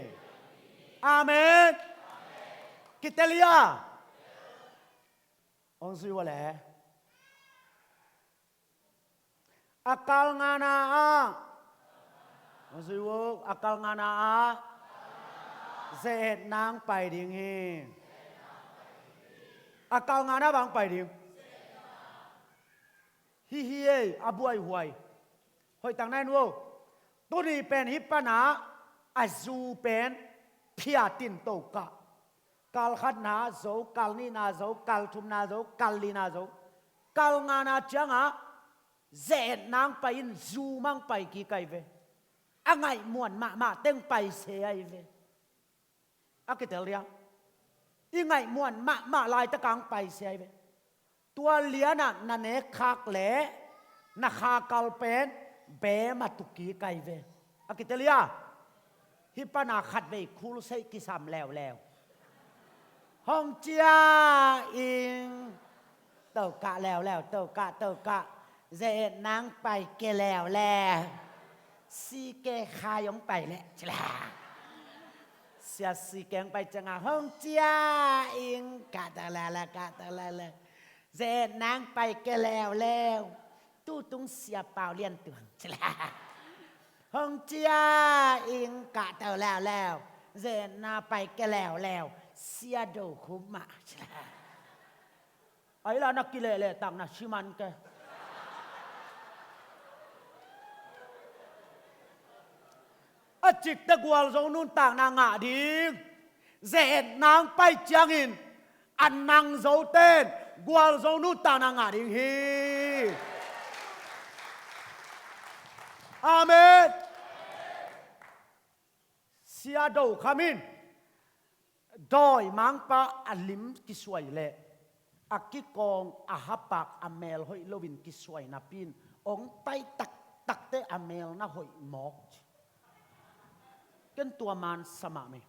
Amen. Kitelia. Hong zui vo le. A kal ngana ah. Hong zui vo, a kal ngana ah. Ze-etna hong pai ding hi. A kalngana bang pai ding? Hi hi ei, a buaihuai. Hoih tak nai nuo. Tuni pen hih pana a zu pen phiatin tokah. Kal khatna zo, kal nihna zo, kal thumna zo, kal lina zo. Kal ngana ciangah ze-etna hong pai in, zu mah hong pai kik ahi ve. A ngaihmuan mahmah teng pai se ahi ve. A kitel dia. I ngaihmuan mahmah laitakah hong pai se ahi ve. Tua lianah na nek khak leh na kha kal pen bem a tuk kik ahi ve. A kitel dia. Hih pana khatvei khulseih kisam leuleu. Hong cia ing. Tokah leuleu, tokah, tokah. Ze-etna hong pai kei leuleu. Si kei khai hong pai leh. Ci leh. Sia si kei hong pai ciangah hong cia ing. Kah tak leuleu, kah tak leuleu. Ze-etna hong pai kei leuleu. Tutung sia pau lian tuang. Ci leh. Hong cia ing, kah tak leuleu. Ze-etna pai kei leuleu. Sia do khum mah. Ci leh. Ahi lah na kilehleh tak na siman ke. A cikte gualzo nuntakna ngah ding. Ze-etna hong pai ciangin a nang zoten gualzo nuntakna ngah ding hi. Amen. Sia Do Kham in dawimangpa a lim kisuai leh a kikawng a hapak a mel hoih loin kisuai napi in hong pai taktakte a mel na hoih mawk ci. Ken tua man sa mahmah.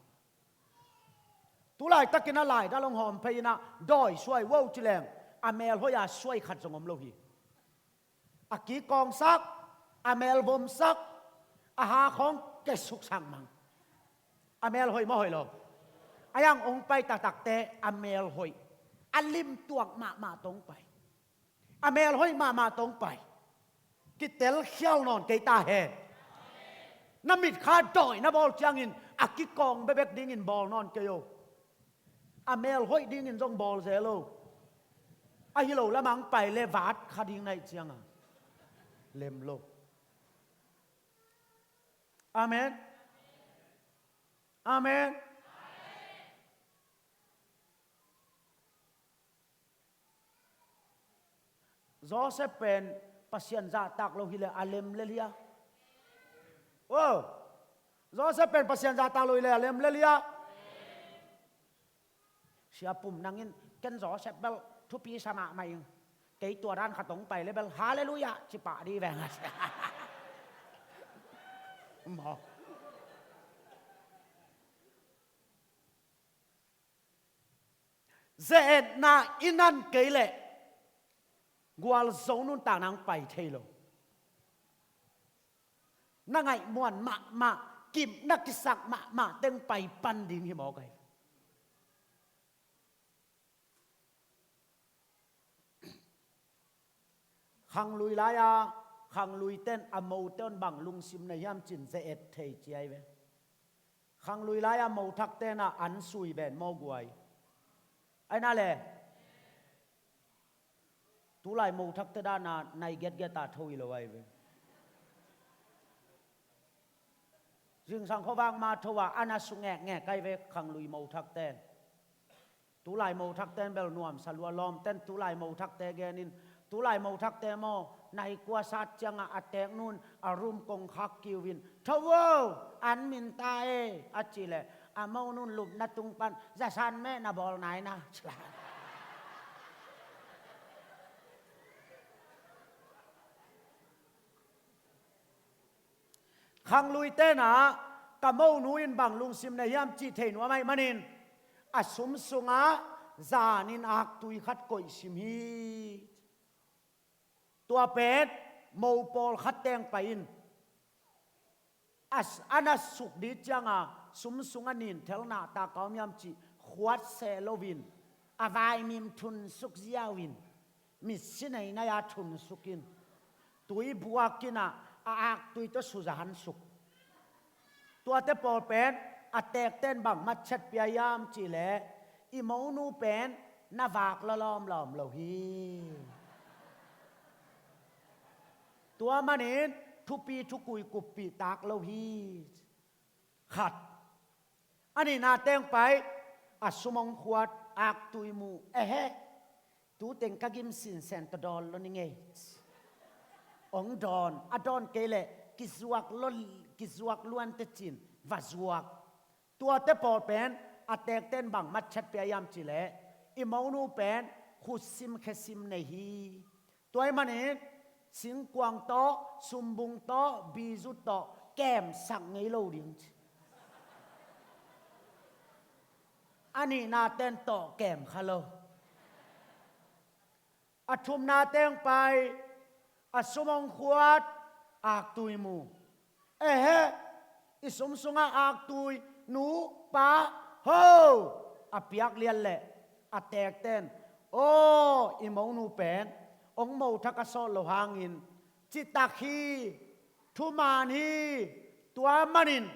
Tulaitakin a laidal hong hawm phei in ah dawi suai vo ci leng a mel hoih a suai khat zong om lo hi. A kikawngsak, a melvomsak, a hakhawng kesuksak mang. A mel hoih maw hoih lo? A yang hong pai taktakte a mel hoih, a limtuak mahmah tawh hong pai. A mel hoih mahmah tawh hong pai. Kitel khial nawn kei ta hen. Na mitkha dawi na bawl ciangin a kikawng bekbek dingin bawl nawn kei o. A mel hoih dingin zong bawl zel lo. Ahi lo lamah hong pai le vat kha ding na hih cianga lem lo. Amen. Amen. Joseph pen Pasian zahtak lo hileh a lem lel hia? O, Joseph pen Pasian zahtak lo hileh a lem lel hia? Sia Pum nangin ken Joseph bel thupi sa mahmah ing. Kei tua dan khat hong pai le bel halleluiah ci pah dih veng a sia. Maw. Ze-etna i nan kei leh gualzo nuntakna hong pai thei lo. Na ngaihmuan mahmah, kip na kisak mahmah teng pai pan ding hi mawk ahi. Khanglui lai-a, khangluiten a mote un bang lungsim nei hiam cin ze-et thei ci ahi ve. Khanglui lai-a mothakten ah an sui ben maw guai. Aina le. Tulai mothakte dana nai getget a tho hi lo ahi ve. Zingsang khuavak ma tho a ana su ngekngek ahi ve khanglui mothakten. Tulai mothakten bel nuamsa lua lawmten tulai mothakte genin, tulai mothakte maw, nai kua sat ciangah a teknun a rum kongkhak kiuvin, tho vo, an minta e, a cih leh a monun lupna tung pan zasan meh na bawl naina ci la. Khanglui tenah ka monu in bang lungsim nei hiam cih thei nuam ahih manin a sum sungah zanin aktui khat koihsim hi. Tua pen mo pawlkhat teng pai in a, a na suk dih cianga sum sungah nin thelna taka om hiam cih khuat seh loin a vaimim thunsuk ziau in mitsi nei nai-a thunsuk in tui buak in ah a aktui tawh suzan suk. Tuate pawl pen A tekten bang matchat pia hiam cih leh i monu pen na vak lawlawm lawm lo hi. Tua manin thupi thukui kuppih tak lo hi. Khat. A nihna teng pai, a sum hong khuat, aktui mu, ehe, tu teng ka gim sinsen tawh dawn lo ni ngei. Hong dawn, a dawn kei leh kizuak lo, kizuak luan teh cin va zuak. Tuate pawl pen a tekten bang matchat pia hiam cih leh i monu pen khutsim khesim nei hi. Tua ahih manin singkuang tawh, sumbung tawh, bizu tawh kemsak ngei lo ding ci. A nihna ten tawh kem kha lo. A thumna teng pai, a sum hong khuat, aktui mu. Ehe, i sum sungah aktui, nu, pa, ho, a piak lian leh a tekten, aw, i monu pen hong mothak a sawt lo hangin citak hi, thuman hi. Tua manin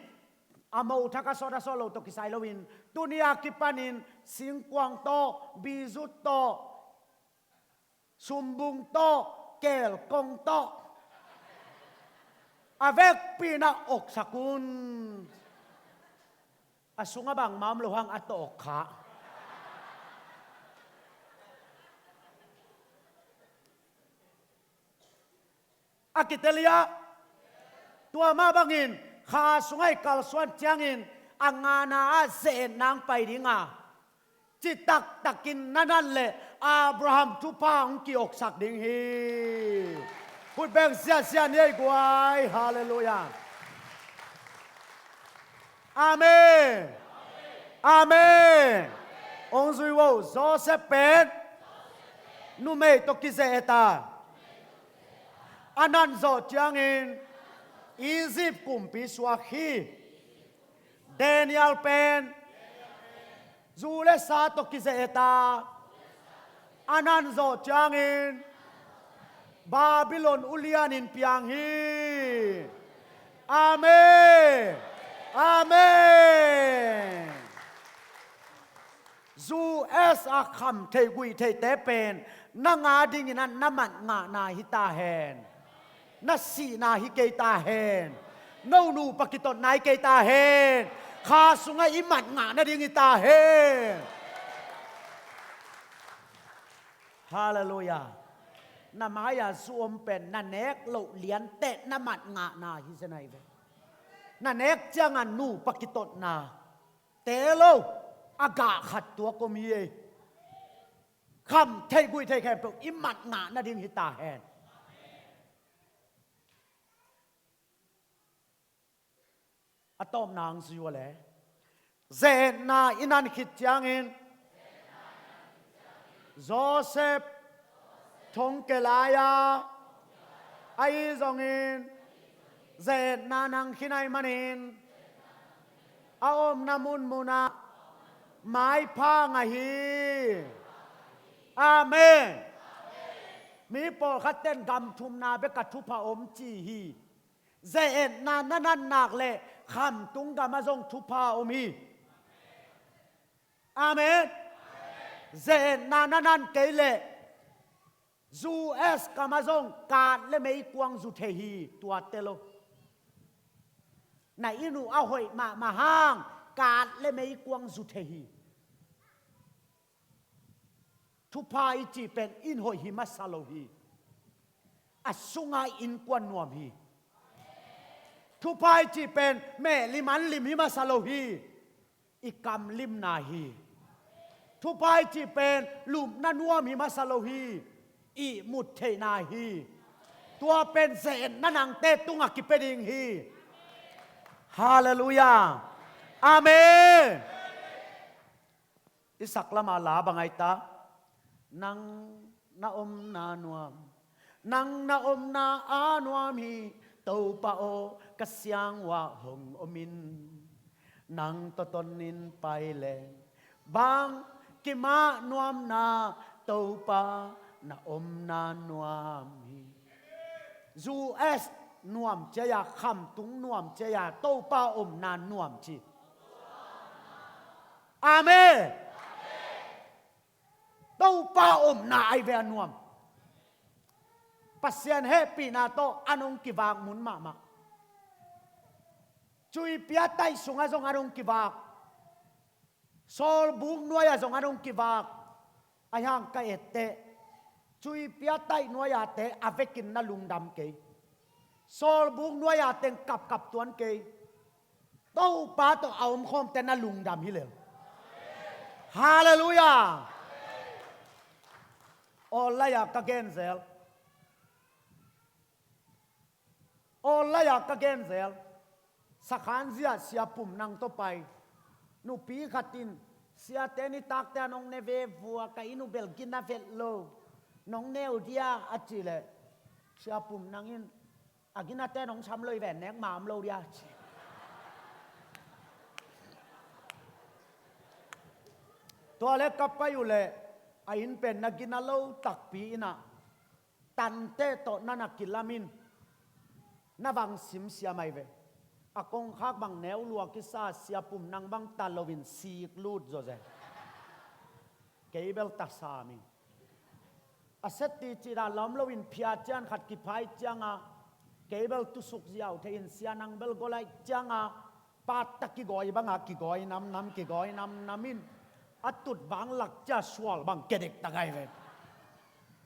a mothak a sawt a sawt lo tawh kisai loin tuni a kipanin singkuang tawh, bizu tawh, sumbung tawh, kelkong tawh a vekpi in ah oksak un. A sungah bangmah om lo hang a tawh ok kha. A kitel hi a, tua mah bangin kha sungah i kalsuan ciangin a ngana ah ze-etna hong pai ding a, citaktakin na nat leh Abraham thupha hong kioksak ding hi. Khut beng siasia ni ei guai. Halleluiah. Amen. Amen. Hong zui vo, Joseph pen numei tawh kize-et a, a nan zawh ciangin Egypt kumpi suak hi. Daniel pen zu le sa tawh kize-et a, a nan zawh ciangin Babylon ulianin piang hi. Amen. Amen. U S a kham theih guih theihte pen nang adingin ah na mat ngahna hi ta hen. Na sihna hi kei ta hen. No nupa kitotna hi kei ta hen. Kha sungah i mat ngah nading hi ta hen. Halleluiah. Na mai-a zu om pen na nek loh lianteh na mat ngahna hi zen ahi ve. Na nek ciangah nupa kitotna te lo, a gah khat tuak om hi ei. Kham theih guih theih khempeuh i mat ngah nading hi ta hen. A tawpna hong zui ua le, ze-etna i nan khit ciangin Joseph thongkia lai-a, ahi zongin ze-etna nang khin ahih manin a omna munmunah maipha ngah hi. Amen. Mi pawlkhat ten gam thumna bek ah thupha om ci hi. Ze-etna na nan nak leh khamtung gamah zong thupha om hi. Amen. Ze-etna na nan kei leh U S gamah zong kat le meikuang zu thei hi, tuate lo. Na inn uh a hoih mahmah hang kat le meikuang zu thei hi. Thupha i cih pen inn hoih hi masa lo hi. A sungah innkuan nuam hi. Thupha i cih pen mehlim anlim hi masa lo hi. I kam limna hi. Thupha i cih pen lupna nuam hi masa lo hi. Ihmut theihna hi. Tua pen ze-etna nangte tungah kipia ding hi. Halleluiah. Amen. I saklama la bang ahi ta? Nang na omna nuam, nang na omna a nuam hi. Topa aw, ka siang uah hong om in. Nang tawh tonin pai leng bang kimah nuamna, Topa na omna nuam hi. U S nuam ciai-a, khamtung nuam ciai-a, Topa omna nuam ci. Amen. Topa omna ai ve a nuam. Pasian hehpihna tawh an hong kivak mun mahmah. Cuipia taih sungah zong an hong kivak. Sawlbuk nuai-ah zong an hong kivak. Ahi hang ka etteh, cuipia taih nuai-ate a vekin na lungdam kei. Sawlbuk nuai-a teng kapkap tuan kei. Topa tawh a omkhawmte na lungdam hi lel. Halleluiah. Awllai-a ka genzel. Awllai-a ka genzel. Sakhanzia Sia Pum Nang tawh pai. Nupi khat in, siate nitakte a nong ne ve vua, ka inn uh bel gina vet lo. Nong ne uh dia a cih leh, Sia Pum Nang in, a ginate nong sam lo hi ven, nek mam lo dia a ci. Tua leh ka pai uh leh, a inn pen na gina lo takpi in ah, tanteh tawh na na kilam in, na vang simsiam ai ve. A kongkhak bang neu lua kisa, Sia Pum Nang bang ta loin sik lut zawzen. Kei bel ta sam ing. A seti cih dan la om loin phia cian khat kiphai cianga, kei bel tusuk ziau thei in, Sia Nang bel golaih cianga, patta kigawi banga kigawi namnam, kigawi namnam in, a tut bang lak cia sual bang kedek ta gai ve.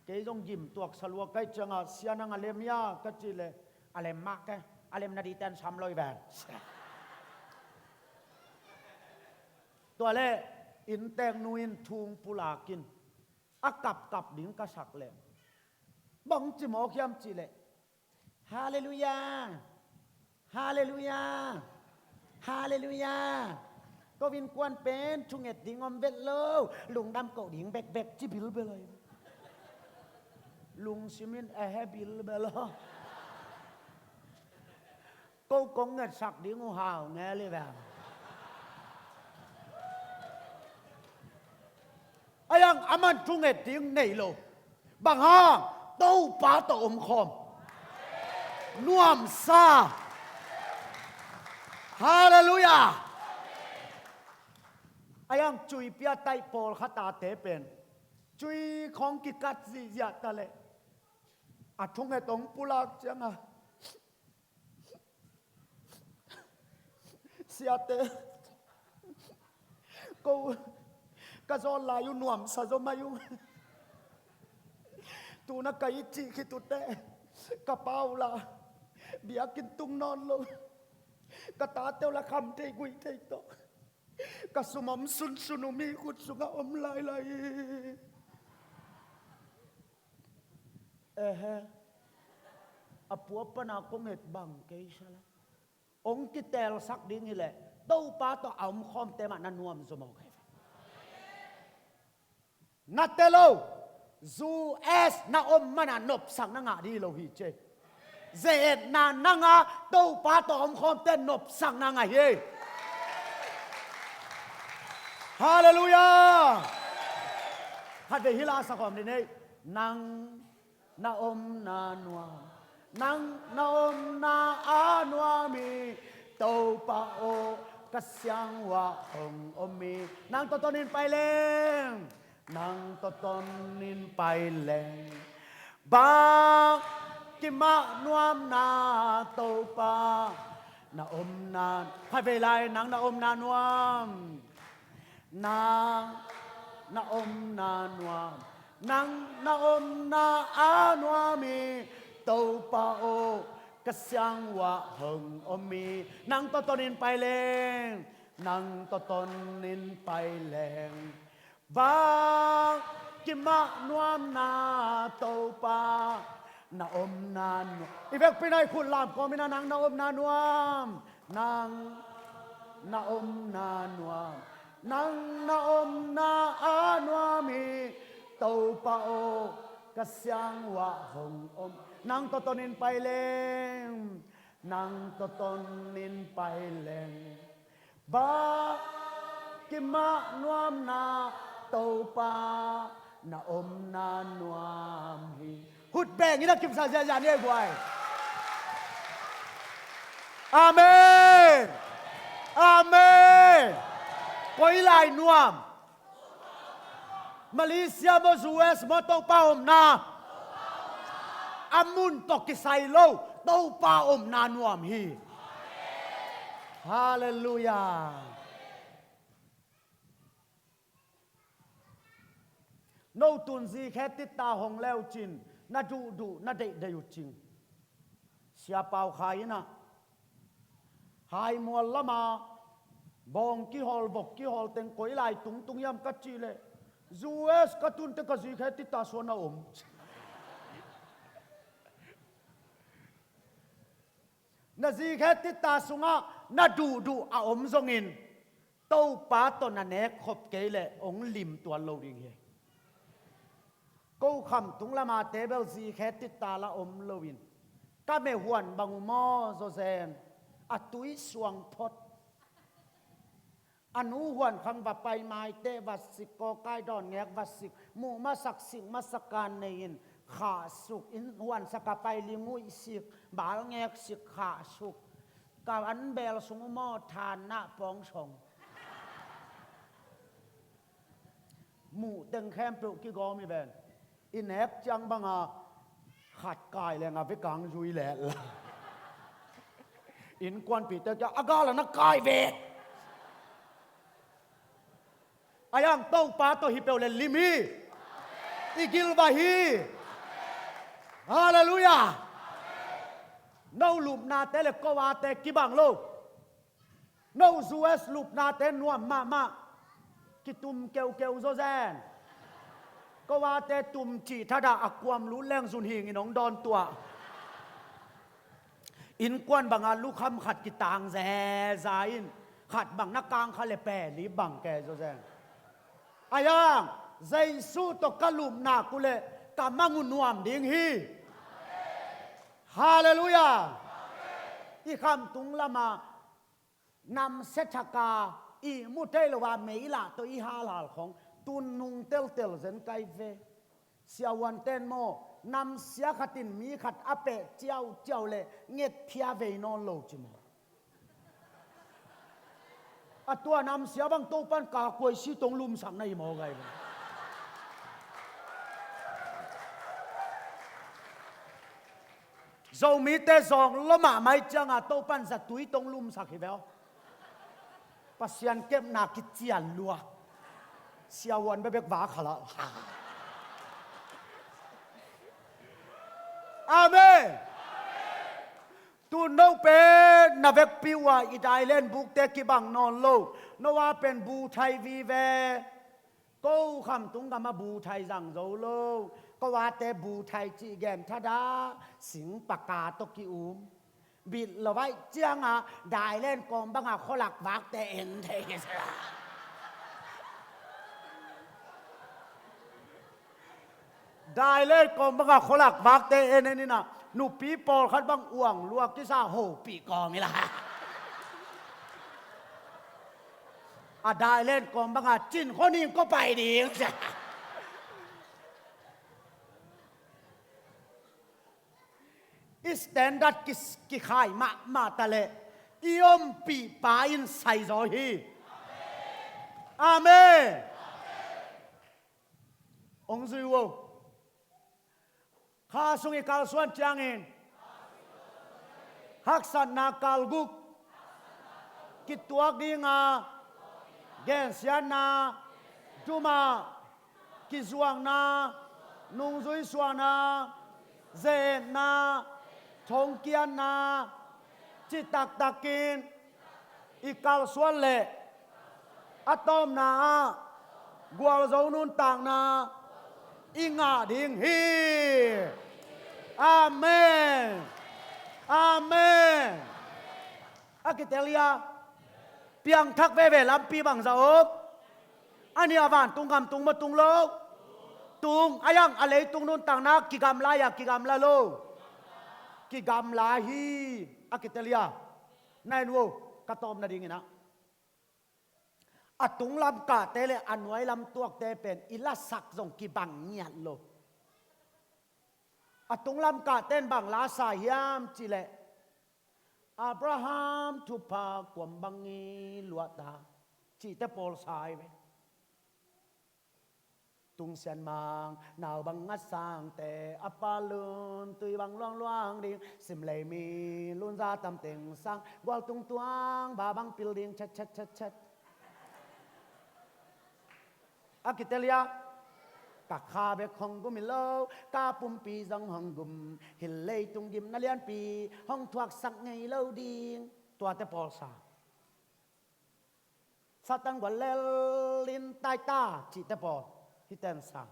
Kei zong gim tuak sa lua kai cianga, Sia Nang a lem hia ka cih leh, a lem mah ke, a lem na diten sam lo hi ven. Tua leh innteeknu in thung pulak in, a kapkap ding ka sak leh, bang ci mawk hiam cih leh, Halleluiah! Halleluiah! Halleluiah! Ko innkuan pen thunget ding om vet lo, lungdam koh ding bekbek ci bilbel ahi. Lungsim in ehe bilbel aw. Ko kong ngetsak ding uh hau ngel hi veng. Ahi hang aman thunget ding nei lo. Bang hang? Topa tawh omkhawm. Nuamsa. Halleluiah. Ahi hang cuipia taih pawlkhat ate pen, cui khawng kikat zihziah ta leh, a thunget hong pulak cianga, siate, ko ka zawn lai uh nuamsa zaw mai uh. Tuna ka it cih khit uh teh, ka pa uh la biakinn tung nawn lo. Ka tate uh la kham thei guih thei tawh. Ka sum om sunsun uh mi khut sungah om lailai hi. Ehe. A pua pana kong et bang kei sala. Hong kiteelsak ding hi leh, Topa tawh a omkhawmte mah na nuam zaw mawk hi ve. Na tel lo. U S na om mana nopsakna ngah ding hi lo hi ci. Ze-etna nanga Topa tawh omkhawmte nopsakna ngah hi. Halleluiah. Khatvei hih la sa khawm dih ni. Nang na omna nuam. Nang na omna a nuam hi. Topa aw, ka siang uah hong om hi. Nang tawh tonin pai leng. Nang tawh tonin pai leng. Bang kimah nuamna Topa na omna. Khatvei lai, nang na omna nuam. Nang na omna nuam. Nang na omna a nuam hi. Topa aw, ka siang uah hong om hi. Nang tawh tonin pai leng. Nang tawh tonin pai leng. Bang kimah nuamna Topa na omna nuam. I vekpi-in a i khut lam kawmin ah, nang na omna nuam. Nang na omna nuam. Nang na omna a nuam hi. Topa aw, ka siang uah hong om. Nang tawh tonin pai leng. Nang tawh tonin pai leng. Bang kimah nuamna Topa na omna nuam hi. Khut beng in a kimsa ziahziah ni ei guai. Amen. Amen. Koi lai nuam? Malaysia maw, U S maw, Topa omna. A mun tawh kisai lo, Topa omna nuam hi. Halleluiah. No tun zikhe titta hong leucin, na duhduh na deihdeih uh cing. Sia Pau Khai in ah, Haimual lama bawng kihawl, vok kihawl teng koi lai tungtung hiam ka cih leh, U S ka tunte ka zikhe titta sungah na om. Na zikhe titta sungah na duhduh a om zongin, Topa tawh na nek khop kei leh hong lim tuan lo ding hi. Ko Khamtung lama te bel zikhe titta la om loin, ka meh huan bang uh maw, zawzen, a tui suang phot. A nu huan khang va pai, maite va sik, kawkai dawn ngek va sik, muh masak sik masak kan nei-in khahsuk, inn huan sak a pai, ling uih sik, bal ngek sik, khahsuk. Ka an bel sung uh maw, thanna pawng song. Muh teng khempeuh kigawm hi ven. I nek ciang banga khat kai leng a vekang zui lel. Innkuanpihte kia a gal a na kai ve. A yang Topa tawh hi peuh le lim hi. I gilvah hi. Halleluiah. No lupnate le ko ate kibang lo. No U S lupnate nuam mahmah. Kitum keukeu zawzen. Ko ate tum cih thadah a kuam lut leng zun hingin hong dawn tuah. Innkuan banga lukham khat kitang zeza in, khat bang na kang kha le peli bang ke zawzen. A yang, Jesu tawh ka lupna uh leh ka mang uh nuam ding hi. Halleluiah. I Khamtung lama namsia thaka i mu thei lo a meilah tawh i halhal khong tun nung teltel zen kai ve. Siavuan ten maw, namsia khatin mi khat a peh ciauciau le ngetphia vei nawn lo ci maw. A tua namsia bang Topan ka kuai si tong lumsak na hi maw gai ve. Zomite zawng lo mahmah cianga Topan zatui tong lumsak hi ve aw. Pasian kepna kician lua. Siavuan bebek va khala. Amen. Tu no pen na vekpi uh a i dailen bukte kibang nawn lo. No a pen bu thai vive. Ko Khamtung gam a bu thai zang zo lo. Ko ate bu thai cih gen thadah sing paka tawh ki-um. Bit lo vaih cianga dailen kawm banga khualak vakte en thei. Dailen kawm banga khualak vakte en en inah nupi pawlkhat bang uang lua kisa hopih kawm ila. A dailen kawm banga cin khuaning ko pai ding. I standard ki, kikhai mahmah ta leh i ompihpa in sai zaw hi. Amen. Hong zui uh. Kha sung i kalsuan ciangin haksatna kalguk kituak dinga gensiatna, duma, kizuakna, nungzui suahna, ze-etna, thongkiatna, citaktakin i kalsuan leh a tawpna ah gualzo nuntakna i ngah ding hi. Amen. Amen. A kitel hia? Piangthak veve lampi bangzah om? A nih a vantung gam tung maw tung lo? Tung. A yang a leitung nuntakna kigamla hia kigamla lo? Kigamla hi. A kitel hia? Na en uh, ka tawp nadingin ah, a tunglam kahte le a nuailam tuakte pen i lasak zong kibang ngiat lo. A tunglam kahte in bang lasa hiam cihleh, Abraham thupha kuam bang i luahta? cihte pawlsa ahi ve. Tungsian mang nau bang ngat sangte, a pa lun tui bang luangluang ding, sim lei mi lunza tam teng sang, gual tung tuang ba bang pil ding, chet chet chet chet. A kitelia, ka kha bek hong gum hi lo, ka pumpi zong hong gum, hi leitung gimna lianpi hong thuaksak ngei lo ding. Tuate pawlsa. Satan gual lel in taita cihte pawl, hiten sa.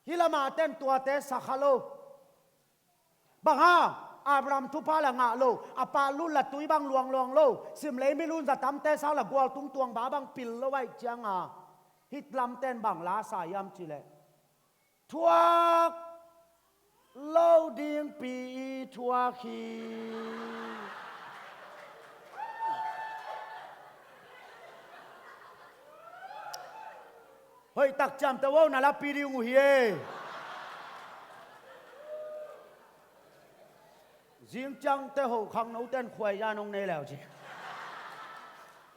Hih lamah ten tuate sa kha lo. Bang hang, Abraham thupha la ngah lo, a pa lun la tui bang luangluang lo, sim lei mi lunza tamte sang la gual tung tuang ba bang pil lo ahih cianga, hih lamten bang la sa hiam cih leh, thuak lo dingpi i thuak hi. Hoih tak ciamteh vo, na lapi ding uh hi e. Zing ciangteh ho khangnoten khuaiza nong nei leu ci.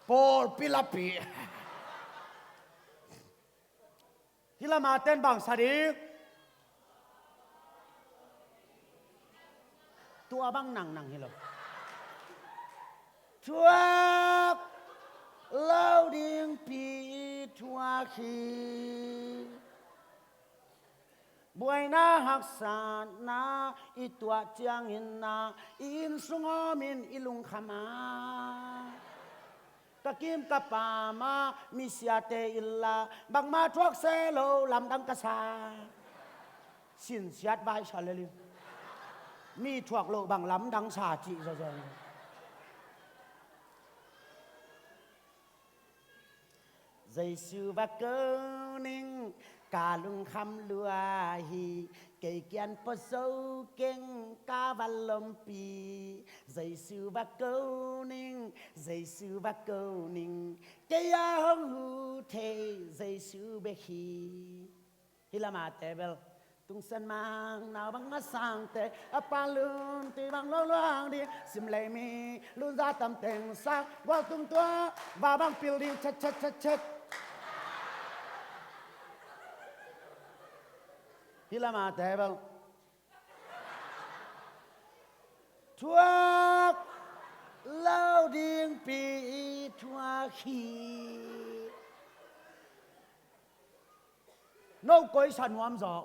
Pawlpi lapi. Hih lamah ten bang sa ding? Tua bang nangnang hi lo. Thuak lo dingpi i thuak hi. Buaina haksatna i tuah ciangin na, i inn sung awmin i lungkham a, ka kim ka pam ah misiate inn la bangmah thuak se lo lamdang ka sa. Sinsiat vai sa lel in, mi thuak loh bang lamdang sa cih zawzaw. Jesu va ko ning ka lungkham lua hi, kei kiang pua zo keng ka van lompi. Jesu va ko ning, Jesu va ko ning, kei a hong hu thei Jesu bek hi. Hih lamah te bel, tungsian mang nau bang ngat sangte, a pa lun tui bang luangluang ding, sim lei mi lunza tam teng sang, gual tung tuang ba bang pil ding, chet chet chet chet. Hih lamah te bel, thuak lo dingpi i thuak hi. No koi sa nuam zaw?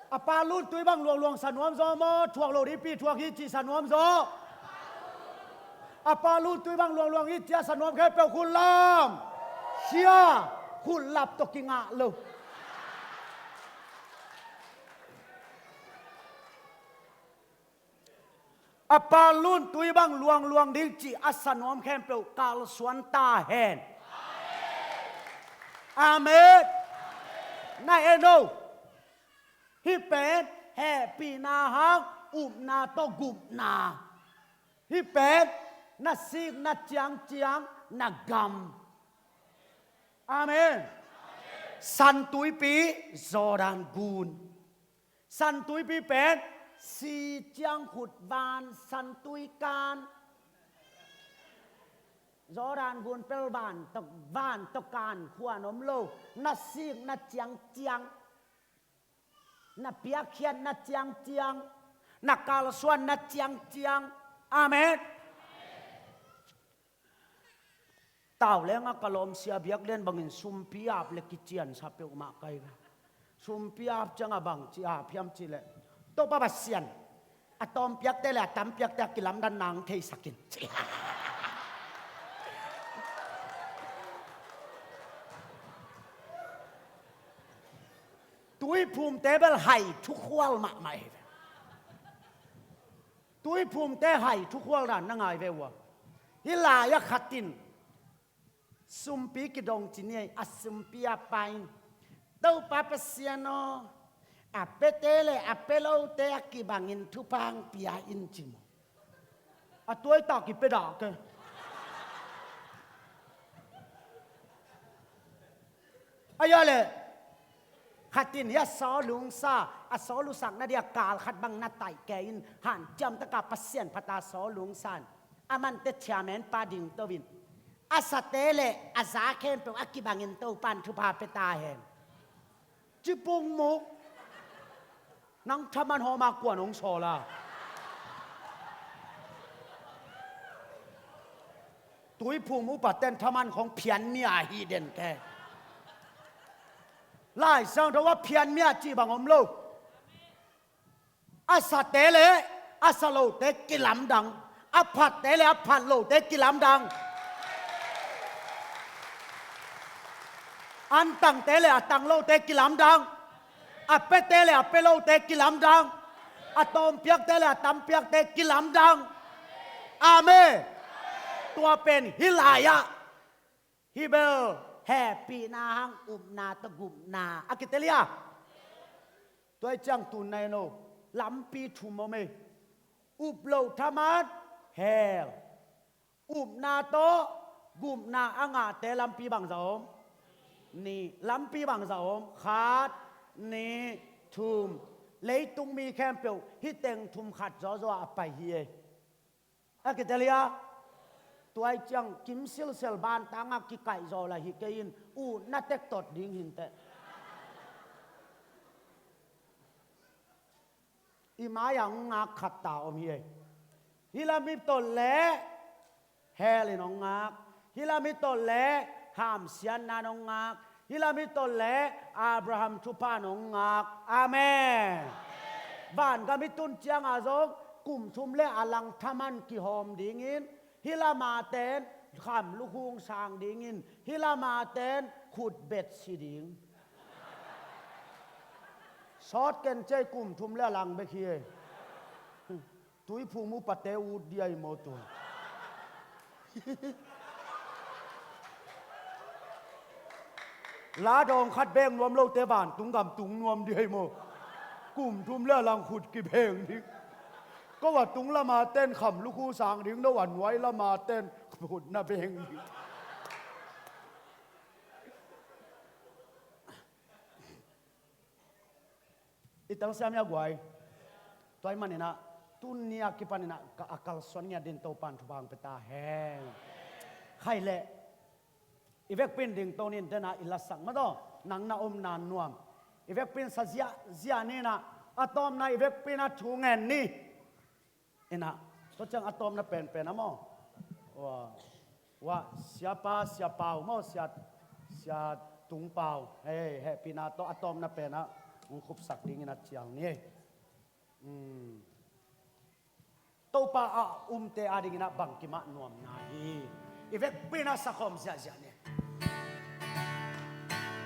A pa lun tui bang luangluang sa nuam zaw maw, thuak lo dingpi thuak hi cih sa nuam zaw? A pa lun tui bang luangluang hi cih a sa nuam khempeuh khut lam. Sia, khut lap tawh kingah lo. A pa lun tui bang luangluang ding cih a sa nuam khempeuh kalsuan ta hen. Amen. Na en o. Hih pen hehpihna hang upna tawh gupna. Hih pen na sik na ciangciang na gam. Amen. Santuipi Jordan gun. Santuipi pen si ciang khut van santui kan. Jordan gun pel van tawh, van tawh kan khuan om lo. Na sik na ciangciang, na piakkhiat na ciangciang, na kalsuan na ciangciang. Amen. Tau lenga ka lawmsia biaklian bangin sumpi ap le kiciansa peuhmah kai ve. Sumpi ap cianga bangci ap hiam cihleh, Topa Pasian, a tawmpiakte le a tampiakte a kilamdan nang theisakin. Tuiphumte bel hai thukhual mahmah hi ve. Tuiphumte hai thukhual dan na ngai ve ua. Hih lai-ah khat in sumpi kidong ci ni ei, a sumpi a pa in, Topa Pasian aw, a piate le a pia lote a kibangin thupha hong pia in ci maw. A tuaitak i pia dah ke. Ahi a leh Khat in hih a sawlungsa, a sawlusakna ding a kal khat bang na taih kei in, hanciam taka Pasian phat a sawlungsa in, a mante chairman pa dingto in, a sate le a za khempeuh a kibangin Topan thupha pia ta hen. Ci Pung Muk, nang thaman hawm a kuan hong sawl a? Tuiphum upaten thaman khong phianmia hi den ke. Lai Siangtho ah phianmia cih bang om lo. A sate le a sa lote kilamdang, a phatte le a phat lote kilamdang, an tangte le a tang lote kilamdang, a piate le a pia lote kilamdang, a tawmpiakte le a tampiakte kilamdang. Amen. Tua pen hih lai-ah hih bel hehpihna hang upna tawh gupna a kitel hi a. Tua hi ciang tu-in na en o, lampi thum om ei. Up loh thaman hell. Upna tawh gupna a ngahte lampi bangzah om? Nih. Lampi bangzah om? Khat, nih, thum. Leitung mi khempeuh hih teng thum khat zawzaw a pai hi ei. A kitel hi a. Tua hi ciang kim silsel bantang a kikaih zaw lah hi kei in, utna tek tot ding hi inteh. I mai-ah hong ngak khat ta om hi ei. Hih lam i tot leh hell in hong ngak. Hih lam i tot leh hamsiatna in hong ngak. Hih lam i tot leh Abraham thupha in hong ngak. Amen. Vangam i tun ciangah zong kum thum le a lang thaman kihawm dingin, hih lam a ten kham lukhu sang dingin, hih lam a ten khutbet si ding. Sawt ken cei, kum thum le a lang bek hi ei. Tuiphum upate ut ding ahi maw tu? La dawng khat beng nuam lote vantung gam tung nuam ding ahi maw? Kum thum le a lang khut kibeng ding. Ko a tung lam a ten kham lukhu sang ding, no a nuai lam a ten khut na beng ding. I telsiam hia guai? Tua ahih manin ah, tuni a kipanin ah ka, a kalsuan ngiat dingin Topan thupha hong pia ta hen. Khai leh, i vekpi in dingto ni, inteh, na i lasak mah tawh, nang na omna nuam. I vekpi in sa ziahziah ni, na a tawpna i vekpi in ah thu ngen ni. Ina, tua ciang a tawpna penpen a maw? Wa, wa, siapa, sia Pau maw, sia, sia Tung Pau. Hei, hehpihna tawh a tawpna pen ah hong khupsak dingin a cial ni. Hmm. Topa a umte adingin ah bangkim ah nuamna hi. I vekpi in ah sakhawm ziahziah ni.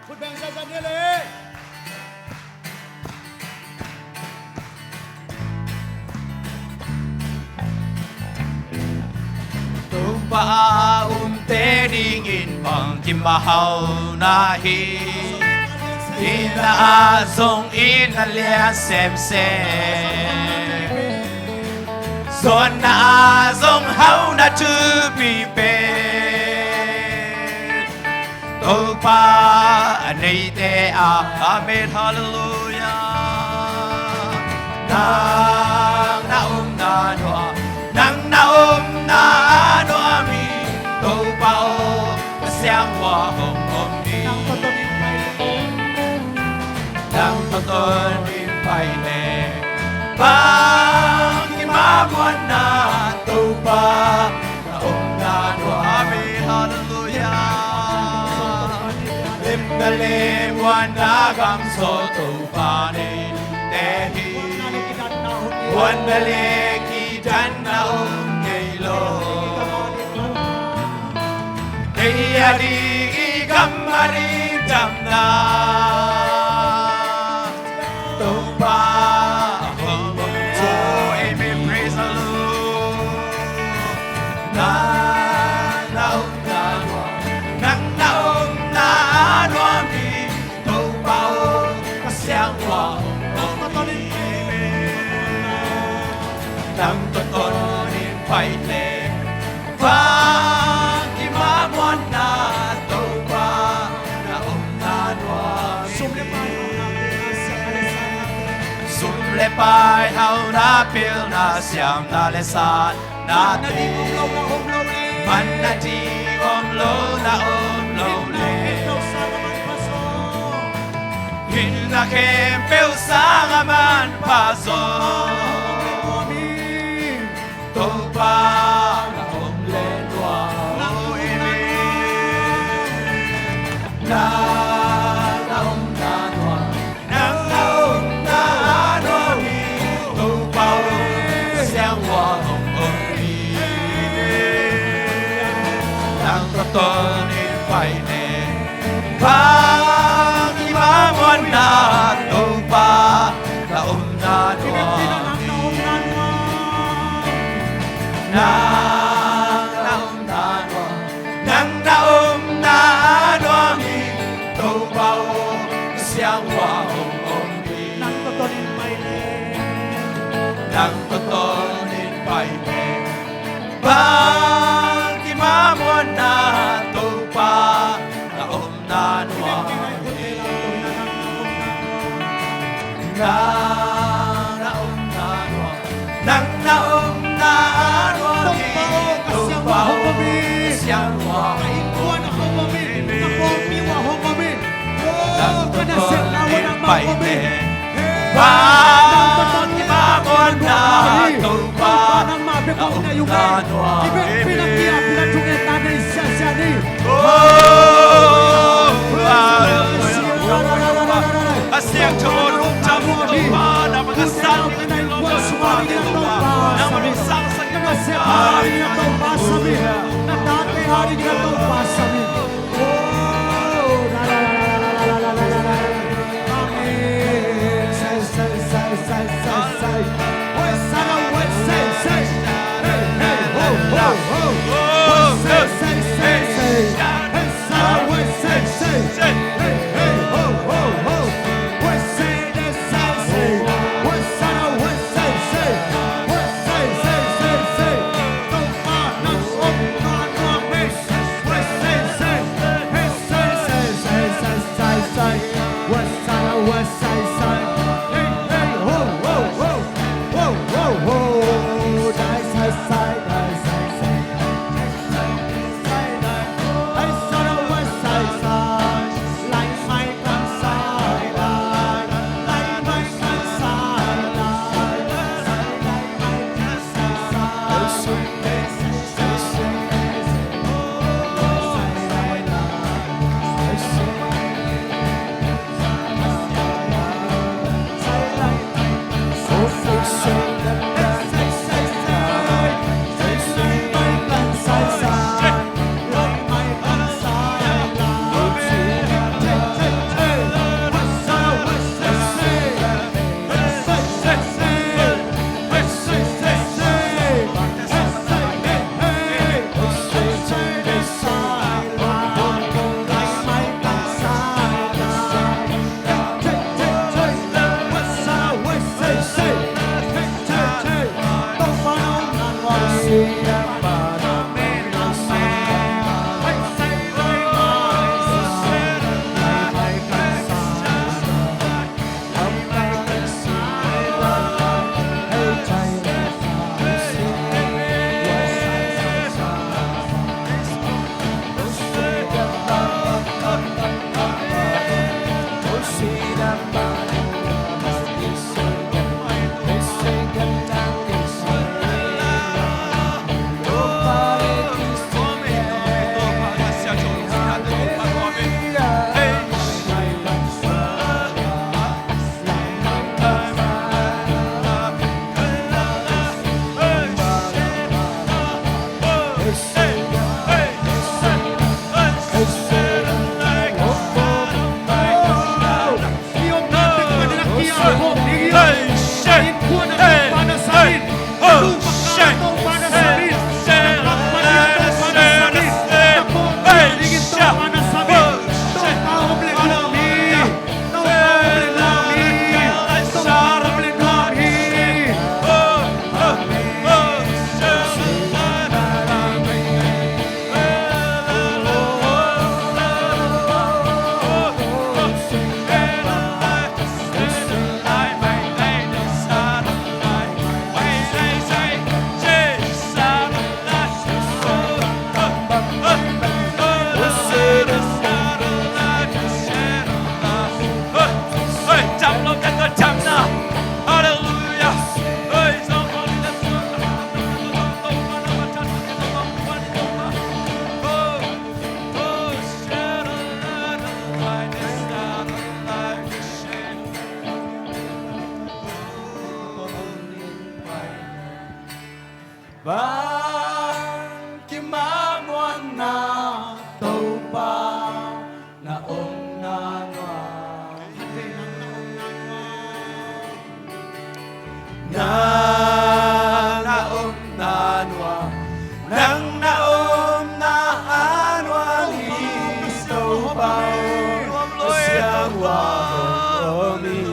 Khut beng ziahziah ni le. Topa a umte dingin bangkim a hauna hi. Itna ah zong itna lian semsem. Zuanna ah zong hauna thupi pen. Topa a neite ah, amen, halleluiah. Nang na omna nuam, nang na omna nuam hi. Topa aw, ka siang ua hong om hi. Nang tawh ton in pai leh, bangkim a muanna, Topa na omna nuam hi, halleluiah. Lemna le muanna gam zaw Topa neite hi. Muanna le kidanna om ngei lo. Kei a ding, i gam a ding damna. Topa hong om. Oh, amen. Praise the Lord. Nang na omna nuam, nang na omna nuam hi. Topa aw, ka siang ua hong om hi. Nang tawh ton in pai leh, bangkim a muanna, Topa na omna nuam. Pai hauhna, pilna, siamna le satnate, manna ding om lo na om lo le, hinna khempeuh sang a manpha zaw. Topa na om le nuam, oh, amen. Na, na om na nuam, nang na om na nuam hi. Topa aw, siang ua hong om hi. Nang tawh ton in pai ne, bang i ma muanna, Topa na om na nuam hi. Nang na om na nuam, nang na om na nuam hi. Topa aw, siang ua hong om hi. Nang tawh ton in pai ne, nang tawh ton in pai ne, bang i ma muanna, Topa na om na nuam hi. Nang na om na nuam, nang na om na nuam hi. Topa aw, siang ua hong om hi. Nang tawh ton in pai ne, bang i ma muanna, Topa na om na nuam hi. Oh, hallelujah. A siangtho lungtang Topa, nangmah ka sang ding, nangmah ka sang ding Topa, nangmah ka sang ding Topa. Bang kimah muanna Topa na omna nuam. Nang na omna nuam, nang na omna a nuam hi Topa aw, a siang ua om hi.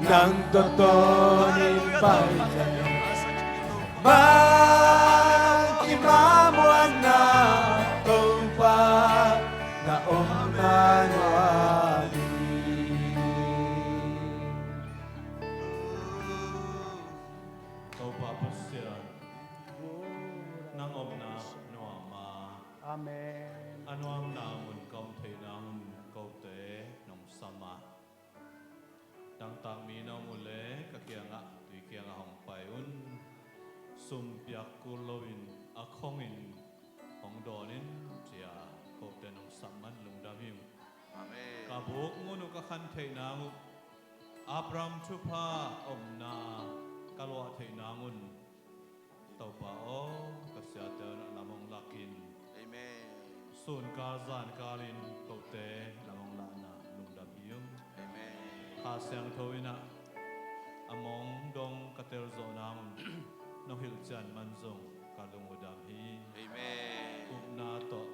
Nang tawh tawnin pai. Bang kimah muanna Topa na omna nuam hi. Topa Pasian, nang omna nuam a, Amen. A nuamna mun ka om theih nang un kote nong sam a, dangtak mi na om uh leh ka kiangah, tui kiangah hong pai un. Sum piak kul loin a khongin hong dawn in, ci-a kote nong sam man lungdam hi ung. Amen. Ka buk mun uh ka khan theih nang uh, Abraham thupha omna ka luah theih nang un, Topa aw, ka siate un a lam hong lak in. Amen. Sunkal zankalin kote lam hong lakna lungdam hi ung. Amen. Kha Siangtho in ah a mong dong ka tel zawh nang un nong hilh cian man zong ka lung uh dam hi. Amen. Upna tawh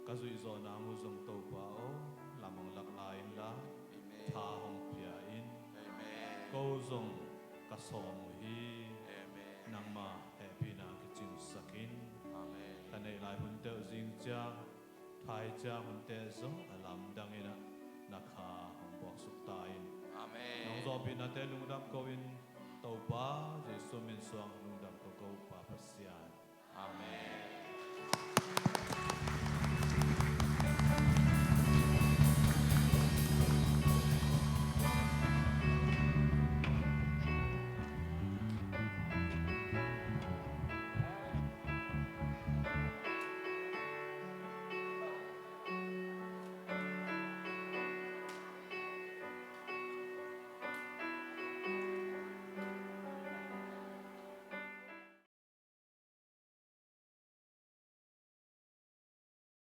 ka zuih zawh nang uh zong Topa aw, lam hong lak lai inla, Amen. Tha hong pia in. Amen. Ko zong ka sawm uh hi. Amen. Nangma hehpihna kicingsak in. Amen. Ka neih lai hun teuh zing ciang, thai ciang hunte zong a lamdang in ah na kha hong buaksuk ta in. Amen. Nong zawhpihnate lungdam ko in,